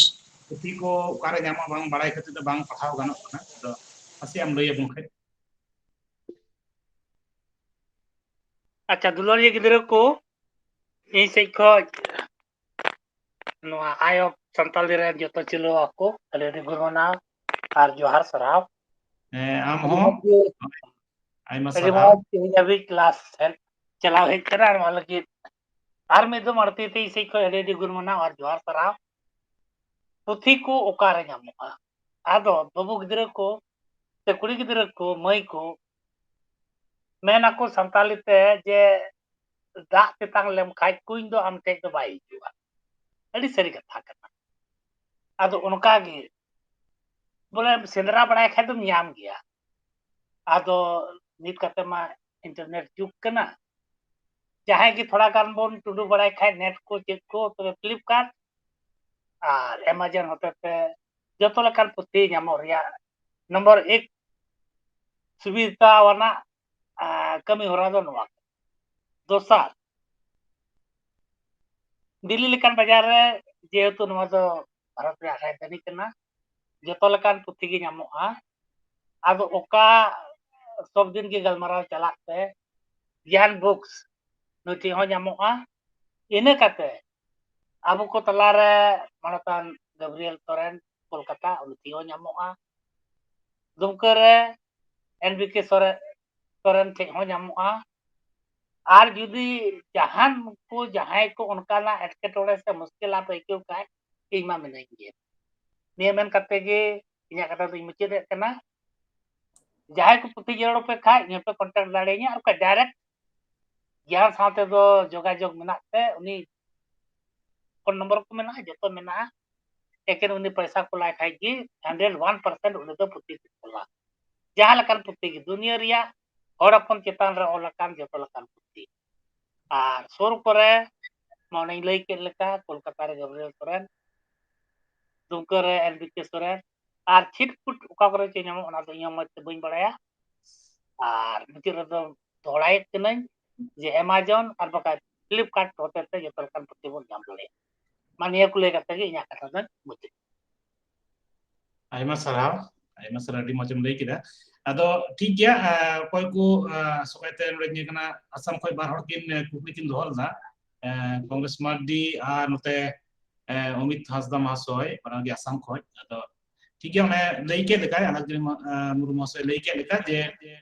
ᱯᱩᱛᱷᱤ ᱠᱚ ᱚᱠᱟᱨᱮ ᱧᱟᱢᱚᱜᱼᱟ ᱵᱟᱝ ᱵᱟᱲᱟᱭ ᱠᱷᱟᱹᱛᱤᱨ ᱛᱮ ᱵᱟᱝ ᱯᱟᱲᱦᱟᱣ ᱜᱟᱱᱚᱜ ᱠᱟᱱᱟ᱾ ᱟᱫᱚ ᱱᱟᱥᱮᱭᱟᱜ ᱮᱢ ᱞᱟᱹᱭ ᱟᱵᱚᱱ ᱠᱷᱟᱡ᱾ ᱟᱪᱪᱷᱟ, ᱫᱩᱞᱟᱹᱲᱤᱭᱟᱹ ᱜᱤᱫᱽᱨᱟᱹ ᱠᱚ, ᱤᱧ ᱥᱮᱫ ᱠᱷᱚᱡ ᱱᱚᱣᱟ ᱟᱭᱳ ᱥᱟᱱᱛᱟᱲᱤ ᱨᱮᱱ ᱡᱚᱛᱚ ᱪᱤᱞᱣᱟᱹ ᱠᱚ ᱟᱹᱰᱤ ᱟᱹᱰᱤ ᱜᱩᱱ ᱢᱟᱱᱟᱣ ᱟᱨ ᱡᱚᱦᱟᱨ ᱥᱟᱨᱦᱟᱣ᱾ ᱦᱮᱸ, ᱟᱢ ᱟᱹᱰᱤ ᱦᱚᱸ ᱢᱚᱡᱽ ᱜᱮ, ᱟᱭᱢᱟ ᱟᱹᱰᱤ ᱥᱟᱨᱦᱟᱣ᱾ ᱢᱚᱡᱽ ᱛᱮᱦᱮᱧ ᱦᱟᱹᱵᱤᱡ ᱠᱞᱟᱥ ᱦᱮᱡ ᱪᱟᱞᱟᱣ ᱦᱮᱡ ᱠᱟᱱᱟ, ᱱᱚᱣᱟ ᱞᱟᱹᱜᱤᱫ ᱟᱨ ᱢᱤᱫ ᱫᱚᱢ ᱟᱹᱲᱛᱤ ᱛᱮ ᱤᱧ ᱥᱮᱫ ᱠᱷᱚᱡ ᱟᱹᱰᱤ ᱟᱹᱰᱤ ᱜᱩᱱ ᱢᱟᱱᱟᱣ ᱟᱨ ᱡᱚᱦᱟᱨ ᱥᱟᱨᱦᱟᱣ᱾ ᱯᱩᱛᱷᱤ ᱠᱚ ᱚᱠᱟᱨᱮ ᱧᱟᱢᱚᱜᱼᱟ? ᱟᱫᱚ ᱵᱟᱹᱵᱩ ᱜᱤᱫᱽᱨᱟᱹ ᱠᱚ ᱥᱮ ᱠᱩᱲᱤ ᱜᱤᱫᱽᱨᱟᱹ ᱠᱚ, ᱢᱟᱹᱭ ᱠᱚ, ᱢᱮᱱ ᱟᱠᱚ ᱥᱟᱱᱛᱟᱲᱤ ᱛᱮ ᱡᱮ ᱫᱟᱜ ᱛᱮᱛᱟᱝ ᱞᱮᱢ ᱠᱷᱟᱡ ᱠᱩᱧ ᱫᱚ ᱟᱢ ᱴᱷᱮᱡ ᱫᱚ ᱵᱟᱭ ᱦᱤᱡᱩᱜᱼᱟ᱾ ᱟᱹᱰᱤ ᱥᱟᱹᱨᱤ ᱠᱟᱛᱷᱟ ᱠᱟᱱᱟ᱾ ᱟᱫᱚ ᱚᱱᱠᱟ ᱜᱮ ᱵᱚᱞᱮ ᱥᱮᱸᱫᱽᱨᱟ ᱵᱟᱲᱟᱭ ᱠᱷᱟᱡ ᱫᱚᱢ ᱧᱟᱢ ᱜᱮᱭᱟ᱾ ᱟᱫᱚ ᱱᱤᱛ ᱠᱟᱛᱮ ᱢᱟ ᱤᱱᱴᱟᱨᱱᱮᱴ ᱡᱩᱜᱽ ᱠᱟᱱᱟ᱾ ᱡᱟᱦᱟᱸᱭ ᱜᱮ ᱛᱷᱚᱲᱟ ᱜᱟᱱ ᱵᱚᱱ ᱴᱩᱰᱩ ᱵᱟᱲᱟᱭ ᱠᱷᱟᱡ ᱱᱮᱴ ᱠᱚ ᱪᱮᱫ ᱠᱚ, ᱛᱚᱵᱮ ᱯᱷᱞᱤᱯᱠᱟᱨᱴ ᱟᱨ ᱮᱢᱟᱡᱚᱱ ᱦᱚᱛᱮᱛᱮ ᱡᱚᱛᱚ ᱞᱮᱠᱟᱱ ᱯᱩᱛᱷᱤ ᱧᱟᱢᱚᱜ ᱨᱮᱭᱟᱜ ᱱᱚᱢᱵᱚᱨ ᱮᱠ ᱥᱩᱵᱤᱫᱷᱟ ᱟᱱᱟᱜ, ᱟ, ᱠᱟᱹᱢᱤ ᱦᱚᱨᱟ ᱫᱚ ᱱᱚᱣᱟ ᱠᱟᱱᱟ᱾ ᱫᱚᱥᱟᱨ, ᱫᱤᱞᱞᱤ ᱞᱮᱠᱟᱱ ᱵᱟᱡᱟᱨ ᱨᱮ, ᱡᱮᱦᱮᱛᱩ ᱱᱚᱣᱟ ᱫᱚ ᱵᱷᱟᱨᱚᱛ ᱨᱮᱭᱟᱜ ᱨᱟᱡᱽᱫᱷᱟᱱᱤ ᱠᱟᱱᱟ, ᱡᱚᱛᱚ ᱞᱮᱠᱟᱱ ᱯᱩᱛᱷᱤ ᱜᱮ ᱧᱟᱢᱚᱜᱼᱟ᱾ ᱟᱫᱚ ᱚᱠᱟ ᱥᱚᱵ ᱫᱤᱱ ᱜᱮ ᱜᱟᱞᱢᱟᱨᱟᱣ ᱪᱟᱞᱟᱜ ᱛᱮ, ᱜᱮᱭᱟᱱ ᱵᱩᱠᱥ ᱱᱩᱭ ᱴᱷᱮᱱ ᱦᱚᱸ ᱧᱟᱢᱚᱜᱼᱟ᱾ ᱤᱱᱟᱹ ᱠᱟᱛᱮ ᱟᱵᱚ ᱠᱚ ᱛᱟᱞᱟᱨᱮ ᱢᱟᱱᱚᱛᱟᱱ ᱜᱟᱵᱽᱨᱤᱭᱮᱞ ᱥᱚᱨᱮᱱ ᱠᱳᱞᱠᱟᱛᱟ, ᱩᱱᱤ ᱴᱷᱮᱱ ᱦᱚᱸ ᱧᱟᱢᱚᱜᱼᱟ᱾ ᱫᱩᱢᱠᱟᱹ ᱨᱮ ᱮᱱ ᱵᱤ ᱠᱮ ᱥᱚᱨᱮᱱ, ᱥᱚᱨᱮᱱ ᱴᱷᱮᱱ ᱦᱚᱸ ᱧᱟᱢᱚᱜᱼᱟ᱾ ᱟᱨ ᱡᱩᱫᱤ ᱡᱟᱦᱟᱱ ᱠᱚ, ᱡᱟᱦᱟᱸᱭ ᱠᱚ ᱚᱱᱠᱟᱱᱟᱜ ᱮᱴᱠᱮᱴᱚᱬᱮ ᱥᱮ ᱢᱩᱥᱠᱤᱞ ᱟᱯᱮ ᱟᱹᱭᱠᱟᱹᱣ ᱠᱷᱟᱡ, ᱤᱧ ᱢᱟ ᱢᱮᱱᱟᱹᱧ ᱜᱮ᱾ ᱱᱤᱭᱟᱹ ᱢᱮᱱ ᱠᱟᱛᱮ ᱜᱮ ᱤᱧᱟᱹᱜ ᱠᱟᱛᱷᱟ ᱫᱚᱧ ᱢᱩᱪᱟᱹᱫᱮᱫ ᱠᱟᱱᱟ᱾ ᱡᱟᱦᱟᱸᱭ ᱠᱚ ᱯᱩᱛᱷᱤ ᱡᱟᱹᱨᱩᱲ ᱯᱮ ᱠᱷᱟᱡ, ᱤᱧ ᱦᱚᱸᱯᱮ ᱠᱚᱱᱴᱟᱠᱴ ᱫᱟᱲᱮᱭᱟᱹᱧᱟ, ᱟᱨ ᱵᱟᱠᱷᱟᱡ ᱰᱟᱭᱨᱮᱠᱴ ᱜᱮᱭᱟᱱ ᱥᱟᱶ ᱛᱮᱫᱚ ᱡᱳᱜᱟᱡᱳᱜᱽ ᱢᱮᱱᱟᱜ ᱛᱮ, ᱩᱱᱤ ᱯᱷᱳᱱ ᱱᱚᱢᱵᱚᱨ ᱠᱚ ᱢᱮᱱᱟᱜᱼᱟ, ᱡᱚᱛᱚ ᱢᱮᱱᱟᱜᱼᱟ᱾ ᱮᱠᱮᱱ ᱩᱱᱤ ᱯᱚᱭᱥᱟ ᱠᱚ ᱞᱟᱭ ᱠᱷᱟᱡ ᱜᱮ ᱦᱟᱱᱰᱨᱮᱰ ᱣᱟᱱ ᱯᱟᱨᱥᱮᱱᱴ ᱩᱱᱤ ᱫᱚ ᱯᱩᱛᱷᱤ ᱠᱚ ᱠᱳᱞᱟ᱾ ᱡᱟᱦᱟᱸ ᱞᱮᱠᱟᱱ ᱯᱩᱛᱷᱤ ᱜᱮ, ᱫᱩᱱᱤᱭᱟᱹ ᱨᱮᱭᱟᱜ ᱦᱚᱲ ᱦᱚᱯᱚᱱ ᱪᱮᱛᱟᱱ ᱨᱮ ᱚᱞ ᱟᱠᱟᱱ ᱡᱚᱛᱚ ᱞᱮᱠᱟᱱ ᱯᱩᱛᱷᱤ᱾ ᱟᱨ ᱥᱩᱨ ᱠᱚᱨᱮ, ᱚᱱᱮᱧ ᱞᱟᱹᱭ ᱠᱮᱫ ᱞᱮᱠᱟ, ᱠᱳᱞᱠᱟᱛᱟ ᱨᱮ ᱜᱟᱵᱽᱨᱤᱭᱮᱞ ᱥᱚᱨᱮᱱ, ᱫᱩᱢᱠᱟᱹ ᱨᱮ ᱮᱱ ᱵᱤ ᱠᱮ ᱥᱚᱨᱮᱱ, ᱟᱨ ᱪᱷᱤᱴ ᱯᱷᱩᱴ ᱚᱠᱟ ᱠᱚᱨᱮ ᱪᱚ ᱧᱟᱢᱚᱜ, ᱚᱱᱟ ᱫᱚ ᱤᱧ ᱦᱚᱸ ᱢᱚᱡᱽ ᱛᱮ ᱵᱟᱹᱧ ᱵᱟᱲᱟᱭᱟ᱾ ᱟᱨ ᱢᱩᱪᱟᱹᱫ ᱨᱮᱫᱚ ᱫᱚᱦᱲᱟᱭᱮᱫ ᱠᱟᱹᱱᱟᱹᱧ ᱡᱮ ᱮᱢᱟᱡᱚᱱ ᱟᱨ ᱵᱟᱠᱷᱟᱡ ᱯᱷᱞᱤᱯᱠᱟᱨᱴ ᱦᱚᱛᱮ ᱛᱮ ᱡᱚᱛᱚ ᱞᱮᱠᱟᱱ ᱯᱩᱛᱷᱤ ᱵᱚᱱ ᱧᱟᱢ ᱫᱟᱲᱮᱭᱟᱜᱼᱟ᱾ ᱢᱟ ᱱᱤᱭᱟᱹ ᱠᱚ ᱞᱟᱹᱭ ᱠᱟᱛᱮ ᱜᱮ ᱤᱧᱟᱹᱜ ᱠᱟᱛᱷᱟ ᱫᱚᱧ ᱢᱩᱪᱟᱹᱫ᱾ ᱟᱭᱢᱟ ᱥᱟᱨᱦᱟᱣ, ᱟᱭᱢᱟ ᱥᱟᱨᱦᱟᱣ, ᱟᱹᱰᱤ ᱢᱚᱡᱽ ᱮᱢ ᱞᱟᱹᱭ ᱠᱮᱫᱟ᱾ ᱟᱫᱚ ᱴᱷᱤᱠ ᱜᱮᱭᱟ, ᱟᱸ, ᱚᱠᱚᱭ ᱠᱚ, ᱟᱸ, ᱥᱚᱠᱟᱭ ᱛᱮ ᱱᱚᱰᱮ ᱧᱮᱞ ᱠᱟᱱᱟ, ᱟᱥᱟᱢ ᱠᱷᱚᱱ ᱵᱟᱨ ᱦᱚᱲ ᱠᱤᱱ, ᱟᱸ, ᱠᱩᱠᱞᱤ ᱠᱤᱱ ᱫᱚᱦᱚ ᱞᱮᱫᱟ, ᱟᱸ, ᱠᱚᱝᱜᱨᱮᱥ ᱢᱟᱨᱰᱤ ᱟᱨ ᱱᱚᱛᱮ, ᱟᱸ, ᱚᱢᱤᱛ ᱦᱟᱸᱥᱫᱟ ᱢᱟᱦᱟᱥᱚᱭ, ᱵᱟᱱᱟᱨ ᱜᱮ ᱟᱥᱟᱢ ᱠᱷᱚᱱ᱾ ᱟᱫᱚ ᱴᱷᱤᱠ ᱜᱮᱭᱟ, ᱚᱱᱮ ᱞᱟᱹᱭ ᱠᱮᱫ ᱞᱮᱠᱟᱭ, ᱟᱞᱟᱠ ᱢᱩᱨᱢᱩ ᱢᱟᱦᱟᱥᱚᱭ ᱞᱟᱹᱭ ᱠᱮᱫ ᱞᱮᱠᱟ ᱡᱮ,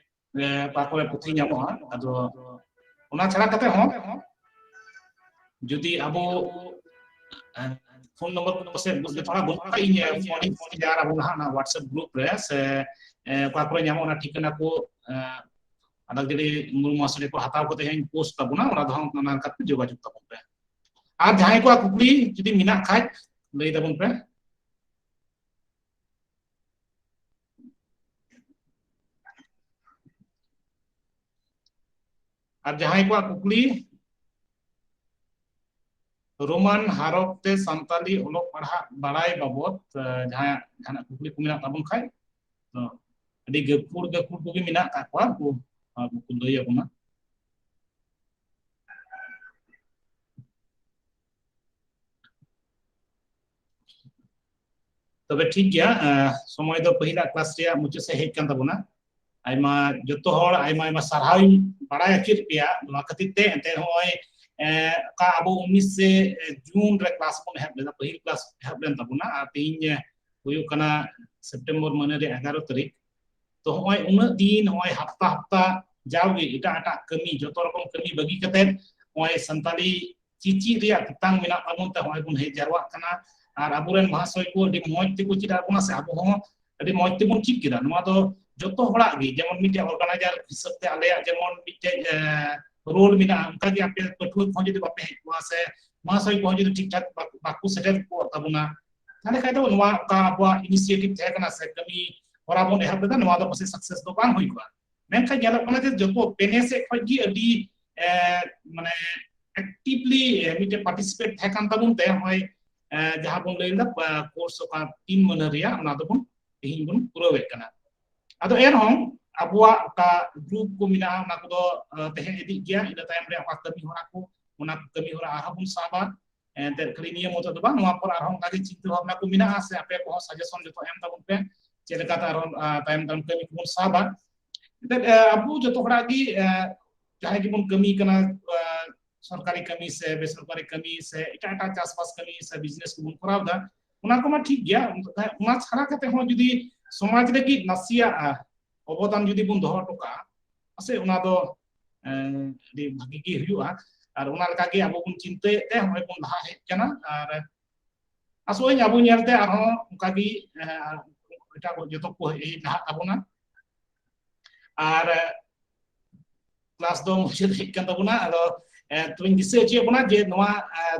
ᱮ, ᱚᱠᱟ ᱠᱚᱨᱮ ᱯᱩᱛᱷᱤ ᱧᱟᱢᱚᱜᱼᱟ᱾ ᱟᱫᱚ ᱚᱱᱟ ᱪᱷᱟᱲᱟ ᱠᱟᱛᱮ ᱦᱚᱸ ᱡᱩᱫᱤ ᱟᱵᱚ, ᱮ, ᱯᱷᱳᱱ ᱱᱚᱢᱵᱚᱨ ᱠᱚ ᱯᱟᱥᱮᱡ ᱡᱚᱛᱚ ᱦᱚᱲᱟᱜ ᱵᱟᱹᱱᱩᱜ ᱠᱷᱟᱡ, ᱤᱧ, ᱮ, ᱯᱷᱳᱱ ᱤᱧ ᱥᱮᱭᱟᱨ ᱟᱵᱚᱱᱟ ᱦᱟᱸᱜ ᱚᱱᱟ WhatsApp ᱜᱨᱩᱯ ᱨᱮ, ᱥᱮ, ᱮ, ᱚᱠᱟ ᱠᱚᱨᱮ ᱧᱟᱢᱚᱜᱼᱟ ᱚᱱᱟ ᱴᱷᱤᱠᱟᱹᱱᱟ ᱠᱚ, ᱮ, ᱟᱫᱟᱠ ᱡᱩᱫᱤ ᱢᱩᱨᱢᱩ ᱢᱟᱦᱟᱥᱚᱭ ᱠᱚ ᱦᱟᱛᱟᱣ ᱠᱟᱛᱮ ᱦᱟᱸᱜ ᱤᱧ ᱯᱳᱥᱴ ᱛᱟᱵᱚᱱᱟ, ᱚᱱᱟ ᱫᱚ ᱦᱟᱸᱜ ᱚᱱᱟ ᱞᱮᱠᱟᱛᱮ ᱡᱳᱜᱟᱡᱳᱜᱽ ᱛᱟᱵᱚᱱ ᱯᱮ᱾ ᱟᱨ ᱡᱟᱦᱟᱸᱭ ᱠᱚᱣᱟᱜ ᱠᱩᱠᱞᱤ ᱡᱩᱫᱤ ᱢᱮᱱᱟᱜ ᱠᱷᱟᱡ, ᱞᱟᱹᱭ ᱛᱟᱵᱚᱱ ᱯᱮ᱾ ᱟᱨ ᱡᱟᱦᱟᱸᱭ ᱠᱚᱣᱟᱜ ᱠᱩᱠᱞᱤ, ᱨᱳᱢᱟᱱ ᱦᱚᱨᱚᱯ ᱛᱮ ᱥᱟᱱᱛᱟᱞᱤ ᱚᱞᱚᱜ ᱯᱟᱲᱦᱟᱜ ᱵᱟᱲᱟᱭ ᱵᱟᱵᱚᱫ, ᱮ, ᱡᱟᱦᱟᱸᱭᱟᱜ ᱡᱟᱦᱟᱱᱟᱜ ᱠᱩᱠᱞᱤ ᱠᱚ ᱢᱮᱱᱟᱜ ᱛᱟᱵᱚᱱ ᱠᱷᱟᱡ, ᱛᱚ, ᱟᱹᱰᱤ ᱜᱟᱹᱠᱷᱩᱲ ᱜᱟᱹᱠᱷᱩᱲ ᱠᱚᱜᱮ ᱢᱮᱱᱟᱜ ᱟᱠᱟᱫ ᱠᱚᱣᱟ, ᱩᱱᱠᱩ, ᱩᱱᱠᱩ ᱠᱚ ᱞᱟᱹᱭ ᱟᱵᱚᱱᱟ᱾ ᱛᱚᱵᱮ ᱴᱷᱤᱠ ᱜᱮᱭᱟ, ᱥᱚᱢᱚᱭ ᱫᱚ ᱯᱟᱹᱦᱤᱞᱟᱜ ᱠᱞᱟᱥ ᱨᱮᱭᱟᱜ ᱢᱩᱪᱟᱹᱫ ᱥᱮᱫ ᱦᱮᱡ ᱟᱠᱟᱱ ᱛᱟᱵᱚᱱᱟ᱾ ᱟᱭᱢᱟ, ᱡᱚᱛᱚ ᱦᱚᱲ ᱟᱭᱢᱟ ᱟᱭᱢᱟ ᱥᱟᱨᱦᱟᱣ ᱤᱧ ᱵᱟᱲᱟᱭ ᱦᱚᱪᱚᱭᱮᱫ ᱯᱮᱭᱟ ᱱᱚᱣᱟ ᱠᱷᱟᱹᱛᱤᱨ ᱛᱮ᱾ ᱮᱱᱛᱮ ᱱᱚᱜᱼᱚᱭ ᱚᱠᱟ ᱟᱵᱚ ᱩᱱᱤᱥ ᱡᱩᱱ ᱨᱮ ᱠᱞᱟᱥ ᱵᱚᱱ ᱮᱦᱚᱵ ᱞᱮᱫᱟ, ᱯᱟᱹᱦᱤᱞ ᱠᱞᱟᱥ ᱮᱦᱚᱵ ᱞᱮᱱ ᱛᱟᱵᱚᱱᱟ, ᱟᱨ ᱛᱮᱦᱮᱧ ᱦᱩᱭᱩᱜ ᱠᱟᱱᱟ ᱥᱮᱯᱴᱮᱢᱵᱚᱨ ᱢᱟᱹᱦᱱᱟᱹ ᱨᱮ ᱮᱜᱟᱨᱚ ᱛᱟᱹᱨᱤᱠᱷ᱾ ᱛᱚ ᱱᱚᱜᱼᱚᱭ ᱩᱱᱟᱹᱜ ᱫᱤᱱ, ᱱᱚᱜᱼᱚᱭ ᱦᱟᱯᱛᱟ ᱦᱟᱯᱛᱟ ᱡᱟᱣᱜᱮ ᱮᱴᱟᱜ ᱮᱴᱟᱜ ᱠᱟᱹᱢᱤ, ᱡᱚᱛᱚ ᱨᱚᱠᱚᱢ ᱠᱟᱹᱢᱤ ᱵᱟᱹᱜᱤ ᱠᱟᱛᱮ ᱱᱚᱜᱼᱚᱭ ᱥᱟᱱᱛᱟᱲᱤ ᱪᱤᱪᱤᱫ ᱨᱮᱭᱟᱜ ᱛᱮᱛᱟᱝ ᱢᱮᱱᱟᱜ ᱛᱟᱵᱚᱱ ᱛᱮ ᱱᱚᱜᱼᱚᱭ ᱵᱚᱱ ᱦᱮᱡ ᱡᱟᱨᱣᱟᱜ ᱠᱟᱱᱟ᱾ ᱟᱨ ᱟᱵᱚᱨᱮᱱ ᱢᱟᱦᱟᱥᱚᱭ ᱠᱚ ᱟᱹᱰᱤ ᱢᱚᱡᱽ ᱛᱮᱠᱚ ᱪᱮᱫ ᱟᱵᱚᱱᱟ ᱥᱮ ᱟᱵᱚ ᱦᱚᱸ ᱟᱹᱰᱤ ᱢᱚᱡᱽ ᱛᱮᱵᱚᱱ ᱪᱮᱫ ᱠᱮᱫᱟ᱾ ᱱᱚᱣᱟ ᱫᱚ ᱡᱚᱛᱚ ᱦᱚᱲᱟᱜ ᱜᱮ, ᱡᱮᱢᱚᱱ ᱢᱤᱫᱴᱮᱡ ᱚᱨᱜᱟᱱᱟᱭᱡᱟᱨ ᱦᱤᱥᱟᱹᱵ ᱛᱮ ᱟᱞᱮᱭᱟᱜ ᱡᱮᱢᱚᱱ ᱢᱤᱫᱴᱮᱡ ᱨᱳᱞ ᱢᱮᱱᱟᱜᱼᱟ, ᱚᱱᱠᱟᱜᱮ ᱟᱯᱮ ᱯᱟᱹᱴᱷᱩᱣᱟᱹ ᱠᱚᱦᱚᱸ ᱡᱩᱫᱤ ᱵᱟᱯᱮ ᱦᱮᱡ ᱠᱚᱜᱼᱟ ᱥᱮ ᱢᱟᱦᱟᱥᱚᱭ ᱠᱚᱦᱚᱸ ᱡᱩᱫᱤ ᱴᱷᱤᱠ ᱴᱷᱟᱠ ᱵᱟᱠᱚ ᱥᱮᱴᱮᱨ ᱠᱚᱜ ᱛᱟᱵᱚᱱᱟ, ᱛᱟᱦᱚᱞᱮ ᱠᱷᱟᱡ ᱫᱚ ᱱᱚᱣᱟ ᱚᱠᱟ ᱟᱵᱚᱣᱟᱜ ᱤᱱᱤᱥᱤᱭᱮᱴᱤᱵᱷ ᱛᱟᱦᱮᱸ ᱠᱟᱱᱟ ᱥᱮ ᱠᱟᱹᱢᱤ ᱦᱚᱨᱟ ᱵᱚᱱ ᱮᱦᱚᱵ ᱞᱮᱫᱟ, ᱱᱚᱣᱟ ᱫᱚ ᱯᱟᱥᱮᱡ ᱥᱟᱠᱥᱮᱥ ᱫᱚ ᱵᱟᱝ ᱦᱩᱭ ᱠᱚᱜᱼᱟ᱾ ᱢᱮᱱᱠᱷᱟᱱ ᱧᱮᱞᱚᱜ ᱠᱟᱱᱟ ᱡᱮ ᱡᱚᱛᱚ ᱯᱮᱱᱮ ᱥᱮᱫ ᱠᱷᱚᱱ ᱜᱮ ᱟᱹᱰᱤ ᱢᱟᱱᱮ ᱮᱠᱴᱤᱵᱷᱞᱤ ᱢᱤᱫᱴᱮᱱ ᱯᱟᱨᱴᱤᱥᱤᱯᱮᱴ ᱛᱟᱦᱮᱸ ᱠᱟᱱ ᱛᱟᱵᱚᱱ ᱛᱮ ᱱᱚᱜᱼᱚᱭ ᱡᱟᱦᱟᱸ ᱵᱚᱱ ᱞᱟᱹᱭ ᱞᱮᱫᱟ ᱠᱳᱨᱥ ᱚᱠᱟ ᱛᱤᱱ ᱢᱟᱹᱦᱱᱟᱹ ᱨᱮᱭᱟᱜ, ᱚᱱᱟ ᱫᱚᱵᱚᱱ ᱛᱮᱦᱮᱧ ᱵᱚᱱ ᱯᱩᱨᱟᱹᱣᱮᱫ ᱠᱟᱱᱟ᱾ ᱟᱫᱚ ᱮᱱᱦᱚᱸ ᱟᱵᱚᱣᱟᱜ ᱚᱠᱟ ᱜᱨᱩᱯ ᱠᱚ ᱢᱮᱱᱟᱜᱼᱟ, ᱚᱱᱟ ᱠᱚᱫᱚ ᱛᱟᱦᱮᱸ ᱤᱫᱤᱜ ᱜᱮᱭᱟ᱾ ᱤᱱᱟᱹ ᱛᱟᱭᱚᱢ ᱨᱮ ᱚᱠᱟ ᱠᱟᱹᱢᱤ ᱦᱚᱨᱟ ᱠᱚ, ᱚᱱᱟ ᱠᱚ ᱠᱟᱹᱢᱤ ᱦᱚᱨᱟ ᱟᱨᱦᱚᱸ ᱵᱚᱱ ᱥᱟᱵᱟ᱾ ᱮᱱᱛᱮᱫ ᱠᱷᱟᱹᱞᱤ ᱱᱤᱭᱟᱹ ᱢᱚᱛᱚ ᱫᱚ ᱵᱟᱝ, ᱱᱚᱣᱟ ᱯᱚᱨ ᱟᱨᱦᱚᱸ ᱚᱱᱠᱟᱜᱮ ᱪᱤᱱᱛᱟᱹ ᱵᱷᱟᱵᱽᱱᱟ ᱠᱚ ᱢᱮᱱᱟᱜᱼᱟ ᱥᱮ ᱟᱯᱮ ᱠᱚᱦᱚᱸ ᱥᱟᱡᱮᱥᱚᱱ ᱡᱚᱛᱚ ᱮᱢ ᱛᱟᱵᱚᱱ ᱯᱮ, ᱪᱮᱫ ᱞᱮᱠᱟᱛᱮ ᱟᱨᱦᱚᱸ ᱛᱟᱭᱚᱢ ᱫᱟᱨᱟᱢ ᱠᱟᱹᱢᱤ ᱠᱚᱵᱚᱱ ᱥᱟᱵᱟ᱾ ᱮᱱᱛᱮᱫ ᱟᱵᱚ ᱡᱚᱛᱚ ᱦᱚᱲᱟᱜ ᱜᱮ ᱡᱟᱦᱟᱸᱭ ᱜᱮᱵᱚᱱ ᱠᱟᱹᱢᱤ ᱠᱟᱱᱟ, ᱥᱚᱨᱠᱟᱨᱤ ᱠᱟᱹᱢᱤ ᱥᱮ ᱵᱮᱥᱚᱨᱠᱟᱨᱤ ᱠᱟᱹᱢᱤ ᱥᱮ ᱮᱴᱟᱜ ᱮᱴᱟᱜ ᱪᱟᱥᱵᱟᱥ ᱠᱟᱹᱢᱤ ᱥᱮ ᱵᱤᱡᱽᱱᱮᱥ ᱠᱚᱵᱚᱱ ᱠᱚᱨᱟᱣ ᱮᱫᱟ, ᱚᱱᱟ ᱠᱚᱢᱟ ᱴᱷᱤᱠ ᱜᱮᱭᱟ᱾ ᱚᱱᱟ ᱪᱷᱟᱲᱟ ᱠᱟᱛᱮ ᱦᱚᱸ ᱡᱩᱫᱤ ᱥᱚᱢᱟᱡᱽ ᱞᱟᱹᱜᱤᱫ ᱱᱟᱥᱮᱭᱟᱜ ᱚᱵᱚᱫᱟᱱ ᱡᱩᱫᱤ ᱵᱚᱱ ᱫᱚᱦᱚ ᱦᱚᱴᱚ ᱠᱟᱜᱼᱟ, ᱯᱟᱥᱮᱡ ᱚᱱᱟ ᱫᱚ ᱟᱹᱰᱤ ᱵᱷᱟᱹᱜᱤ ᱜᱮ ᱦᱩᱭᱩᱜᱼᱟ᱾ ᱟᱨ ᱚᱱᱟ ᱞᱮᱠᱟᱜᱮ ᱟᱵᱚ ᱵᱚᱱ ᱪᱤᱱᱛᱟᱹᱭᱮᱫ ᱛᱮ ᱱᱚᱜᱼᱚᱭ ᱵᱚᱱ ᱞᱟᱦᱟ ᱦᱮᱡ ᱟᱠᱟᱱᱟ᱾ ᱟᱨ ᱟᱥᱚᱜ ᱟᱹᱧ ᱟᱵᱚ ᱧᱮᱞᱛᱮ ᱟᱨᱦᱚᱸ ᱚᱱᱠᱟᱜᱮ ᱮᱴᱟᱜ ᱠᱚ ᱡᱚᱛᱚ ᱠᱚ ᱦᱮᱡ ᱞᱟᱦᱟᱜ ᱛᱟᱵᱚᱱᱟ᱾ ᱟᱨ ᱠᱞᱟᱥ ᱫᱚ ᱢᱩᱪᱟᱹᱫ ᱦᱮᱡ ᱠᱟᱱ ᱛᱟᱵᱚᱱᱟ᱾ ᱟᱫᱚ ᱛᱚᱵᱮᱧ ᱫᱤᱥᱟᱹ ᱦᱚᱪᱚᱭᱮᱫ ᱵᱚᱱᱟ ᱡᱮ ᱱᱚᱣᱟ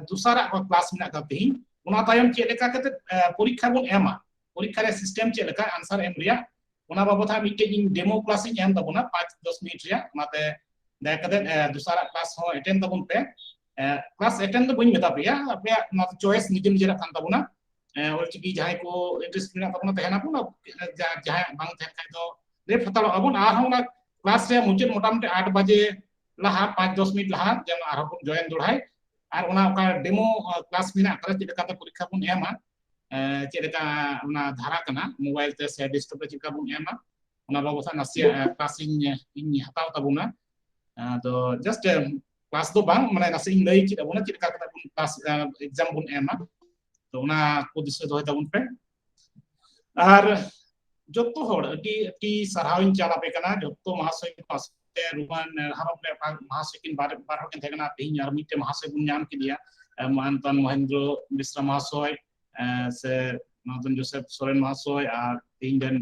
ᱫᱚᱥᱟᱨᱟᱜ ᱠᱞᱟᱥ ᱢᱮᱱᱟᱜ ᱟᱠᱟᱫ ᱛᱮᱦᱮᱧ, ᱚᱱᱟ ᱛᱟᱭᱚᱢ ᱪᱮᱫ ᱞᱮᱠᱟ ᱠᱟᱛᱮ ᱯᱚᱨᱤᱠᱠᱷᱟ ᱵᱚᱱ ᱮᱢᱟ, ᱯᱚᱨᱤᱠᱠᱷᱟ ᱨᱮᱭᱟᱜ ᱥᱤᱥᱴᱮᱢ ᱪᱮᱫ ᱞᱮᱠᱟ, ᱟᱱᱥᱟᱨ ᱮᱢ ᱨᱮᱭᱟᱜ, ᱚᱱᱟ ᱵᱟᱵᱚᱫ ᱦᱟᱸᱜ ᱢᱤᱫᱴᱮᱡ ᱤᱧ ᱰᱮᱢᱳ ᱠᱞᱟᱥ ᱤᱧ ᱮᱢ ᱛᱟᱵᱚᱱᱟ ᱯᱟᱸᱪ ᱫᱚᱥ ᱢᱤᱱᱤᱴ ᱨᱮᱭᱟᱜ᱾ ᱚᱱᱟᱛᱮ ᱫᱟᱭᱟ ᱠᱟᱛᱮ ᱫᱚᱥᱟᱨᱟᱜ ᱠᱞᱟᱥ ᱦᱚᱸ ᱮᱴᱮᱱ ᱛᱟᱵᱚᱱ ᱯᱮ᱾ ᱠᱞᱟᱥ ᱮᱴᱮᱱ ᱫᱚ ᱵᱟᱹᱧ ᱢᱮᱛᱟ ᱯᱮᱭᱟ, ᱟᱯᱮᱭᱟᱜ ᱱᱚᱣᱟ ᱪᱚᱭᱮᱥ ᱱᱤᱡᱮ ᱱᱤᱡᱮᱨᱟᱜ ᱠᱟᱱ ᱛᱟᱵᱚᱱᱟ᱾ ᱚᱞᱪᱤᱠᱤ ᱡᱟᱦᱟᱸᱭ ᱠᱚ ᱤᱱᱴᱟᱨᱮᱥᱴ ᱢᱮᱱᱟᱜ ᱛᱟᱵᱚᱱᱟ ᱛᱟᱦᱮᱱᱟᱵᱚᱱ, ᱡᱟᱦᱟᱸᱭᱟᱜ ᱵᱟᱝ ᱛᱟᱦᱮᱱ ᱠᱷᱟᱡ ᱫᱚ ᱞᱮᱯ ᱦᱟᱛᱟᱲᱚᱜ ᱟᱵᱚᱱ᱾ ᱟᱨᱦᱚᱸ ᱚᱱᱟ ᱠᱞᱟᱥ ᱨᱮᱭᱟᱜ ᱢᱩᱪᱟᱹᱫ ᱢᱚᱴᱟᱢᱩᱴᱤ ᱟᱴ ᱵᱟᱡᱮ ᱞᱟᱦᱟ, ᱯᱟᱸᱪ ᱫᱚᱥ ᱢᱤᱱᱤᱴ ᱞᱟᱦᱟ ᱡᱮᱱᱚ ᱟᱨᱦᱚᱸ ᱵᱚᱱ ᱡᱚᱭᱮᱱ ᱫᱚᱲᱦᱟᱭ᱾ ᱟᱨ ᱚᱱᱟ ᱚᱠᱟ ᱰᱮᱢᱳ ᱠᱞᱟᱥ ᱢᱮᱱᱟᱜ ᱟᱠᱟᱫᱟ, ᱪᱮᱫ ᱞᱮᱠᱟᱛᱮ ᱯᱚᱨᱤᱠᱠᱷᱟ ᱵᱚᱱ ᱮᱢᱟ, ᱪᱮᱫ ᱞᱮᱠᱟ ᱚᱱᱟ ᱫᱷᱟᱨᱟ ᱠᱟᱱᱟ, ᱢᱳᱵᱟᱭᱤᱞ ᱛᱮ ᱥᱮ ᱰᱮᱥᱠᱴᱚᱯ ᱨᱮ ᱪᱮᱫ ᱞᱮᱠᱟ ᱵᱚᱱ ᱮᱢᱟ, ᱚᱱᱟ ᱵᱟᱵᱚᱫ ᱦᱟᱸᱜ ᱱᱟᱥᱮᱭᱟᱜ ᱠᱞᱟᱥ ᱤᱧ ᱤᱧ ᱦᱟᱛᱟᱣ ᱛᱟᱵᱚᱱᱟ᱾ ᱟᱫᱚ ᱡᱟᱥᱴ ᱠᱞᱟᱥ ᱫᱚ ᱵᱟᱝ, ᱢᱟᱱᱮ ᱱᱟᱥᱮ ᱤᱧ ᱞᱟᱹᱭ ᱪᱮᱫ ᱟᱵᱚᱱᱟ ᱪᱮᱫ ᱞᱮᱠᱟ ᱠᱟᱛᱮ ᱵᱚᱱ ᱠᱞᱟᱥ ᱮᱠᱡᱟᱢ ᱵᱚᱱ ᱮᱢᱟ᱾ ᱛᱚ ᱚᱱᱟ ᱠᱚ ᱫᱤᱥᱟᱹ ᱫᱚᱦᱚᱭ ᱛᱟᱵᱚᱱ ᱯᱮ᱾ ᱟᱨ ᱡᱚᱛᱚ ᱦᱚᱲ ᱟᱹᱰᱤ ᱟᱹᱰᱤ ᱥᱟᱨᱦᱟᱣ ᱤᱧ ᱪᱟᱞ ᱟᱯᱮ ᱠᱟᱱᱟ᱾ ᱡᱚᱛᱚ ᱢᱟᱦᱟᱥᱚᱭ ᱠᱚ ᱟᱥᱚᱠ ᱛᱮ ᱨᱩᱢᱟᱱ ᱦᱟᱨᱚᱯ ᱨᱮ ᱚᱠᱟ ᱢᱟᱦᱟᱥᱚᱭ ᱠᱤᱱ ᱵᱟᱨ ᱵᱟᱨ ᱦᱚᱲ ᱠᱤᱱ ᱛᱟᱦᱮᱸ ᱠᱟᱱᱟ, ᱛᱮᱦᱮᱧ ᱟᱨ ᱢᱤᱫᱴᱮᱱ ᱢᱟᱦᱟᱥᱚᱭ ᱵᱚᱱ ᱧᱟᱢ ᱠᱮᱫᱮᱭᱟ᱾ ᱢᱟᱱᱚᱛᱟᱱ ᱢᱚᱦᱮᱱᱫᱨᱚ ᱢᱤᱥᱨᱟ ᱢᱟᱦᱟᱥᱚᱭ ᱥᱮ ᱢᱟᱱᱚᱛᱟᱱ ᱡᱳᱥᱮᱯ ᱥᱚᱨᱮᱱ ᱢᱟᱦᱟᱥᱚᱭ ᱟᱨ ᱛᱮᱦᱮᱧ ᱨᱮᱱ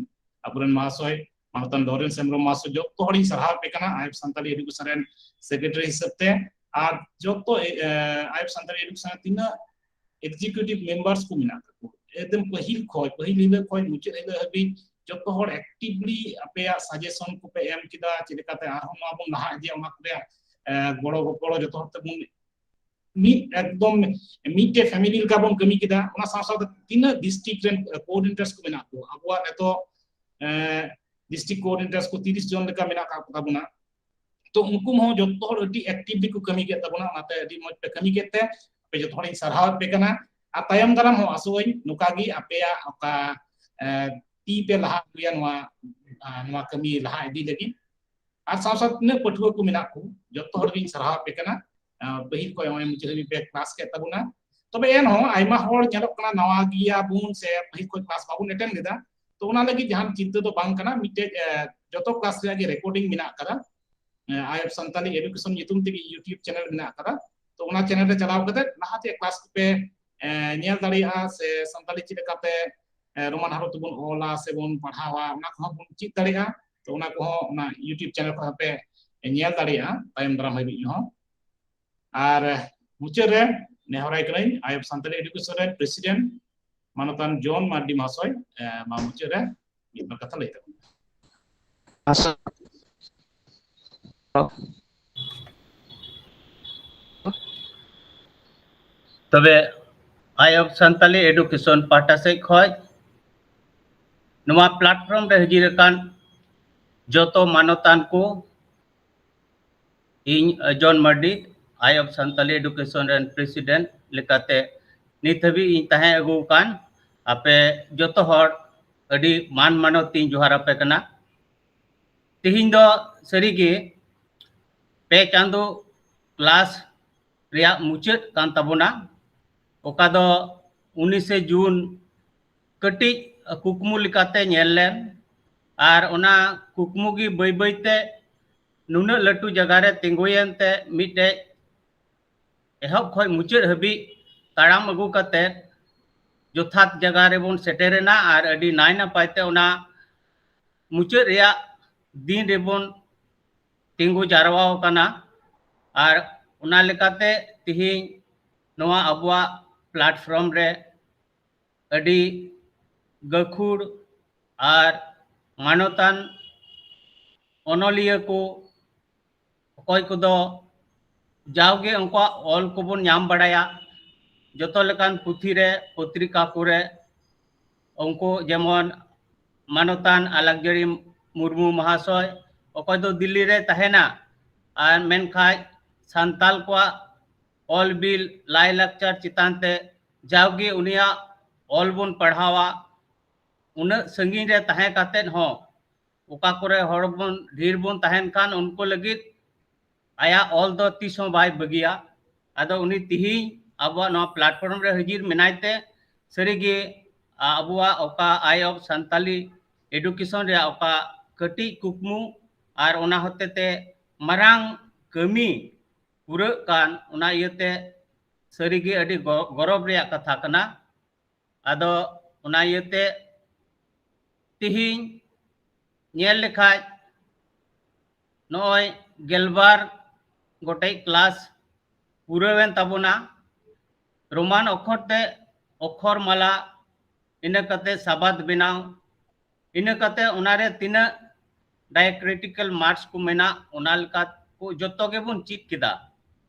ᱟᱵᱚᱨᱮᱱ ᱢᱟᱦᱟᱥᱚᱭ ᱢᱟᱱᱚᱛᱟᱱ ᱞᱚᱨᱮᱱᱥ ᱦᱮᱢᱵᱨᱚᱢ ᱢᱟᱦᱟᱥᱚᱭ, ᱡᱚᱛᱚ ᱦᱚᱲᱤᱧ ᱥᱟᱨᱦᱟᱣ ᱯᱮ ᱠᱟᱱᱟ ᱟᱭᱮᱯ ᱥᱟᱱᱛᱟᱞᱤ ᱮᱰᱩᱠᱮᱥᱚᱱ ᱨᱮᱱ ᱥᱮᱠᱨᱮᱴᱟᱨᱤ ᱦᱤᱥᱟᱹᱵ ᱛᱮ᱾ ᱟᱨ ᱡᱚᱛᱚ ᱟᱭᱮᱯ ᱥᱟᱱᱛᱟᱞᱤ ᱮᱰᱩᱠᱮᱥᱚᱱ ᱨᱮ ᱛᱤᱱᱟᱹᱜ ᱮᱠᱡᱤᱠᱤᱭᱩᱴᱤᱵᱷ ᱢᱮᱢᱵᱟᱨᱥ ᱠᱚ ᱢᱮᱱᱟᱜ ᱛᱟᱠᱚ, ᱮᱠᱫᱚᱢ ᱯᱟᱹᱦᱤᱞ ᱠᱷᱚᱱ, ᱯᱟᱹᱦᱤᱞ ᱦᱤᱞᱳᱜ ᱠᱷᱚᱱ ᱢᱩᱪᱟᱹᱫ ᱦᱤᱞᱳᱜ ᱦᱟᱹᱵᱤᱡ ᱡᱚᱛᱚ ᱦᱚᱲ ᱮᱠᱴᱤᱵᱷᱞᱤ ᱟᱯᱮᱭᱟᱜ ᱥᱟᱡᱮᱥᱚᱱ ᱠᱚᱯᱮ ᱮᱢ ᱠᱮᱫᱟ, ᱪᱮᱫ ᱞᱮᱠᱟᱛᱮ ᱟᱨᱦᱚᱸ ᱱᱚᱣᱟ ᱵᱚᱱ ᱞᱟᱦᱟ ᱤᱫᱤᱭᱟ, ᱚᱱᱟ ᱠᱚᱨᱮ ᱜᱚᱲᱚ ᱜᱚᱯᱚᱲᱚ ᱡᱚᱛᱚ ᱦᱚᱲ ᱛᱮᱵᱚᱱ ᱢᱤᱫ ᱮᱠᱫᱚᱢ ᱢᱤᱫᱴᱮᱡ ᱯᱷᱮᱢᱤᱞᱤ ᱞᱮᱠᱟ ᱵᱚᱱ ᱠᱟᱹᱢᱤ ᱠᱮᱫᱟ᱾ ᱚᱱᱟ ᱥᱟᱶ ᱥᱟᱶᱛᱮ ᱛᱤᱱᱟᱹᱜ ᱰᱤᱥᱴᱨᱤᱠᱴ ᱨᱮᱱ ᱠᱳᱚᱨᱰᱤᱱᱮᱴᱟᱨᱥ ᱠᱚ ᱢᱮᱱᱟᱜ ᱠᱚᱣᱟ, ᱟᱵᱚᱣᱟᱜ ᱱᱤᱛᱚᱜ ᱰᱤᱥᱴᱨᱤᱠᱴ ᱠᱳᱚᱨᱰᱤᱱᱮᱴᱟᱨᱥ ᱠᱚ ᱛᱤᱨᱤᱥ ᱡᱚᱱ ᱞᱮᱠᱟ ᱢᱮᱱᱟᱜ ᱟᱠᱟᱫ ᱠᱚ ᱛᱟᱵᱚᱱᱟ᱾ ᱛᱚ ᱩᱱᱠᱩ ᱦᱚᱸ ᱡᱚᱛᱚ ᱦᱚᱲ ᱟᱹᱰᱤ ᱮᱠᱴᱤᱵᱷᱞᱤ ᱠᱚ ᱠᱟᱹᱢᱤ ᱠᱮᱫ ᱛᱟᱵᱚᱱᱟ᱾ ᱚᱱᱟᱛᱮ ᱟᱹᱰᱤ ᱢᱚᱡᱽ ᱯᱮ ᱠᱟᱹᱢᱤ ᱠᱮᱫ ᱛᱮ ᱟᱯᱮ ᱡᱚᱛᱚ ᱦᱚᱲᱤᱧ ᱥᱟᱨᱦᱟᱣᱮᱫ ᱯᱮ ᱠᱟᱱᱟ᱾ ᱟᱨ ᱛᱟᱭᱚᱢ ᱫᱟᱨᱟᱢ ᱦᱚᱸ ᱟᱥᱚᱜ ᱟᱹᱧ ᱱᱚᱝᱠᱟ ᱜᱮ ᱟᱯᱮᱭᱟᱜ ᱚᱠᱟ ᱛᱤ ᱯᱮ ᱞᱟᱦᱟ ᱟᱹᱜᱩᱭᱟ, ᱱᱚᱣᱟ ᱱᱚᱣᱟ ᱠᱟᱹᱢᱤ ᱞᱟᱦᱟ ᱤᱫᱤ ᱞᱟᱹᱜᱤᱫ᱾ ᱟᱨ ᱥᱟᱶ ᱥᱟᱶ ᱛᱤᱱᱟᱹᱜ ᱯᱟᱹᱴᱷᱩᱣᱟᱹ ᱠᱚ ᱢᱮᱱᱟᱜ ᱠᱚ, ᱡᱚᱛᱚ ᱦᱚᱲ ᱜᱤᱧ ᱥᱟᱨᱦᱟᱣ ᱟᱯᱮ ᱠᱟᱱᱟ᱾ ᱯᱟᱹᱦᱤᱞ ᱠᱷᱚᱱ ᱱᱚᱜᱼᱚᱭ ᱢᱩᱪᱟᱹᱫ ᱦᱟᱹᱵᱤᱡ ᱯᱮ ᱠᱞᱟᱥ ᱠᱮᱫ ᱛᱟᱵᱚᱱᱟ᱾ ᱛᱚᱵᱮ ᱮᱱᱦᱚᱸ ᱟᱭᱢᱟ ᱦᱚᱲ ᱧᱮᱞᱚᱜ ᱠᱟᱱᱟ ᱱᱟᱣᱟ ᱜᱮᱭᱟ ᱵᱚᱱ ᱥᱮ ᱯᱟᱹᱦᱤᱞ ᱠᱷᱚᱱ ᱠᱞᱟᱥ ᱵᱟᱵᱚᱱ ᱮᱴᱮᱱᱰ ᱞᱮᱫᱟ᱾ ᱛᱚ ᱚᱱᱟ ᱞᱟᱹᱜᱤᱫ ᱡᱟᱦᱟᱱ ᱪᱤᱱᱛᱟᱹ ᱫᱚ ᱵᱟᱝ ᱠᱟᱱᱟ, ᱢᱤᱫᱴᱮᱡ ᱡᱚᱛᱚ ᱠᱞᱟᱥ ᱨᱮᱭᱟᱜ ᱜᱮ ᱨᱮᱠᱚᱨᱰᱤᱝ ᱢᱮᱱᱟᱜ ᱟᱠᱟᱫᱟ᱾ ᱟᱭᱮᱯ ᱥᱟᱱᱛᱟᱞᱤ ᱮᱰᱩᱠᱮᱥᱚᱱ ᱧᱩᱛᱩᱢ ᱛᱮᱜᱮ ᱭᱩᱴᱤᱭᱩᱵᱽ ᱪᱮᱱᱮᱞ ᱢᱮᱱᱟᱜ ᱟᱠᱟᱫᱟ᱾ ᱛᱚ ᱚᱱᱟ ᱪᱮᱱᱮᱞ ᱨᱮ ᱪᱟᱞᱟᱣ ᱠᱟᱛᱮ ᱞᱟᱦᱟ ᱛᱮᱭᱟᱜ ᱠᱞᱟᱥ ᱠᱚᱯᱮ ᱧᱮᱞ ᱫᱟᱲᱮᱭᱟᱜᱼᱟ, ᱥᱮ ᱥᱟᱱᱛᱟᱞᱤ ᱪᱮᱫ ᱞᱮᱠᱟᱛᱮ ᱨᱳᱢᱟᱱ ᱦᱚᱨᱚᱯ ᱛᱮᱵᱚᱱ ᱚᱞᱟ ᱥᱮᱵᱚᱱ ᱯᱟᱲᱦᱟᱣᱟ, ᱚᱱᱟ ᱠᱚᱦᱚᱸ ᱵᱚᱱ ᱪᱮᱫ ᱫᱟᱲᱮᱭᱟᱜᱼᱟ᱾ ᱛᱚ ᱚᱱᱟ ᱠᱚᱦᱚᱸ ᱚᱱᱟ ᱭᱩᱴᱤᱭᱩᱵᱽ ᱪᱮᱱᱮᱞ ᱠᱷᱚᱱ ᱯᱮ ᱧᱮᱞ ᱫᱟᱲᱮᱭᱟᱜᱼᱟ ᱛᱟᱭᱚᱢ ᱫᱟᱨᱟᱢ ᱦᱟᱹᱵᱤᱡ ᱦᱚᱸ᱾ ᱟᱨ ᱢᱩᱪᱟᱹᱫ ᱨᱮ ᱱᱮᱦᱚᱨᱟᱭ ᱠᱟᱹᱱᱟᱹᱧ ᱟᱭᱮᱯ ᱥᱟᱱᱛᱟᱞᱤ ᱮᱰᱩᱠᱮᱥᱚᱱ ᱨᱮᱱ ᱯᱨᱮᱥᱤᱰᱮᱱᱴ ᱢᱟᱱᱚᱛᱟᱱ ᱡᱚᱱ ᱢᱟᱨᱰᱤ ᱢᱟᱦᱟᱥᱚᱭ, ᱢᱟ ᱢᱩᱪᱟᱹᱫ ᱨᱮ ᱢᱤᱫ ᱵᱟᱨ ᱠᱟᱛᱷᱟ ᱞᱟᱹᱭ ᱛᱟᱵᱚᱱ᱾ ᱛᱚᱵᱮ ᱟᱭᱮᱯ ᱥᱟᱱᱛᱟᱞᱤ ᱮᱰᱩᱠᱮᱥᱚᱱ ᱯᱟᱦᱴᱟ ᱥᱮᱫ ᱠᱷᱚᱱ ᱱᱚᱣᱟ ᱯᱞᱟᱴᱯᱷᱚᱨᱢ ᱨᱮ ᱦᱟᱹᱡᱤᱨ ᱟᱠᱟᱱ ᱡᱚᱛᱚ ᱢᱟᱱᱚᱛᱟᱱ ᱠᱚ, ᱤᱧ ᱡᱚᱱ ᱢᱟᱨᱰᱤ, ᱟᱭᱮᱯ ᱥᱟᱱᱛᱟᱞᱤ ᱮᱰᱩᱠᱮᱥᱚᱱ ᱨᱮᱱ ᱯᱨᱮᱥᱤᱰᱮᱱᱴ ᱞᱮᱠᱟᱛᱮ ᱱᱤᱛ ᱦᱟᱹᱵᱤᱡ ᱤᱧ ᱛᱟᱦᱮᱸ ᱟᱹᱜᱩ ᱟᱠᱟᱱ ᱟᱯᱮ ᱡᱚᱛᱚ ᱦᱚᱲ ᱟᱹᱰᱤ ᱢᱟᱱ ᱢᱟᱱᱚᱛ ᱛᱤᱧ ᱡᱚᱦᱟᱨ ᱟᱯᱮ ᱠᱟᱱᱟ᱾ ᱛᱤᱦᱤᱧ ᱫᱚ ᱥᱟᱹᱨᱤᱜᱮ ᱯᱮ ᱪᱟᱸᱫᱚ ᱠᱞᱟᱥ ᱨᱮᱭᱟᱜ ᱢᱩᱪᱟᱹᱫ ᱠᱟᱱ ᱛᱟᱵᱚᱱᱟ, ᱚᱠᱟ ᱫᱚ ᱩᱱᱤᱥᱮ ᱡᱩᱱ ᱠᱟᱹᱴᱤᱡ ᱠᱩᱠᱢᱩ ᱞᱮᱠᱟᱛᱮ ᱧᱮᱞ ᱞᱮᱱ, ᱟᱨ ᱚᱱᱟ ᱠᱩᱠᱢᱩ ᱜᱮ ᱵᱟᱹᱭ ᱵᱟᱹᱭ ᱛᱮ ᱱᱩᱱᱟᱹᱜ ᱞᱟᱹᱴᱩ ᱡᱟᱭᱜᱟ ᱨᱮ ᱛᱤᱸᱜᱩᱭᱮᱱ ᱛᱮ ᱢᱤᱫᱴᱮᱡ ᱮᱦᱚᱵ ᱠᱷᱚᱱ ᱢᱩᱪᱟᱹᱫ ᱦᱟᱹᱵᱤᱡ ᱛᱟᱲᱟᱢ ᱟᱹᱜᱩ ᱠᱟᱛᱮ ᱡᱚᱛᱷᱟᱛ ᱡᱟᱭᱜᱟ ᱨᱮᱵᱚᱱ ᱥᱮᱴᱮᱨᱮᱱᱟ ᱟᱨ ᱟᱹᱰᱤ ᱱᱟᱭ ᱱᱟᱯᱟᱭ ᱛᱮ ᱚᱱᱟ ᱢᱩᱪᱟᱹᱫ ᱨᱮᱭᱟᱜ ᱫᱤᱱ ᱨᱮᱵᱚᱱ ᱛᱤᱸᱜᱩ ᱡᱟᱨᱣᱟ ᱟᱠᱟᱱᱟ᱾ ᱟᱨ ᱚᱱᱟ ᱞᱮᱠᱟᱛᱮ ᱛᱤᱦᱤᱧ ᱱᱚᱣᱟ ᱟᱵᱚᱣᱟᱜ ᱯᱞᱟᱴᱯᱷᱚᱨᱢ ᱨᱮ ᱟᱹᱰᱤ ᱜᱟᱹᱠᱷᱩᱲ ᱟᱨ ᱢᱟᱱᱚᱛᱟᱱ ᱚᱱᱚᱞᱤᱭᱟᱹ ᱠᱚ, ᱚᱠᱚᱭ ᱠᱚᱫᱚ ᱡᱟᱣᱜᱮ ᱩᱱᱠᱩᱣᱟᱜ ᱚᱞ ᱠᱚᱵᱚᱱ ᱧᱟᱢ ᱵᱟᱲᱟᱭᱟ, ᱡᱚᱛᱚ ᱞᱮᱠᱟᱱ ᱯᱩᱛᱷᱤ ᱨᱮ, ᱯᱚᱛᱨᱤᱠᱟ ᱠᱚᱨᱮ, ᱩᱱᱠᱩ ᱡᱮᱢᱚᱱ ᱢᱟᱱᱚᱛᱟᱱ ᱟᱞᱟᱠᱡᱟᱹᱲᱤ ᱢᱩᱨᱢᱩ ᱢᱚᱦᱟᱥᱚᱭ, ᱚᱠᱚᱭ ᱫᱚ ᱫᱤᱞᱞᱤ ᱨᱮ ᱛᱟᱦᱮᱱᱟ, ᱟᱨ ᱢᱮᱱᱠᱷᱟᱡ ᱥᱟᱱᱛᱟᱞ ᱠᱚᱣᱟᱜ ᱚᱞ ᱵᱤᱞ ᱞᱟᱭᱼᱞᱟᱠᱪᱟᱨ ᱪᱮᱛᱟᱱ ᱛᱮ ᱡᱟᱣᱜᱮ ᱩᱱᱤᱭᱟᱜ ᱚᱞ ᱵᱚᱱ ᱯᱟᱲᱦᱟᱣᱟ᱾ ᱩᱱᱟᱹᱜ ᱥᱟᱺᱜᱤᱧ ᱨᱮ ᱛᱟᱦᱮᱸ ᱠᱟᱛᱮᱫ ᱦᱚᱸ ᱚᱠᱟ ᱠᱚᱨᱮ ᱦᱚᱲ ᱵᱚᱱ, ᱰᱷᱮᱨ ᱵᱚᱱ ᱛᱟᱦᱮᱱ ᱠᱷᱟᱱ ᱩᱱᱠᱩ ᱞᱟᱹᱜᱤᱫ ᱟᱭᱟᱜ ᱚᱞ ᱫᱚ ᱛᱤᱥ ᱦᱚᱸ ᱵᱟᱭ ᱵᱟᱹᱜᱤᱭᱟ᱾ ᱟᱫᱚ ᱩᱱᱤ ᱛᱤᱦᱤᱧ ᱟᱵᱚᱣᱟᱜ ᱱᱚᱣᱟ ᱯᱞᱟᱴᱯᱷᱚᱨᱢ ᱨᱮ ᱦᱟᱹᱡᱤᱨ ᱢᱮᱱᱟᱭ ᱛᱮ ᱥᱟᱹᱨᱤᱜᱮ ᱟᱵᱚᱣᱟᱜ ᱚᱠᱟ Eye of Santali Education ᱨᱮᱭᱟᱜ ᱚᱠᱟ ᱠᱟᱹᱴᱤᱡ ᱠᱩᱠᱢᱩ ᱟᱨ ᱚᱱᱟ ᱦᱚᱛᱮ ᱛᱮ ᱢᱟᱨᱟᱝ ᱠᱟᱹᱢᱤ ᱯᱩᱨᱟᱹᱜ ᱠᱟᱱ, ᱚᱱᱟ ᱤᱭᱟᱹᱛᱮ ᱥᱟᱹᱨᱤᱜᱮ ᱟᱹᱰᱤ ᱜᱚ-, ᱜᱚᱨᱚᱵᱽ ᱨᱮᱭᱟᱜ ᱠᱟᱛᱷᱟ ᱠᱟᱱᱟ᱾ ᱟᱫᱚ ᱚᱱᱟ ᱤᱭᱟᱹᱛᱮ ᱛᱤᱦᱤᱧ ᱧᱮᱞ ᱞᱮᱠᱷᱟᱡ ᱱᱚᱜᱼᱚᱭ ᱜᱮᱞᱵᱟᱨ ᱜᱚᱴᱮᱡ ᱠᱞᱟᱥ ᱯᱩᱨᱟᱹᱣᱮᱱ ᱛᱟᱵᱚᱱᱟ᱾ ᱨᱳᱢᱟᱱ ᱚᱠᱷᱚᱨ ᱛᱮ ᱚᱠᱷᱚᱨ ᱢᱟᱞᱟ, ᱤᱱᱟᱹ ᱠᱟᱛᱮ ᱥᱟᱵᱟᱫ ᱵᱮᱱᱟᱣ, ᱤᱱᱟᱹ ᱠᱟᱛᱮ ᱚᱱᱟᱨᱮ ᱛᱤᱱᱟᱹᱜ diacritical marks ᱠᱚ ᱢᱮᱱᱟᱜ, ᱚᱱᱟ ᱞᱮᱠᱟ ᱠᱚ ᱡᱚᱛᱚ ᱜᱮᱵᱚᱱ ᱪᱮᱫ ᱠᱮᱫᱟ᱾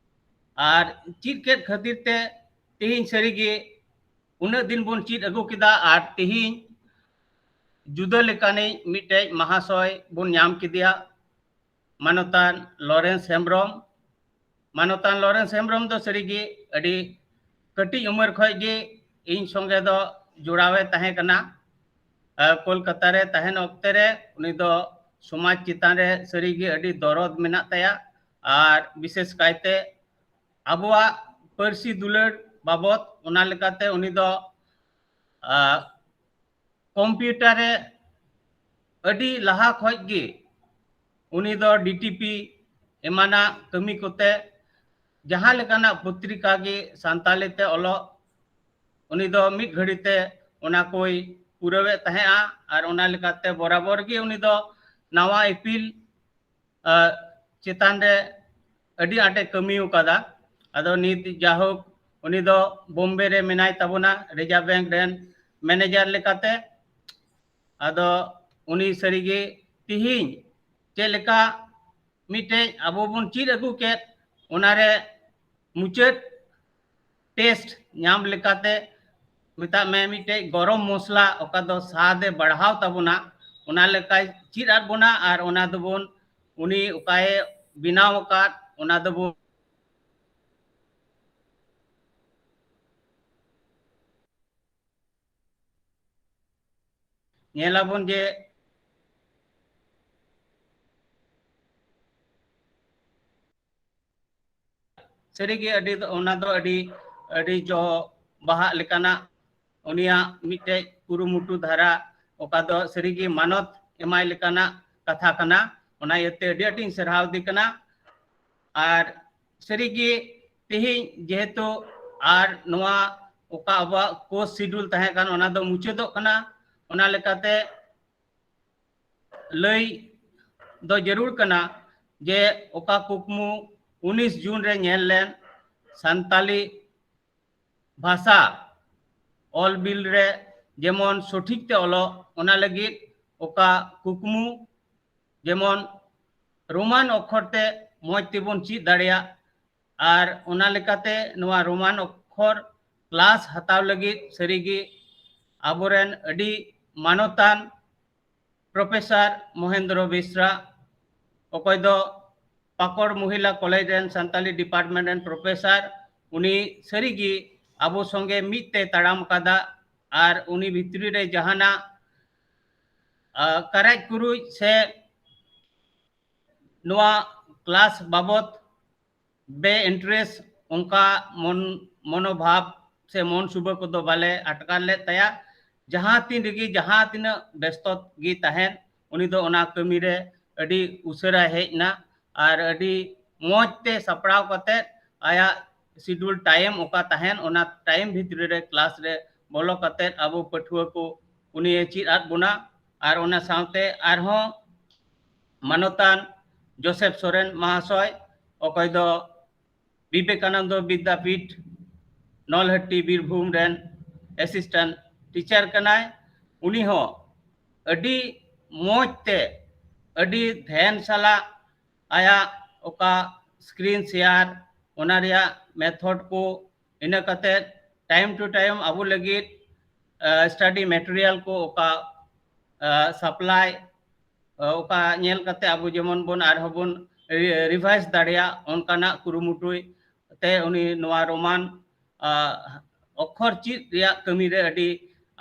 ᱟᱨ ᱪᱮᱫ ᱠᱮᱫ ᱠᱷᱟᱹᱛᱤᱨ ᱛᱮ ᱛᱮᱦᱮᱧ ᱥᱟᱹᱨᱤᱜᱮ ᱩᱱᱟᱹᱜ ᱫᱤᱱ ᱵᱚᱱ ᱪᱮᱫ ᱟᱹᱜᱩ ᱠᱮᱫᱟ, ᱟᱨ ᱛᱮᱦᱮᱧ ᱡᱩᱫᱟᱹ ᱞᱮᱠᱟᱱᱤᱡ ᱢᱤᱫᱴᱮᱡ ᱢᱟᱦᱟᱥᱚᱭ ᱵᱚᱱ ᱧᱟᱢ ᱠᱮᱫᱮᱭᱟ, ᱢᱟᱱᱚᱛᱟᱱ ᱞᱚᱨᱮᱱᱥ ᱦᱮᱢᱵᱨᱚᱢ᱾ ᱢᱟᱱᱚᱛᱟᱱ ᱞᱚᱨᱮᱱᱥ ᱦᱮᱢᱵᱨᱚᱢ ᱫᱚ ᱥᱟᱹᱨᱤᱜᱮ ᱟᱹᱰᱤ ᱠᱟᱹᱴᱤᱡ ᱩᱢᱮᱨ ᱠᱷᱚᱡ ᱜᱮ ᱤᱧ ᱥᱚᱸᱜᱮ ᱫᱚ ᱡᱚᱲᱟᱣᱮ ᱛᱟᱦᱮᱸ ᱠᱟᱱᱟ᱾ ᱟᱨ ᱠᱳᱞᱠᱟᱛᱟ ᱨᱮ ᱛᱟᱦᱮᱱ ᱚᱠᱛᱮ ᱨᱮ ᱩᱱᱤ ᱫᱚ ᱥᱚᱢᱟᱡᱽ ᱪᱮᱛᱟᱱ ᱨᱮ ᱥᱟᱹᱨᱤᱜᱮ ᱟᱹᱰᱤ ᱫᱚᱨᱚᱫ ᱢᱮᱱᱟᱜ ᱛᱟᱭᱟ᱾ ᱟᱨ ᱵᱤᱥᱮᱥ ᱠᱟᱭᱛᱮ ᱟᱵᱚᱣᱟᱜ ᱯᱟᱹᱨᱥᱤ ᱫᱩᱞᱟᱹᱲ ᱵᱟᱵᱚᱛ, ᱚᱱᱟ ᱞᱮᱠᱟᱛᱮ ᱩᱱᱤ ᱫᱚ, ᱟ, ᱠᱚᱢᱯᱤᱭᱩᱴᱟᱨ ᱨᱮ ᱟᱹᱰᱤ ᱞᱟᱦᱟ ᱠᱷᱚᱡ ᱜᱮ ᱩᱱᱤ ᱫᱚ ᱰᱤ ᱴᱤ ᱯᱤ ᱮᱢᱟᱱᱟᱜ ᱠᱟᱹᱢᱤ ᱠᱚᱛᱮ ᱡᱟᱦᱟᱸ ᱞᱮᱠᱟᱱᱟᱜ ᱯᱚᱛᱨᱤᱠᱟ ᱜᱮ ᱥᱟᱱᱛᱟᱞᱤ ᱛᱮ ᱚᱞᱚᱜ, ᱩᱱᱤ ᱫᱚ ᱢᱤᱫ ᱜᱷᱟᱹᱲᱤ ᱛᱮ ᱚᱱᱟ ᱠᱚᱭ ᱯᱩᱨᱟᱹᱣᱮᱫ ᱛᱟᱦᱮᱸᱜᱼᱟ᱾ ᱟᱨ ᱚᱱᱟ ᱞᱮᱠᱟᱛᱮ ᱵᱚᱨᱟᱵᱚᱨ ᱜᱮ ᱩᱱᱤ ᱫᱚ ᱱᱟᱣᱟ ᱤᱯᱤᱞ, ᱟ, ᱪᱮᱛᱟᱱ ᱨᱮ ᱟᱹᱰᱤ ᱟᱸᱴᱮ ᱠᱟᱹᱢᱤ ᱟᱠᱟᱫᱟ᱾ ᱟᱫᱚ ᱱᱤᱛ ᱡᱟᱭᱦᱳᱠ ᱩᱱᱤ ᱫᱚ ᱵᱳᱢᱵᱮ ᱨᱮ ᱢᱮᱱᱟᱭ ᱛᱟᱵᱚᱱᱟ ᱨᱤᱡᱟᱨᱵᱷ ᱵᱮᱝᱠ ᱨᱮᱱ ᱢᱮᱱᱮᱡᱟᱨ ᱞᱮᱠᱟᱛᱮ᱾ ᱟᱫᱚ ᱩᱱᱤ ᱥᱟᱹᱨᱤᱜᱮ ᱛᱤᱦᱤᱧ ᱪᱮᱫ ᱞᱮᱠᱟ ᱢᱤᱫᱴᱮᱡ ᱟᱵᱚ ᱵᱚᱱ ᱪᱮᱫ ᱟᱹᱜᱩ ᱠᱮᱫ, ᱚᱱᱟᱨᱮ ᱢᱩᱪᱟᱹᱫ ᱴᱮᱥᱴ ᱧᱟᱢ ᱞᱮᱠᱟᱛᱮ ᱢᱮᱛᱟᱜ ᱢᱮ ᱢᱤᱫᱴᱮᱡ ᱜᱚᱨᱚᱢ ᱢᱚᱥᱞᱟ, ᱚᱠᱟ ᱫᱚ ᱥᱟᱫ ᱮ ᱵᱟᱲᱦᱟᱣ ᱛᱟᱵᱚᱱᱟ, ᱚᱱᱟ ᱞᱮᱠᱟᱭ ᱪᱮᱫ ᱟᱫ ᱵᱚᱱᱟ᱾ ᱟᱨ ᱚᱱᱟ ᱫᱚᱵᱚᱱ, ᱩᱱᱤ ᱚᱠᱟᱭ ᱵᱮᱱᱟᱣ ᱟᱠᱟᱫ, ᱚᱱᱟ ᱫᱚᱵᱚᱱ ᱧᱮᱞᱟᱵᱚᱱ ᱡᱮ ᱥᱟᱹᱨᱤᱜᱮ ᱟᱹᱰᱤ, ᱚᱱᱟ ᱫᱚ ᱟᱹᱰᱤ, ᱟᱹᱰᱤ ᱡᱚ ᱵᱟᱦᱟᱜ ᱞᱮᱠᱟᱱᱟᱜ ᱩᱱᱤᱭᱟᱜ ᱢᱤᱫᱴᱮᱡ ᱠᱩᱨᱩᱢᱩᱴᱩ ᱫᱷᱟᱨᱟ, ᱚᱠᱟ ᱫᱚ ᱥᱟᱹᱨᱤᱜᱮ ᱢᱟᱱᱚᱛ ᱮᱢᱟᱭ ᱞᱮᱠᱟᱱᱟᱜ ᱠᱟᱛᱷᱟ ᱠᱟᱱᱟ᱾ ᱚᱱᱟ ᱤᱭᱟᱹᱛᱮ ᱟᱹᱰᱤ ᱟᱸᱴᱤᱧ ᱥᱟᱨᱦᱟᱣ ᱫᱮ ᱠᱟᱱᱟ᱾ ᱟᱨ ᱥᱟᱹᱨᱤᱜᱮ ᱛᱮᱦᱮᱧ ᱡᱮᱦᱮᱛᱩ ᱟᱨ ᱱᱚᱣᱟ ᱚᱠᱟ ᱟᱵᱚᱣᱟᱜ ᱠᱳᱨᱥ ᱥᱤᱰᱩᱞ ᱛᱟᱦᱮᱸ ᱠᱟᱱ, ᱚᱱᱟ ᱫᱚ ᱢᱩᱪᱟᱹᱫᱚᱜ ᱠᱟᱱᱟ᱾ ᱚᱱᱟ ᱞᱮᱠᱟᱛᱮ ᱞᱟᱹᱭ ᱫᱚ ᱡᱟᱹᱨᱩᱲ ᱠᱟᱱᱟ ᱡᱮ ᱚᱠᱟ ᱠᱩᱠᱢᱩ ᱩᱱᱤᱥ ᱡᱩᱱ ᱨᱮ ᱧᱮᱞ ᱞᱮᱱ ᱥᱟᱱᱛᱟᱞᱤ ᱵᱷᱟᱥᱟ ᱚᱞ ᱵᱤᱞ ᱨᱮ ᱡᱮᱢᱚᱱ ᱥᱚᱴᱷᱤᱠ ᱛᱮ ᱚᱞᱚᱜ, ᱚᱱᱟ ᱞᱟᱹᱜᱤᱫ ᱚᱠᱟ ᱠᱩᱠᱢᱩ ᱡᱮᱢᱚᱱ ᱨᱳᱢᱟᱱ ᱚᱠᱠᱷᱚᱨ ᱛᱮ ᱢᱚᱡᱽ ᱛᱮᱵᱚᱱ ᱪᱮᱫ ᱫᱟᱲᱮᱭᱟᱜ, ᱟᱨ ᱚᱱᱟ ᱞᱮᱠᱟᱛᱮ ᱱᱚᱣᱟ ᱨᱳᱢᱟᱱ ᱚᱠᱠᱷᱚᱨ ᱠᱞᱟᱥ ᱦᱟᱛᱟᱣ ᱞᱟᱹᱜᱤᱫ ᱥᱟᱹᱨᱤᱜᱮ ᱟᱵᱚᱨᱮᱱ ᱟᱹᱰᱤ ᱢᱟᱱᱚᱛᱟᱱ ᱯᱨᱚᱯᱷᱮᱥᱚᱨ ᱢᱚᱦᱮᱱᱫᱨᱚ ᱵᱮᱥᱨᱟ, ᱚᱠᱚᱭ ᱫᱚ ᱯᱟᱠᱚᱲ ᱢᱚᱦᱤᱞᱟ ᱠᱚᱞᱮᱡᱽ ᱨᱮᱱ ᱥᱟᱱᱛᱟᱞᱤ ᱰᱤᱯᱟᱨᱴᱢᱮᱱᱴ ᱨᱮᱱ ᱯᱨᱚᱯᱷᱮᱥᱚᱨ, ᱩᱱᱤ ᱥᱟᱹᱨᱤᱜᱮ ᱟᱵᱚ ᱥᱚᱸᱜᱮ ᱢᱤᱫ ᱛᱮ ᱛᱟᱲᱟᱢ ᱟᱠᱟᱫᱟ᱾ ᱟᱨ ᱩᱱᱤ ᱵᱷᱤᱛᱨᱤ ᱨᱮ ᱡᱟᱦᱟᱱᱟᱜ ᱠᱟᱨᱟᱡ ᱠᱩᱨᱩᱡ ᱥᱮ ᱱᱚᱣᱟ ᱠᱞᱟᱥ ᱵᱟᱵᱚᱛ ᱵᱮ ᱤᱱᱴᱟᱨᱮᱥᱴ, ᱚᱱᱠᱟ ᱢᱚᱱ ᱢᱚᱱᱳᱵᱷᱟᱵ ᱥᱮ ᱢᱚᱱ ᱥᱩᱵᱟᱹ ᱠᱚᱫᱚ ᱵᱟᱞᱮ ᱟᱴᱠᱟᱨ ᱞᱮᱫ ᱛᱟᱭᱟ᱾ ᱡᱟᱦᱟᱸ ᱛᱤᱱ ᱨᱮᱜᱮ ᱡᱟᱦᱟᱸ ᱛᱤᱱᱟᱹᱜ ᱵᱮᱥᱛᱚ ᱜᱮ ᱛᱟᱦᱮᱱ, ᱩᱱᱤ ᱫᱚ ᱚᱱᱟ ᱠᱟᱹᱢᱤ ᱨᱮ ᱟᱹᱰᱤ ᱩᱥᱟᱹᱨᱟ ᱦᱮᱡ ᱮᱱᱟ ᱟᱨ ᱟᱹᱰᱤ ᱢᱚᱡᱽ ᱛᱮ ᱥᱟᱯᱲᱟᱣ ᱠᱟᱛᱮ ᱟᱭᱟᱜ ᱥᱤᱰᱩᱞ ᱴᱟᱭᱤᱢ ᱚᱠᱟ ᱛᱟᱦᱮᱱ, ᱚᱱᱟ ᱴᱟᱭᱤᱢ ᱵᱷᱤᱛᱨᱤ ᱨᱮ ᱠᱞᱟᱥ ᱨᱮ ᱵᱚᱞᱚ ᱠᱟᱛᱮ ᱟᱵᱚ ᱯᱟᱹᱴᱷᱩᱣᱟᱹ ᱠᱚ ᱩᱱᱤᱭᱮ ᱪᱮᱫ ᱟᱫ ᱵᱚᱱᱟ᱾ ᱟᱨ ᱚᱱᱟ ᱥᱟᱶᱛᱮ ᱟᱨᱦᱚᱸ ᱢᱟᱱᱚᱛᱟᱱ ᱡᱳᱥᱮᱯ ᱥᱚᱨᱮᱱ ᱢᱟᱦᱟᱥᱚᱭ, ᱚᱠᱚᱭ ᱫᱚ ᱵᱤᱵᱮᱠᱟᱱᱚᱱᱫᱚ ᱵᱤᱫᱽᱫᱟᱯᱤᱴ, ᱱᱚᱞᱦᱟᱹᱴᱤ, ᱵᱤᱨᱵᱷᱩᱢ ᱨᱮᱱ ᱮᱥᱤᱥᱴᱮᱱᱴ ᱴᱤᱪᱟᱨ ᱠᱟᱱᱟᱭ᱾ ᱩᱱᱤ ᱦᱚᱸ ᱟᱹᱰᱤ ᱢᱚᱡᱽ ᱛᱮ, ᱟᱹᱰᱤ ᱫᱷᱮᱭᱟᱱ ᱥᱟᱞᱟᱜ ᱟᱭᱟᱜ ᱚᱠᱟ ᱥᱠᱨᱤᱱ ᱥᱮᱭᱟᱨ, ᱚᱱᱟ ᱨᱮᱭᱟᱜ ᱢᱮᱛᱷᱚᱰ ᱠᱚ, ᱤᱱᱟᱹ ᱠᱟᱛᱮ ᱴᱟᱭᱤᱢ ᱴᱩ ᱴᱟᱭᱤᱢ ᱟᱵᱚ ᱞᱟᱹᱜᱤᱫ ᱥᱴᱟᱰᱤ ᱢᱮᱴᱮᱨᱤᱭᱟᱞ ᱠᱚ ᱚᱠᱟ ᱥᱟᱯᱞᱟᱭ, ᱚᱠᱟ ᱧᱮᱞ ᱠᱟᱛᱮ ᱟᱵᱚ ᱡᱮᱢᱚᱱ ᱵᱚᱱ ᱟᱨᱦᱚᱸ ᱵᱚᱱ ᱨᱤᱵᱷᱟᱭᱤᱡᱽ ᱫᱟᱲᱮᱭᱟᱜ, ᱚᱱᱠᱟᱱᱟᱜ ᱠᱩᱨᱩᱢᱩᱴᱩᱭ ᱛᱮ ᱩᱱᱤ ᱱᱚᱣᱟ ᱨᱳᱢᱟᱱ ᱚᱠᱠᱷᱚᱨ ᱪᱮᱫ ᱨᱮᱭᱟᱜ ᱠᱟᱹᱢᱤ ᱨᱮ ᱟᱹᱰᱤ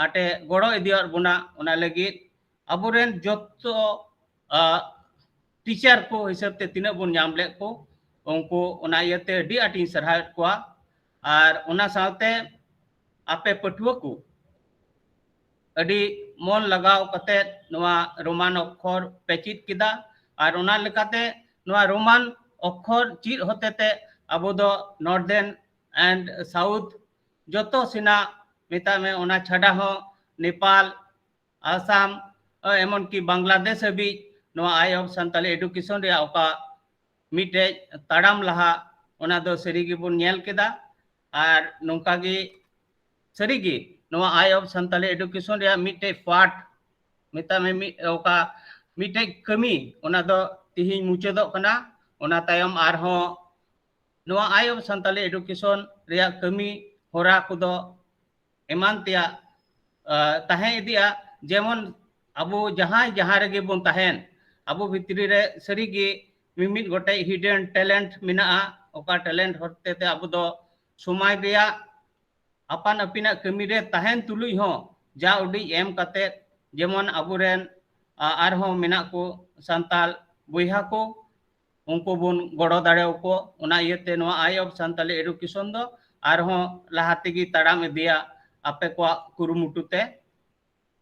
ᱟᱸᱴᱮ ᱜᱚᱲᱚ ᱤᱫᱤᱭᱟᱫ ᱵᱚᱱᱟ᱾ ᱚᱱᱟ ᱞᱟᱹᱜᱤᱫ ᱟᱵᱚᱨᱮᱱ ᱡᱚᱛᱚ ᱴᱤᱪᱟᱨ ᱠᱚ ᱦᱤᱥᱟᱹᱵ ᱛᱮ ᱛᱤᱱᱟᱹᱜ ᱵᱚᱱ ᱧᱟᱢ ᱞᱮᱫ ᱠᱚ, ᱩᱱᱠᱩ ᱚᱱᱟ ᱤᱭᱟᱹᱛᱮ ᱟᱹᱰᱤ ᱟᱸᱴᱤᱧ ᱥᱟᱨᱦᱟᱣᱮᱫ ᱠᱚᱣᱟ᱾ ᱟᱨ ᱚᱱᱟ ᱥᱟᱶᱛᱮ ᱟᱯᱮ ᱯᱟᱹᱴᱷᱩᱣᱟᱹ ᱠᱚ ᱟᱹᱰᱤ ᱢᱚᱱ ᱞᱟᱜᱟᱣ ᱠᱟᱛᱮ ᱱᱚᱣᱟ ᱨᱳᱢᱟᱱ ᱚᱠᱠᱷᱚᱨ ᱯᱮ ᱪᱮᱫ ᱠᱮᱫᱟ᱾ ᱟᱨ ᱚᱱᱟ ᱞᱮᱠᱟᱛᱮ ᱱᱚᱣᱟ ᱨᱳᱢᱟᱱ ᱚᱠᱠᱷᱚᱨ ᱪᱮᱫ ᱦᱚᱛᱮᱛᱮ ᱟᱵᱚ ᱫᱚ ᱱᱚᱨᱫᱟᱨᱱ ᱮᱱᱰ ᱥᱟᱣᱩᱛᱷ ᱡᱚᱛᱚ ᱥᱮᱱᱟᱜ, ᱢᱮᱛᱟᱜ ᱢᱮ, ᱚᱱᱟ ᱪᱷᱟᱰᱟ ᱦᱚᱸ ᱱᱮᱯᱟᱞ, ᱟᱥᱟᱢ, ᱮᱢᱚᱱ ᱠᱤ ᱵᱟᱝᱞᱟᱫᱮᱥ ᱦᱟᱹᱵᱤᱡ ᱱᱚᱣᱟ ᱟᱭ ᱚᱯᱷ ᱥᱟᱱᱛᱟᱞᱤ ᱮᱰᱩᱠᱮᱥᱚᱱ ᱨᱮᱭᱟᱜ ᱚᱠᱟ ᱢᱤᱫᱴᱮᱡ ᱛᱟᱲᱟᱢ ᱞᱟᱦᱟ, ᱚᱱᱟ ᱫᱚ ᱥᱟᱹᱨᱤ ᱜᱮᱵᱚᱱ ᱧᱮᱞ ᱠᱮᱫᱟ᱾ ᱟᱨ ᱱᱚᱝᱠᱟ ᱜᱮ ᱥᱟᱹᱨᱤ ᱜᱮ ᱱᱚᱣᱟ ᱟᱭ ᱚᱯᱷ ᱥᱟᱱᱛᱟᱞᱤ ᱮᱰᱩᱠᱮᱥᱚᱱ ᱨᱮᱭᱟᱜ ᱢᱤᱫᱴᱮᱡ ᱯᱟᱨᱴ, ᱢᱮᱛᱟᱜ ᱢᱮ, ᱢᱤᱫ ᱚᱠᱟ ᱢᱤᱫᱴᱮᱡ ᱠᱟᱹᱢᱤ, ᱚᱱᱟ ᱫᱚ ᱛᱤᱦᱤᱧ ᱢᱩᱪᱟᱹᱫᱚᱜ ᱠᱟᱱᱟ᱾ ᱚᱱᱟ ᱛᱟᱭᱚᱢ ᱟᱨᱦᱚᱸ ᱱᱚᱣᱟ ᱟᱭ ᱚᱯᱷ ᱥᱟᱱᱛᱟᱞᱤ ᱮᱰᱩᱠᱮᱥᱚᱱ ᱨᱮᱭᱟᱜ ᱠᱟᱹᱢᱤ ᱦᱚᱨᱟ ᱠᱚᱫᱚ ᱮᱢᱟᱱ ᱛᱮᱭᱟᱜ ᱛᱟᱦᱮᱸ ᱤᱫᱤᱜᱼᱟ᱾ ᱡᱮᱢᱚᱱ ᱟᱵᱚ ᱡᱟᱦᱟᱸᱭ ᱡᱟᱦᱟᱸ ᱨᱮᱜᱮ ᱵᱚᱱ ᱛᱟᱦᱮᱱ, ᱟᱵᱚ ᱵᱷᱤᱛᱨᱤ ᱨᱮ ᱥᱟᱹᱨᱤᱜᱮ ᱢᱤᱢᱤᱫ ᱜᱚᱴᱮᱡ ᱦᱤᱰᱮᱱ ᱴᱮᱞᱮᱱᱴ ᱢᱮᱱᱟᱜᱼᱟ᱾ ᱚᱠᱟ ᱴᱮᱞᱮᱱᱴ ᱦᱚᱛᱮᱛᱮ ᱟᱵᱚ ᱫᱚ ᱥᱚᱢᱟᱡᱽ ᱨᱮᱭᱟᱜ ᱟᱯᱟᱱ ᱟᱹᱯᱤᱱᱟᱜ ᱠᱟᱹᱢᱤ ᱨᱮ ᱛᱟᱦᱮᱱ ᱛᱩᱞᱩᱡ ᱦᱚᱸ ᱡᱟ ᱩᱰᱤᱡ ᱮᱢ ᱠᱟᱛᱮ, ᱡᱮᱢᱚᱱ ᱟᱵᱚᱨᱮᱱ, ᱟ, ᱟᱨᱦᱚᱸ ᱢᱮᱱᱟᱜ ᱠᱚ ᱥᱟᱱᱛᱟᱲ ᱵᱚᱭᱦᱟ ᱠᱚ, ᱩᱱᱠᱩ ᱵᱚᱱ ᱜᱚᱲᱚ ᱫᱟᱲᱮ ᱟᱠᱚ᱾ ᱚᱱᱟ ᱤᱭᱟᱹᱛᱮ ᱱᱚᱣᱟ Eye of Santali Education ᱫᱚ ᱟᱨᱦᱚᱸ ᱞᱟᱦᱟ ᱛᱮᱜᱮ ᱛᱟᱲᱟᱢ ᱤᱫᱤᱭᱟ ᱟᱯᱮ ᱠᱚᱣᱟᱜ ᱠᱩᱨᱩᱢᱩᱴᱩ ᱛᱮ᱾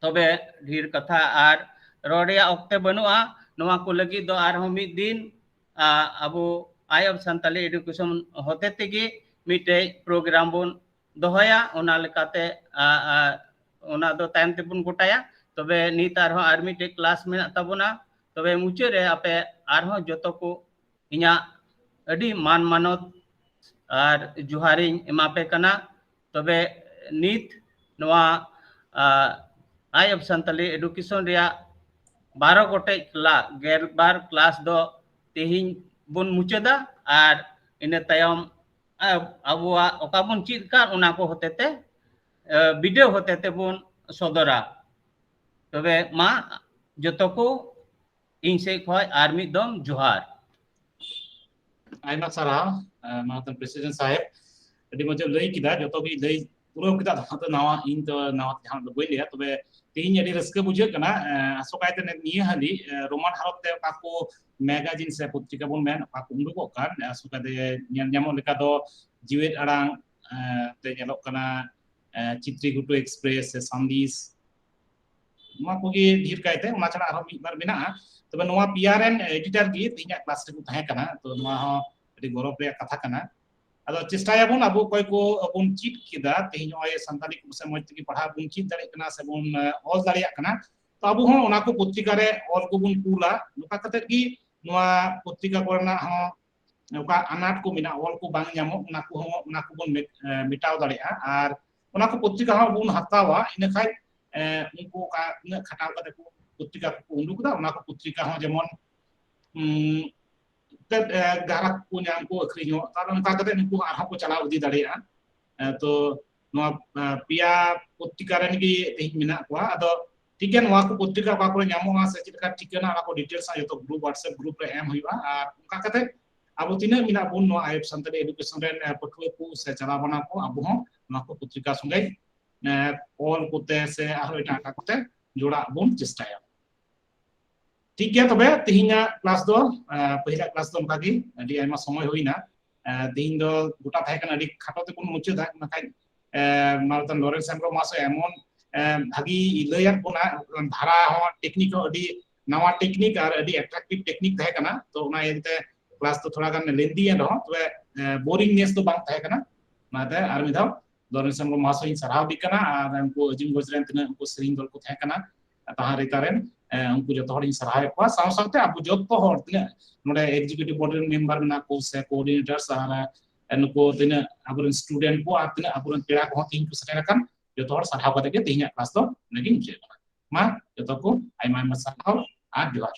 ᱛᱚᱵᱮ ᱰᱷᱮᱨ ᱠᱟᱛᱷᱟ ᱟᱨ ᱨᱚᱲ ᱨᱮᱭᱟᱜ ᱚᱠᱛᱮ ᱵᱟᱹᱱᱩᱜᱼᱟ᱾ ᱱᱚᱣᱟ ᱠᱚ ᱞᱟᱹᱜᱤᱫ ᱫᱚ ᱟᱨᱦᱚᱸ ᱢᱤᱫ ᱫᱤᱱ, ᱟ, ᱟᱵᱚ Eye of Santali Education ᱦᱚᱛᱮ ᱛᱮᱜᱮ ᱢᱤᱫᱴᱮᱡ program ᱵᱚᱱ ᱫᱚᱦᱚᱭᱟ᱾ ᱚᱱᱟ ᱞᱮᱠᱟᱛᱮ, ᱟ, ᱟ, ᱚᱱᱟ ᱫᱚ ᱛᱟᱭᱚᱢ ᱛᱮᱵᱚᱱ ᱜᱚᱴᱟᱭᱟ᱾ ᱛᱚᱵᱮ ᱱᱤᱛ ᱟᱨᱦᱚᱸ ᱟᱨ ᱢᱤᱫᱴᱮᱡ class ᱢᱮᱱᱟᱜ ᱛᱟᱵᱚᱱᱟ᱾ ᱛᱚᱵᱮ ᱢᱩᱪᱟᱹᱫ ᱨᱮ ᱟᱯᱮ ᱟᱨᱦᱚᱸ ᱡᱚᱛᱚ ᱠᱚ ᱤᱧᱟᱹᱜ ᱟᱹᱰᱤ ᱢᱟᱱ ᱢᱟᱱᱚᱛ ᱟᱨ ᱡᱚᱦᱟᱨᱤᱧ ᱮᱢᱟ ᱯᱮ ᱠᱟᱱᱟ᱾ ᱛᱚᱵᱮ ᱱᱤᱛ ᱱᱚᱣᱟ, ᱟ, Eye of Santali Education ᱨᱮᱭᱟᱜ ᱵᱟᱨᱚ ᱜᱚᱴᱮᱡ class, ᱜᱮᱞ ᱵᱟᱨ class ᱫᱚ ᱛᱮᱦᱮᱧ ᱵᱚᱱ ᱢᱩᱪᱟᱹᱫᱟ᱾ ᱟᱨ ᱤᱱᱟᱹ ᱛᱟᱭᱚᱢ, ᱟ, ᱟᱵᱚᱣᱟᱜ ᱚᱠᱟ ᱵᱚᱱ ᱪᱮᱫ ᱠᱟᱱ, ᱚᱱᱟ ᱠᱚ ᱦᱚᱛᱮ ᱛᱮ, ᱟ, video ᱦᱚᱛᱮ ᱛᱮᱵᱚᱱ ᱥᱚᱫᱚᱨᱟ᱾ ᱛᱚᱵᱮ ᱢᱟ ᱡᱚᱛᱚ ᱠᱚ ᱤᱧ ᱥᱮᱫ ᱠᱷᱚᱱ ᱟᱨ ᱢᱤᱫ ᱫᱚᱢ ᱡᱚᱦᱟᱨ᱾ ᱟᱭᱢᱟ ᱥᱟᱨᱦᱟᱣ, ᱟ, ᱢᱟᱱᱚᱛᱟᱱ president ᱥᱟᱦᱮᱵ, ᱟᱹᱰᱤ ᱢᱚᱡᱽ ᱮᱢ ᱞᱟᱹᱭ ᱠᱮᱫᱟ, ᱡᱚᱛᱚ ᱜᱮ ᱞᱟᱹᱭ ᱯᱩᱨᱟᱹᱣ ᱠᱮᱫᱟ᱾ ᱫᱚ ᱱᱟᱣᱟ, ᱤᱧ ᱫᱚ ᱱᱟᱣᱟ ᱡᱟᱦᱟᱱᱟᱜ ᱫᱚ ᱵᱟᱹᱧ ᱞᱟᱹᱭᱟ᱾ ᱛᱚᱵᱮ ᱛᱮᱦᱮᱧ ᱟᱹᱰᱤ ᱨᱟᱹᱥᱠᱟᱹ ᱵᱩᱡᱷᱟᱹᱜ ᱠᱟᱱᱟ᱾ ᱮ, ᱟᱥᱚᱠᱟᱭᱛᱮ ᱱᱤᱭᱟᱹ ᱦᱟᱹᱞᱤ, ᱮ, Roman ᱦᱚᱨᱚᱯ ᱛᱮ ᱚᱠᱟ ᱠᱚ magazine ᱥᱮ ᱯᱚᱛᱨᱤᱠᱟ ᱵᱚᱱ ᱢᱮᱱ, ᱚᱠᱟ ᱠᱚ ᱩᱰᱩᱠᱚᱜ ᱠᱟᱱ, ᱮ, ᱟᱥᱚᱠᱟᱭᱛᱮ ᱧᱮᱞ ᱧᱟᱢᱚᱜ ᱞᱮᱠᱟ ᱫᱚ ᱡᱤᱣᱮᱫ ᱟᱲᱟᱝ, ᱮ, ᱛᱮ ᱧᱮᱞᱚᱜ ᱠᱟᱱᱟ, ᱮ, ᱪᱤᱛᱨᱤᱜᱷᱩᱴᱩ Express ᱥᱮ ᱥᱟᱸᱫᱮᱥ, ᱱᱚᱣᱟ ᱠᱚᱜᱮ ᱰᱷᱮᱨ ᱠᱟᱭᱛᱮ, ᱚᱱᱟ ᱪᱷᱟᱲᱟ ᱟᱨᱦᱚᱸ ᱢᱤᱫ ᱵᱟᱨ ᱢᱮᱱᱟᱜᱼᱟ᱾ ᱛᱚᱵᱮ ᱱᱚᱣᱟ ᱯᱮᱭᱟ ᱨᱮᱱ editor ᱜᱮ ᱛᱮᱦᱮᱧᱟᱜ class ᱨᱮᱠᱚ ᱛᱟᱦᱮᱸ ᱠᱟᱱᱟ᱾ ᱛᱚ ᱱᱚᱣᱟ ᱦᱚᱸ ᱟᱹᱰᱤ ᱜᱚᱨᱚᱵᱽ ᱨᱮᱭᱟᱜ ᱠᱟᱛᱷᱟ ᱠᱟᱱᱟ᱾ ᱟᱫᱚ ᱪᱮᱥᱴᱟᱭᱟᱵᱚᱱ ᱟᱵᱚ ᱚᱠᱚᱭ ᱠᱚ ᱵᱚᱱ ᱪᱮᱫ ᱠᱮᱫᱟ, ᱛᱮᱦᱮᱧ ᱱᱚᱜᱼᱚᱭ ᱥᱟᱱᱛᱟᱲᱤ ᱠᱚ ᱥᱮ ᱢᱚᱡᱽ ᱛᱮᱜᱮ ᱯᱟᱲᱦᱟᱣ ᱵᱚᱱ ᱪᱮᱫ ᱫᱟᱲᱮᱭᱟᱜ ᱠᱟᱱᱟ ᱥᱮ ᱵᱚᱱ, ᱮ, ᱚᱞ ᱫᱟᱲᱮᱭᱟᱜ ᱠᱟᱱᱟ, ᱛᱚ ᱟᱵᱚ ᱦᱚᱸ ᱚᱱᱟ ᱠᱚ ᱯᱚᱛᱨᱤᱠᱟ ᱨᱮ ᱚᱞ ᱠᱚᱵᱚᱱ ᱠᱩᱞᱟ᱾ ᱱᱚᱝᱠᱟ ᱠᱟᱛᱮᱫ ᱜᱮ ᱱᱚᱣᱟ ᱯᱚᱛᱨᱤᱠᱟ ᱠᱚᱨᱮᱱᱟᱜ ᱦᱚᱸ ᱚᱠᱟ ᱟᱱᱟᱴ ᱠᱚ ᱢᱮᱱᱟᱜᱼᱟ, ᱚᱞ ᱠᱚ ᱵᱟᱝ ᱧᱟᱢᱚᱜ, ᱚᱱᱟ ᱠᱚᱦᱚᱸ, ᱚᱱᱟ ᱠᱚᱵᱚᱱ ᱢᱮᱴ-, ᱮ, ᱢᱮᱴᱟᱣ ᱫᱟᱲᱮᱭᱟᱜᱼᱟ᱾ ᱟᱨ ᱚᱱᱟ ᱠᱚ ᱯᱚᱛᱨᱤᱠᱟ ᱦᱚᱸ ᱵᱚᱱ ᱦᱟᱛᱟᱣᱟ, ᱤᱱᱟᱹ ᱠᱷᱟᱡ, ᱮ, ᱩᱱᱠᱩ ᱚᱠᱟ ᱩᱱᱟᱹᱜ ᱠᱷᱟᱴᱟᱣ ᱠᱟᱛᱮ ᱠᱚ ᱯᱚᱛᱨᱤᱠᱟ ᱠᱚᱠᱚ ᱩᱰᱩᱠ ᱮᱫᱟ, ᱚᱱᱟ ᱠᱚ ᱯᱚᱛᱨᱤᱠᱟ ᱦᱚᱸ ᱡᱮᱢᱚᱱ, ᱩᱢ, ᱛᱮᱫ, ᱮ, ᱜᱟᱦᱟᱠ ᱠᱚ ᱧᱟᱢ ᱠᱚ, ᱟᱹᱠᱷᱨᱤᱧᱚᱜ, ᱛᱟᱦᱞᱮ ᱚᱱᱠᱟ ᱠᱟᱛᱮ ᱱᱩᱠᱩ ᱦᱚᱸ ᱟᱨᱦᱚᱸ ᱠᱚ ᱪᱟᱞᱟᱣ ᱤᱫᱤ ᱫᱟᱲᱮᱭᱟᱜᱼᱟ᱾ ᱮ, ᱛᱚ ᱱᱚᱣᱟ, ᱮ, ᱯᱮᱭᱟ ᱯᱚᱛᱨᱤᱠᱟ ᱨᱮᱱ ᱜᱮ ᱛᱮᱦᱮᱧ ᱢᱮᱱᱟᱜ ᱠᱚᱣᱟ᱾ ᱟᱫᱚ ᱴᱷᱤᱠ ᱜᱮᱭᱟ, ᱱᱚᱣᱟ ᱠᱚ ᱯᱚᱛᱨᱤᱠᱟ ᱚᱠᱟ ᱠᱚᱨᱮ ᱧᱟᱢᱚᱜᱼᱟ ᱥᱮ ᱪᱮᱫ ᱞᱮᱠᱟ ᱴᱷᱤᱠᱟᱹᱱᱟ, ᱚᱱᱟ ᱠᱚ details ᱦᱟᱸᱜ ᱡᱚᱛᱚ group, WhatsApp group ᱨᱮ ᱮᱢ ᱦᱩᱭᱩᱜᱼᱟ᱾ ᱟᱨ ᱚᱱᱠᱟ ᱠᱟᱛᱮ ᱟᱵᱚ ᱛᱤᱱᱟᱹᱜ ᱢᱮᱱᱟᱜ ᱵᱚᱱ ᱱᱚᱣᱟ ᱟᱭᱩᱵ ᱥᱟᱱᱛᱟᱲᱤ ᱮᱰᱩᱠᱮᱥᱚᱱ ᱨᱮᱱ ᱯᱟᱹᱴᱷᱩᱣᱟᱹ ᱠᱚ ᱥᱮ ᱪᱟᱞᱟᱣ ᱵᱟᱱᱟ ᱠᱚ, ᱟᱵᱚ ᱦᱚᱸ ᱱᱚᱣᱟ ᱠᱚ ᱯᱚᱛᱨᱤᱠᱟ ᱥᱚᱸᱜᱮ ᱚᱞ ᱠᱚᱛᱮ ᱥᱮ ᱟᱨᱦᱚᱸ ᱮᱴᱟᱜ ᱮᱴᱟᱜ ᱠᱚᱛᱮ ᱡᱚᱲᱟᱜ ᱵᱚᱱ ᱪᱮᱥᱴᱟᱭᱟ᱾ ᱴᱷᱤᱠ ᱜᱮᱭᱟ, ᱛᱚᱵᱮ ᱛᱮᱦᱮᱧᱟᱜ ᱠᱞᱟᱥ ᱫᱚ, ᱯᱟᱹᱦᱤᱞᱟᱜ ᱠᱞᱟᱥ ᱫᱚ ᱚᱱᱠᱟ ᱜᱮ ᱟᱹᱰᱤ ᱟᱭᱢᱟ ᱥᱚᱢᱚᱭ ᱦᱩᱭᱱᱟ᱾ ᱛᱮᱦᱮᱧ ᱫᱚ ᱜᱚᱴᱟ ᱛᱟᱦᱮᱸ ᱠᱟᱱᱟ, ᱟᱹᱰᱤ ᱠᱷᱟᱴᱚ ᱛᱮᱵᱚᱱ ᱢᱩᱪᱟᱹᱫᱟ᱾ ᱢᱮᱱᱠᱷᱟᱱ ᱢᱟᱱᱚᱛᱟᱱ ᱞᱚᱨᱮᱱᱥ ᱦᱮᱢᱵᱨᱚᱢ ᱢᱟᱦᱟᱥᱚᱭ ᱮᱢᱚᱱ ᱵᱷᱟᱹᱜᱤ ᱞᱟᱹᱭᱟᱫ ᱵᱚᱱᱟ, ᱫᱷᱟᱨᱟ ᱦᱚᱸ, ᱴᱮᱠᱱᱤᱠ ᱦᱚᱸ ᱟᱹᱰᱤ ᱱᱟᱣᱟ ᱴᱮᱠᱱᱤᱠ ᱟᱨ ᱟᱹᱰᱤ ᱮᱴᱨᱟᱠᱴᱤᱵᱷ ᱴᱮᱠᱱᱤᱠ ᱛᱟᱦᱮᱸ ᱠᱟᱱᱟ᱾ ᱛᱚ ᱚᱱᱟ ᱤᱭᱟᱹᱛᱮ ᱠᱞᱟᱥ ᱫᱚ ᱛᱷᱚᱲᱟ ᱜᱟᱱ ᱞᱮᱱᱫᱤ ᱮᱱ ᱨᱮᱦᱚᱸ, ᱛᱚᱵᱮ ᱵᱳᱨᱤᱝᱱᱮᱥ ᱫᱚ ᱵᱟᱝ ᱛᱟᱦᱮᱸ ᱠᱟᱱᱟ᱾ ᱚᱱᱟᱛᱮ ᱟᱨ ᱢᱤᱫ ᱫᱷᱟᱣ ᱞᱚᱨᱮᱱᱥ ᱦᱮᱢᱵᱨᱚᱢ ᱢᱟᱦᱟᱥᱚᱭ ᱤᱧ ᱥᱟᱨᱦᱟᱣ ᱫᱤ ᱠᱟᱱᱟ, ᱟᱨ ᱩᱱᱠᱩ ᱟᱹᱡᱤᱢᱜᱚᱸᱡᱽ ᱨᱮᱱ ᱛᱤᱱᱟᱹᱜ ᱩᱱᱠᱩ ᱥᱮᱨᱮᱧ ᱫᱚᱞ ᱠᱚ ᱛᱟᱦᱮᱸ ᱠᱟᱱᱟ, ᱛᱟᱦᱟᱸ ᱨᱮᱛᱟ ᱨᱮᱱ, ᱩᱱᱠᱩ ᱡᱚᱛᱚ ᱦᱚᱲᱤᱧ ᱥᱟᱨᱦᱟᱣᱮᱫ ᱠᱚᱣᱟ᱾ ᱥᱟᱶ ᱥᱟᱶᱛᱮ ᱟᱵᱚ ᱡᱚᱛᱚ ᱦᱚᱲ ᱛᱤᱱᱟᱹᱜ ᱱᱚᱰᱮ ᱮᱠᱡᱤᱠᱤᱭᱩᱴᱤᱵᱷ ᱵᱚᱰᱤ ᱨᱮᱱ ᱢᱮᱢᱵᱟᱨ ᱢᱮᱱᱟᱜ ᱠᱚ ᱥᱮ ᱠᱳᱚᱨᱰᱤᱱᱮᱴᱟᱨᱥ ᱟᱨ ᱱᱩᱠᱩ ᱛᱤᱱᱟᱹᱜ ᱟᱵᱚᱨᱮᱱ ᱥᱴᱩᱰᱮᱱᱴ ᱠᱚ ᱟᱨ ᱛᱤᱱᱟᱹᱜ ᱟᱵᱚᱨᱮᱱ ᱯᱮᱲᱟ ᱠᱚᱦᱚᱸ ᱛᱮᱦᱮᱧ ᱠᱚ ᱥᱮᱴᱮᱨ ᱟᱠᱟᱱ, ᱡᱚᱛᱚ ᱦᱚᱲ ᱥᱟᱨᱦᱟᱣ ᱠᱟᱛᱮ ᱜᱮ ᱛᱮᱦᱮᱧᱟᱜ ᱠᱞᱟᱥ ᱫᱚ ᱱᱚᱰᱮ ᱜᱤᱧ ᱢᱩᱪᱟᱹᱫ ᱠᱟᱱᱟ᱾ ᱢᱟ ᱡᱚᱛᱚ ᱠᱚ ᱟᱭᱢᱟ ᱟᱭᱢᱟ ᱥᱟᱨᱦᱟᱣ ᱟᱨ ᱡᱚᱦᱟᱨ᱾